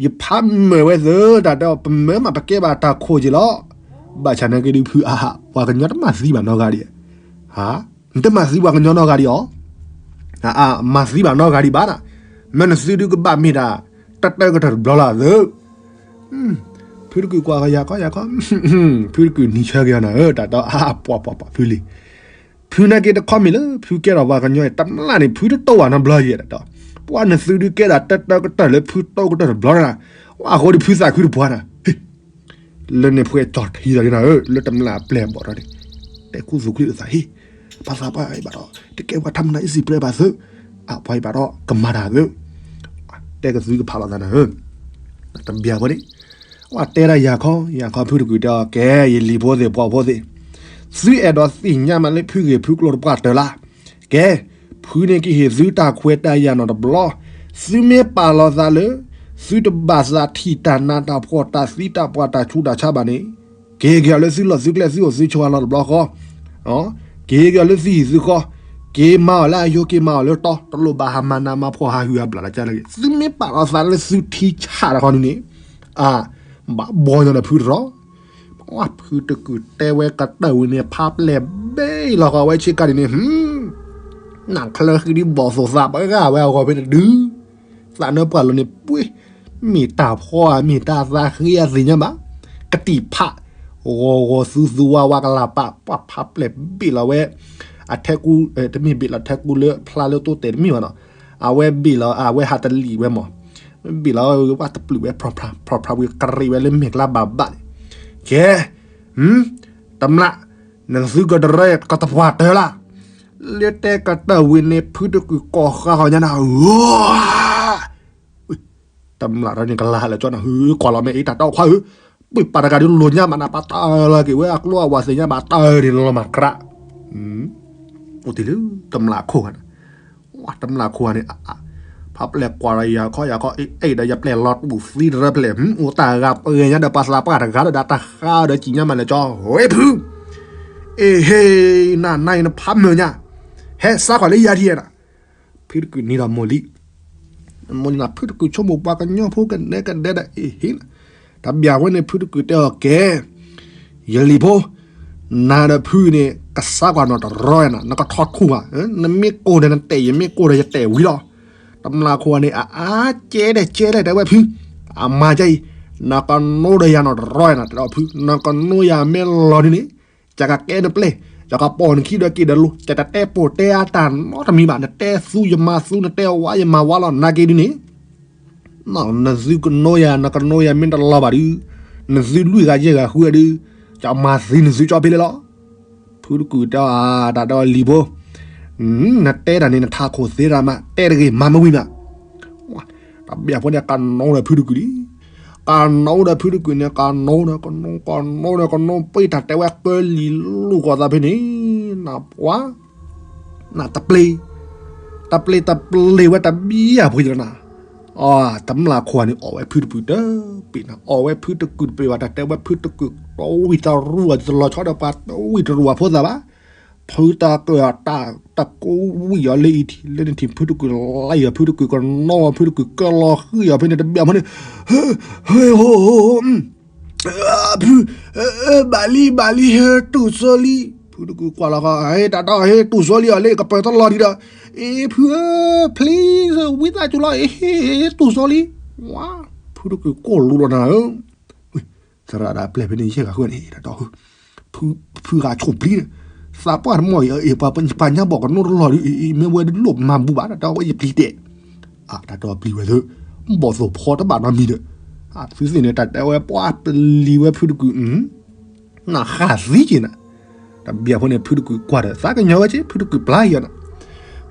ယဖးမၢၢ်ဝဲသၢ တၢ်တဲအီၤ ပမၢမး ပကဲဘၣ်တၢ်ခိၣ်က့ၤလီၤ, ဘၣ်ဆၣ်နာ်က့ဒုးဖုအါ, ပှၤကညီတမၤသံဘၣ်နီတဂၤဒံး, နတမၤသံပှၤကညီနီတဂၤဒံးအီၤ, မၤသံဘၣ်နီတဂၤဒံးဘၣ်နၤ, မ့ၢ်နသုဒုးကဘၣ်မ့ၢ်ဒၣ် တၢတၢကတၢၢ်တဘျီလၢသၢ ဖုတကုာ်ကွၢ်ဃီယၤခီယၤခီ, ဖုတကုာ်နံၤဆၢက့ၤအီၤနၤဧၢ, တၢ်တဲအီၤ အါ ပှၤပှၤပှၤဖုလံ, ဖုနာ်က့တခီမ့ၢ်လၢ ဖုကဲထီၣ်ပှၤကညီအံၤ တမျၢ်န့ၣ် ဖုတတိၢ်ဘၣ်နီတဘျီယဲၢ်ဒီး, ပှၤနသုဒုးကဲဒၣ်တၢတၢကတၢၢ်လၢဖုတိၢ်ကတၢၢ်တဘျီနၤ, အဃိဒုးဖုသးခုတပှၢ်နၤ လၢန့ၣ်ဖှဲကၠီၣ်ထံဒီးနၤဧၢ, လၢတမျၢ်အပျဲၢ်အဘီၣ်ဒီးန့ၣ်, တဲခူသူၣ်ခုသးဟ့, ပှၤသးပှၢ်အံၤဘၣ်ဒီး တကဲပှၤထါမနၤအံၣ်စံးပြဲဘၣ်သု, အပှၤအံၤဘၣ်ဒီးကမၤတၢ်သု, တဲကသုကဖးလိာ်သးနၤဧၢ, တဘျီဖိန့ၣ်, ပှၤတဲဒၣ်ယၤခီ, ယၤခီဖုတကုာ်တဲအီၤ ကဲ ယလံၤဖိသ့ၣ်ပှၤဖိသ့ၣ်, သုအဲၣ်ဒိးသ့ၣ်ညါမးလၢဖုဂ့ၢ်ဖုကျိၤတပှၢ်တၢၢ်လၢ်, ကဲ, ဖုန့ၣ်ကဟ့ၣ်သုတၢ်ခွဲးတၢ်ယာ်နီၢ်တဘျီ, သုမ့ၢ်ပာ်လီၤသးလၢ သုတဘၣ်သးထံၣ်တၢ်နးတၢ်ဖှီၣ်တၢ်သံတၢ်ပှၢ်တၢ်ဆူးတၢ်ဆါဘၣ်န့ၣ်, ကဟ့ၣ်က့ၤအီၤလၢသုလီၢ်သုကျဲသုအိၣ်သုဆိးအလီၢ်တဘျီဃီ, ကဟ့ၣ်က့ၤအီၤလၢသုဟံၣ်သုဃီ, က့ၤမၤအီၤလၢအယိာ်က့ၤမၤအီၤလၢတီ, တလိၣ်ဘၣ်ဟးမၤနးမၤဖှီၣ်ဟးဟုၣ်ဟးဘျၣ်လၢကလဲၣ်, သုမ့ၢ်ပာ်လီၤသးလၢသုထံဆးတခီန့ၣ်န့ၣ်, အါ, ဘၣ်ဘီညီနၤဖုတရီ, ပှၤဖုတကုာ်တဲဝဲကတၢၢ်ဝံၤန့ၣ် ဖးပျဲၢ်ဘ့ၣ်လီၤဃီဝဲဆ့ကၤဒ်န့ၣ်, နၢ်ချၢဃံဒ်ဘီၣ်သိၣ်သးပှၢ်ဂၤဝဲအဂီၢ်ဖဲန့ၣ်ဒုး, သးနၢပှၢ်လီၤန့ၣ်ပှ့ၤ, မ့ၢ်တၢ်ဖှီဧါ မ့ၢ်တၢ်သးဃ့အသ့ၣ်ညါဘၣ်, ကတံာ်ဖး, ဂီၤဂီၤသူသူဝါဝါကလၤပာ်, ပှၤဖးပျဲၢ်ဘ့ၣ်လီၤဝဲ, အထဲကူ, တမ့ၢ်ဘ့ၣ်လီၤထဲကူလၢဖျါလၢတိတဲာ်တမ့ၢ်ဘၣ်နီၤ, အဝဲဘ့ၣ်လီၤ အဝဲဟးတလံာ်ဝဲမး, ဘ့ၣ်လီၤဝဲတပျုာ်ဝဲ ဖြီဖြီ ဖြီဖြီဝံၤကရံးဝဲလၢမဲာ်ကျါဘၣ်ဘၣ်န့ၣ်, ကဲ, တမျၢ်, နသုကတရဲကတပှၢ်တၢၢ်လၢ်, လၢတဲကတၢၢ်ဝံၤန့ၣ် ဖုတကုာ်ကိးဃါဃီညါနၤဧၢ, တမျၢ်တၢ်န့ၣ်ကလၤဟးလၢကၠီနၤဧၢ, ကွၢ်လီၤမ့ၢ်အံၤတၢ်တီခွါဧၢ, ပှ့ၤပာ်တဂၤဒုးလိာ်ညါမးနၤ ပာ်တၢၢ်လီၤက့ၤဝဲအကျိအဝဲသ့ၣ်ညါဘၣ်တၢၢ်န့ၣ်လီၤမၤကြး, အိၣ်တ့ၢ်လၢတမျၢ်ခိၣ်ဂၤန့ၣ်, တမျၢ်ခိၣ်ဂၤန့ၣ်, ဖးပျဲၢ်ကွၢ်ဒီးယၤခီယၤခီ, အ့ၣ်ဒီးယပျဲၢ်လီၤတူာ်သံတရၢပျဲၢ်, အိၣ်တၢ်ဂၤပှဲၤညါဒီးပှၤသးပှၢ်တဂၤဒီးဒၣ်တၢ်ဃါဒီးကံၣ်ညါမးလဲၤကၠီ, ဝဲဖု, အ့ၣ်ဟ့ၣ်, နၤနၤအံၤနဖးမုာ်ညါ, ဟဲစးကွၢ်လၢယၤထံၣ်နၤ ဖုတကုာ်နံၤဒီးမိၢ်လံၤ, မိၢ်လံၤနၤ ဖုတကုာ်ဆိကမိၣ်ပှၤကညီဖိကဒဲကဒဲဒီးအ့ၣ်ဟ့ၣ်နၤ, တဘျီဝဲန့ၣ် ဖုတကုာ်တဲအီၤကဲ, ယလံၤဖိ, နၤဒီးဖုန့ၣ် ကစးကွၢ်နီၢ်တရီနၤ, နကထီၣ်ထူၣ်ဘၣ်, နမ့ၢ်ကိၢ်ဒီးနတဲာ် ယမ့ၢ်ကိၢ်ဒီးယတဲာ်ဝံၤလီၤ. တမျၢ်ခိၣ်ဂၤန့ၣ် အအါကဲဒဲးကဲဒဲး တဲဝဲဖု, အမၤကအံၤ, နကနိဒီးယၤနီၢ်တရီနၤ တဲဒီးဖု, နကနိယၤမ့ၢ်လီၤဒုန့ၣ် ယကကဲနပျဲၢ်, ယကပိာ်နခံဒီးက့ၤဒီးလိၤ, ယတတဲပိာ်တဲအါတၢ်နီတမံၤဘၣ်, နတဲသူယမၤသူ နတဲဝါယမၤဝါလီၤ နာ်က့ဒုန့ၣ် နသုကနိယၤ နကနိယၤမ့ၢ်တလီၤဘၣ်ဒု, နသုလွံၢ်ဂၤယဲၢ်ဂၤဃုဂၤဒု, ယမၤသံနသုကၠီဖဲလဲၣ်လီၤ. ဖုတကုာ်တဲအီၤ တၢ်တဲအီၤလံၤဖိ, နတဲတၢ်န့ၣ် နထးခိၣ်သ့တၢ်မး တဲတဂ့ၤ မၤမ့ၢ်ဝံၤမး. တဘျီဖိန့ၣ် ကနိဒီးဖုတကုာ်လံ, ကနိဒီးဖုတကုာ်န့ၣ် ကနိဒီးကနိ ကနိဒီးကနိ ပှ့ၤတၢ်တဲဝဲကၢလံၤလိာ်ကီၢ်သးဖဲန့ၣ်, နပှၤ နတပျ့ၤ, တပျ့ၤတပျ့ၤဝဲတဘျီဖိယလီၤနၤ. တမျၢ်ခိၣ်ဂၤန့ၣ် အီၣ်ဝဲဖုတကုာ်တပ့ၤနၤ, အီၣ်ဝဲဖုတကုာ်တပ့ၤဘၣ် တၢ်တဲဝဲဖုတကုာ် တဝံၣ်တရူၢ်အီၤ တလီၤဆီဒီးပှၤတဝံၣ်တရူၢ်အဖိသၣ်ဘၣ်. ဖုတကုာ်အတၢ်တကိးဝံၣ်အီၤလၢအံၤထံး လၢန့ၣ်ထံး ဖုတကုာ်လါအီၤ ဖုတကုာ်ကနီအီၤ ဖုတကုာ်ကလီၤဃံၤအီၤဖဲန့ၣ် တဘျီဖိန့ၣ်, ဟဲ ဟဲ ဟိ ဖု ဘၣ်လံ ဘၣ်လံ ဟဲတူၢ်စိလံ. ဖုတကုာ်ကွၢ်လီၤဃီ ဟဲ တၢ်တီ ဟဲတူၢ်စိလံအီၤလၢ ကပၢၤတလီၤဒံးဒီး, အ့ ဖုဧၢ please ဝံသးစူၤလီၤ အ့ တူၢ်စိလံ. ဝါ ဖုတကုာ်ကိၢ်လူလီၤနၤဧၢ, သရၣ်ဒၣ်ပျဲၢ်ဖဲန့ၣ် ယဲၢ်ဂၤဃုန့ၣ် တၢ်တီ ဖု ဖုဂၤဆိၣ်ပျံၤဒီး, သးပှၢ်တမီၢ်အံၤ ပှၤညါဘီၣ်ကနိတလီၤဒုး အ့ မ့ၢ်ဝဲဒုးလိၣ်မၤဘူၣ်ဘၣ် တၢ်တီဝဲယပျံၤတဲာ်, တၢ်တီပျံၤဝဲသု, ဘီၣ်သိၣ်ဖီတဘၣ်နီတမံၤဒီး, သုသ့ၣ်န့ၣ် တၢ်တဲဝဲပှၤပျံၤဝဲဖုတကုာ် နဃၣ်သံက့ၤနၤ, တဘျီဖိန့ၣ် ဖုတကုာ်ကွၢ်ဒီး သးကညီၤဝဲက့ၤ ဖုတကုာ်ပျၢ်ယၤနၤ,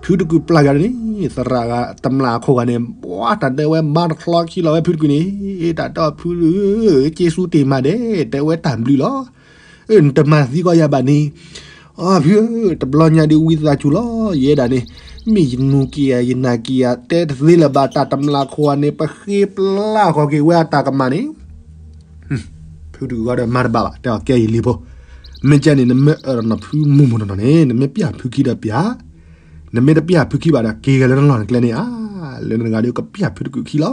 ဖုတကုာ်ပျၢ်ယၤန့ၣ် သရၣ်ဂၤ တမျၢ်ခိၣ်ဂၤန့ၣ် ပှၤတၢ်တဲဝဲမါတချီခံလီၤဝဲဖုတကုာ်န့ၣ်, တၢ်တီဖု က့ၤစူတ့ၢ်မးဒဲး တဲဝဲတၢ်ဘျုးလီၤ. နတမၤသံကီးယၤဘၣ်န့ၣ်, အဖု တဘျီညါဒုးဝံသးစူၤလီၤ ယဲဒၣ်န့ၣ်, မ့ၢ်ယနူၤက့ၤယၤ ယနာ်က့ၤယၤ တဲတသ့လၢၤဘၣ် တၢ်တမျၢ်ခိၣ်ဂၤန့ၣ် ပဃ့ပျၢ်ဃီၤက့ၤဝဲအတၢ်ကမၣ်န့ၣ် ဖုတကုာ်ဃီဒီးမၤတဘၣ်ဘၣ် တဲအီၤ ကဲယလံၤဖိ, မ့ၢ်ကဲန့ၣ် နမ့ၢ်အၢၣ်လီၤနဖုမုၢ်မုၢ်နီၢ်နီၢ်န့ၣ် နမ့ၢ်ပျၢ်ဖုခံဒီးပျၢ်, နမ့ၢ်တပျၢ်ဖုခံဘၣ်ဒီး က့ၤဂဲၤလၢနလီၢ်နကျဲန့ၣ်ဧါ, လၢနဂၤဒီးကပျၢ်ဖုတကုာ်ခံလီၤ.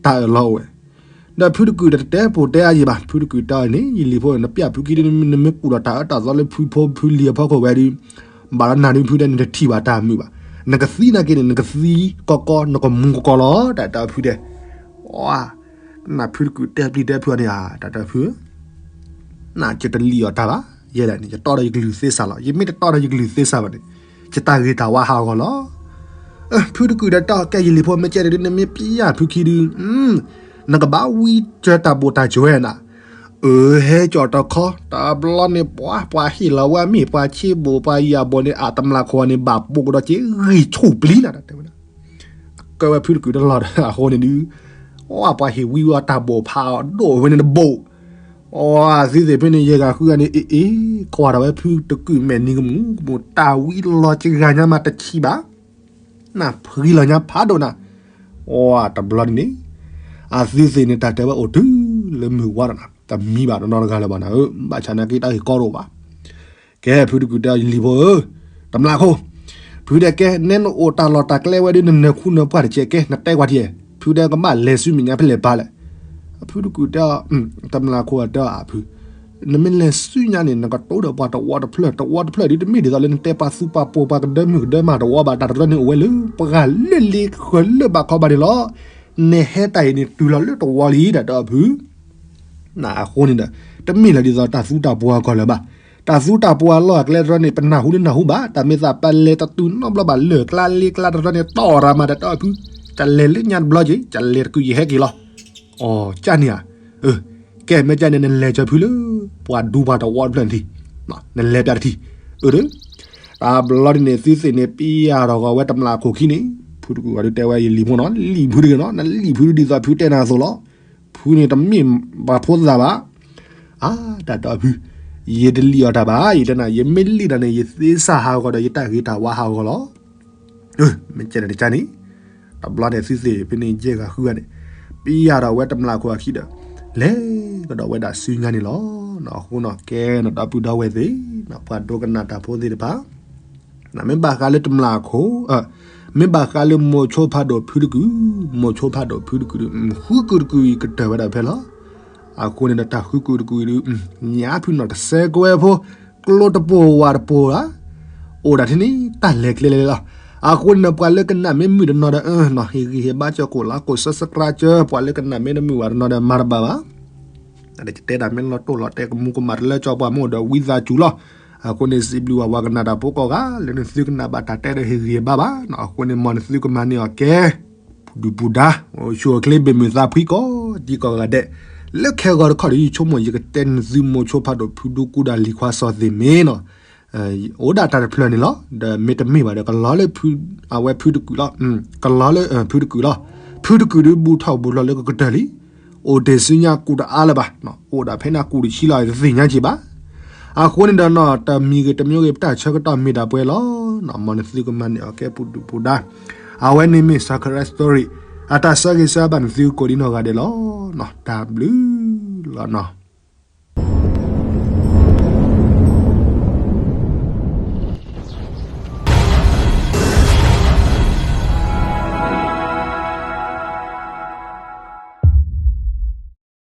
တၢ်အၢၣ်လီၤအိၣ်ဝဲ, ဒီးဖုတကုာ်ဒီးတတဲပိာ်တဲအါယံၤဘၣ် ဖုတကုာ်တဲအီၤန့ၣ် ယလံၤဖိ နပျၢ်ဖုခံဒီး နမ့ၢ်ကူၣ်လီၤတၢ်အၢတၢ်သီလၢဖုဖိဖုလံၤအဖီခိၣ်ဝဲဒီး, ဘၣ်လီၤနၤဒုးဖုတဲ နတထံၣ်ဘၣ်တၢ်မုာ်ဘၣ်, နကသံနာ်က့န့ၣ် နကသံကီကီ နကမူကကီလီၤ တၢ်တဲဖုတဲ နဖုတကုာ်တဲပျံၤတဲဖုအီၤန့ၣ်ဧါ တၢ်တဲဖု, နကတလံၣ်အီၣ်တၢ်ဘၣ်, ယဲဒၣ်န့ၣ် ယတီဒီးယကလုၢ်သ့စၢ်လီၤ, ယမ့ၢ်တတီဒီးယကလုၢ်သ့စၢ်ဘၣ်န့ၣ်, ယတၢ်ဂ့ၤတၢ်ဝါဟးဂီၤလီၤ. ဖုတကုာ်ဒီးတဲအီၤ ကဲယလံၤဖိ မ့ၢ်ကဲဒုး နမ့ၢ်ပျၢ်ဖုခံဒုး, နကဘၣ်ဝံစၢၤတၢ်ဘိၣ်တၢ်စၢၤနၤ, အၢ ဟဲကၠီၣ်တခီ တဘျီန့ၣ် ပှၤ ပှၤဟ့ၣ်လီၤဝဲအမ့ၢ်ပှၤဆ့ဘိၣ် ပှၤယၤဘိၣ်န့ၣ် အတမျၢ်ခိၣ်န့ၣ် ဘၣ်ပိာ်ကဒီးက့ၤဂံၢ်ဆူၣ်ပျံၤနၤ တဲဝဲဒၣ် ကဲဝဲဖုတကုာ်တလီၤဒီး အဃိန့ၣ်ဒုး, ပှၤဟ့ၣ်ဝံဝဲတၢ်ဘိၣ်ဖးအီၤဒိၣ်ဝဲန့ၣ်တဘိၣ်, အသုသ့ၣ်ဖဲန့ၣ် ယဲၢ်ဂၤဃုဂၤန့ၣ် အ့ၣ်အ့ၣ် ကွၢ်ထီၣ်ဝဲဖုတကုာ်မဲာ်နံၤကမူၣ်ကမူၣ် တၢ်ဝံလီၤစှၤညါမးတဆံးဘၣ်, နဖှံလီၤညါဖးဒိၣ်နၤ, တဘျီန့ၣ်န့ၣ်, အသုသ့ၣ်န့ၣ် တၢ်တဲဝဲအိၣ်တုၤလၢမုၢ်ဝါဒီးနၤ တမံဘၣ်နီတဂၤလၢၤဘၣ်နၤဧၢ, ဘၣ်ဆၣ်နာ်က့တၢ်ဂ့ၢ်ကီတအိၣ်ဘၣ် ကဲ ဖုတကုာ်တဲအီၤ ယလံၤဖိဧၢ, တမျၢ်ခိၣ်, ဖုတဲကဲ နဲနအိၣ်တၢ်လီၢ်တၢ်ကျဲဝဲဒီး နနၢၤခူနၢၤပှၢ်တကဲး ကဲ နတဲကွၢ်ထံၣ်, ဖုတဲကဘၣ်လဲၤဆူမဲာ်ညါဖဲလဲၣ်ပၢ်လဲၣ်, ဖုတကုာ်တဲအီၤ, တမျၢ်ခိၣ်တဲအီၤ အဖု, နမ့ၢ်လဲၤဆူညါန့ၣ် နကတိၤဒီးပှၤတဝီတဖျၢၣ် တဝီတဖျၢၣ်ဒုး တမ့ၢ်ဒ်သိးလၢနတဲပှၤသူပှၤပိာ်ပှၤကဒၢမုၢ်ကဒၢမးတဝီဘၣ် တၢ်တရၢန့ၣ်အိၣ်ဝဲလၢ ပှၤလၢလ့ဃၢၤလၢဘၣ်ခီဘၣ်န့ၣ်လီၤ, နဟဲတၢ်အံၤန့ၣ် တုၤလီၤလၢတဝီလံ တၢ်တဲအီၤဖု နအဃိန့ၣ်ဒီး တမ့ၢ်လၢဒ်သိးတၢ်သူတၢ်ပှၤကီၢ်လၢၤဘၣ်, တၢ်သူတၢ်ပှၤလီၢ်အကျဲတရၢန့ၣ် ပနၢ်ဟူလၢနၢ်ဟူဘၣ်, တၢ်မ့ၢ်သးပလဲၤတတုၤနီတဘျီဘၣ် လၢၢ်ကျါလ့ကျါတရၢန့ၣ် တီၢ်ရၤမး တၢ်တဲအီၤဖု, တၢ်လဲၤလၢညါတဘျီက့ၤ တၢ်လဲၤတကုာ်ယဟဲက့ၤလီၤ, အီၤ ကၢ်န့ၣ်ဧါ, ကဲ မ့ၢ်ကၢ်န့ၣ် နလဲၤကၢၤဖုလၢ ပှၤဒူပှၤတဝီတဖျၢၣ်န့ၣ်, နလဲၤပျၢ်တထံၣ်, အၢ တဘျီန့ၣ် သုသ့ၣ်န့ၣ် ပျၢ်ထီၣ်ဂီၤဝဲတမျၢ်ခိၣ်ခံန့ၣ်, ဖုတကုာ်ဂီၤဒုးတဲဝဲ ယလံၤဖိနီၤ လံၤဖုတဂ့ၤနီၤ နလံၤဖုဒ်သိးဖုတဲနၤအသိးလီၤ, ဖုန့ၣ်တမ့ၢ်ပှၤဖိသၣ်ဘၣ်, အါ တၢ်တဲအီၤဖု, ယတလံၣ်အီၣ်တၢ်ဘၣ် ယတဲနၤ ယမ့ၢ်လံၣ်တၢ်န့ၣ် ယသ့စၢ်ဟးဂီၤဒီး ယတၢ်ဂ့ၤတၢ်ဝါဟးဂီၤလီၤ, မ့ၢ်ကဲန့ၣ်တကါန့ၣ်, တဘျီန့ၣ် သုသ့ၣ်ဖဲန့ၣ် ယဲၢ်ဂၤဃုဂၤန့ၣ်, ပျၢ်ထီၣ်ဝဲတမျၢ်ခိၣ်အခံဒီး, လဲၤကဒီးဝဲဒၣ်ဆူညါန့ၣ်လီၤ. အဃိနီၤ ကဲနီၤ ဒီပုၢ်ဒီဝဲၢ်သ့ၣ်, ပှၤဒိကနၣ်တၢ်ဖိသ့ၣ်တဖၣ်, မ့ၢ်ဘၣ်ဃးလၢတမျၢ်ခိၣ်, မ့ၢ်ဘၣ်ဃးလၢမိၤဆိဖးဒိၣ်ဖုတကုာ်, မိၤဆိဖးဒိၣ်ဖုတကုာ်ဒီး ဃုကုာ်တကုာ်အံၤကတၢၢ်ဝဲဒၣ်ဖဲလီၤ. အဃိန့ၣ်ဒီး တၢ်ဃုကုာ်တကုာ်အံၤဒုး, ညါဖုနီၤတစဲးကဝဲဖိ, ကျိတပိာ်ဝးတပိာ်ဧါ, အိၣ်ဒၣ်ထဲန့ၣ် တၢ်လဲၤကျဲလဲၣ်လီၤ. အဃိန့ၣ်ဒီး ပှၤလၢကနၣ်မ့ၢ်မုာ်တနီၤဒီး အၢ နီၤ ဟ့ၣ်ဂံၢ်ဟ့ၣ်ဘါစၢၤ ကိးလါကိး subscribe စၢၤ, ပှၤလၢကနၣ်မ့ၢ်တမုာ်ဝးတနီၤဒီး မၤတဘၣ်ဘၣ်. တဲဒၣ်မ့ၢ်လီၤတိၢ်လီၤတဲာ် ကမူၤကမၣ်တလၢကၠီပှၤမ့ၢ်အိၣ်ဒီးဝံသးစူၤလီၤ. အဃိန့ၣ် စံးဘျုးဘၣ်ပှၤကနၣ်တၢ်ဖိကိးဂၤ လၢနသုကနၣ်ဘၣ်တၢ်တဲဒီး ဟ့ၣ်ဂံၢ်ဟ့ၣ်ဘါဘၣ်. အဃိန့ၣ် မ်နသုကမၤန့ၢ်အီၤကဲ ပူၤဒုၣ်ပူၤဒါ အိၣ်ဆူၣ်အိၣ်ချ့ ဘၣ်မုာ်သးဖှံကိးဒံကိးဂၤဒဲး. လၢခဲဂီၤတခီဒီး ယဆိကမိၣ် ယကတဲနသုမိၤဆိဖးဒိၣ် ဖုဒူကူဒါ လံၤခွါစီၤသ့ၣ်မ့ၢ်နီၤ, အိၣ်ဒၣ်တၢ်တဖျၢၣ်န့ၣ်လီၤ. ဒီးမ့တမ့ၢ်ဘၣ်ဒီး ကလီလၢ အဝဲဖုတကုာ်လီၤ. ကလီလၢ ဖုတကုာ်လီၤ. ဖုတကုာ်ဒုး ဘူးထီၣ်ဘူးလီၤလၢကကတၢၢ်လံ. အိၣ်တ့ၢ်ဆူညါကူၣ်တအါလၢၤဘၣ်, အိၣ်ဒၣ်ဖဲန့ၣ်ကူၣ်တဆံလီၤ တသ့ၣ်ညါက့ၤဘၣ်. အဃိန့ၣ်ဒီးနီၤ တမံၤဂ့ၤတမံၤဂ့ၤ ပတၢ်ဆၢကတီၢ်မ့ၢ်ဒၣ်ပှဲၤလီၤ. မ်နသုကမၤန့ၢ်အီၤကဲပူၤဒုၣ်ပူၤဒါ. အဝဲန့ၣ်မ့ၢ် Sakura Story အတၢ်ဆၢဂ့ၤဆၢဝါဘၣ်နသုကိးဒံနီၢ်ဂၤဒဲးလီၤ. တၢ်ဘျုးလီၤနီၤ.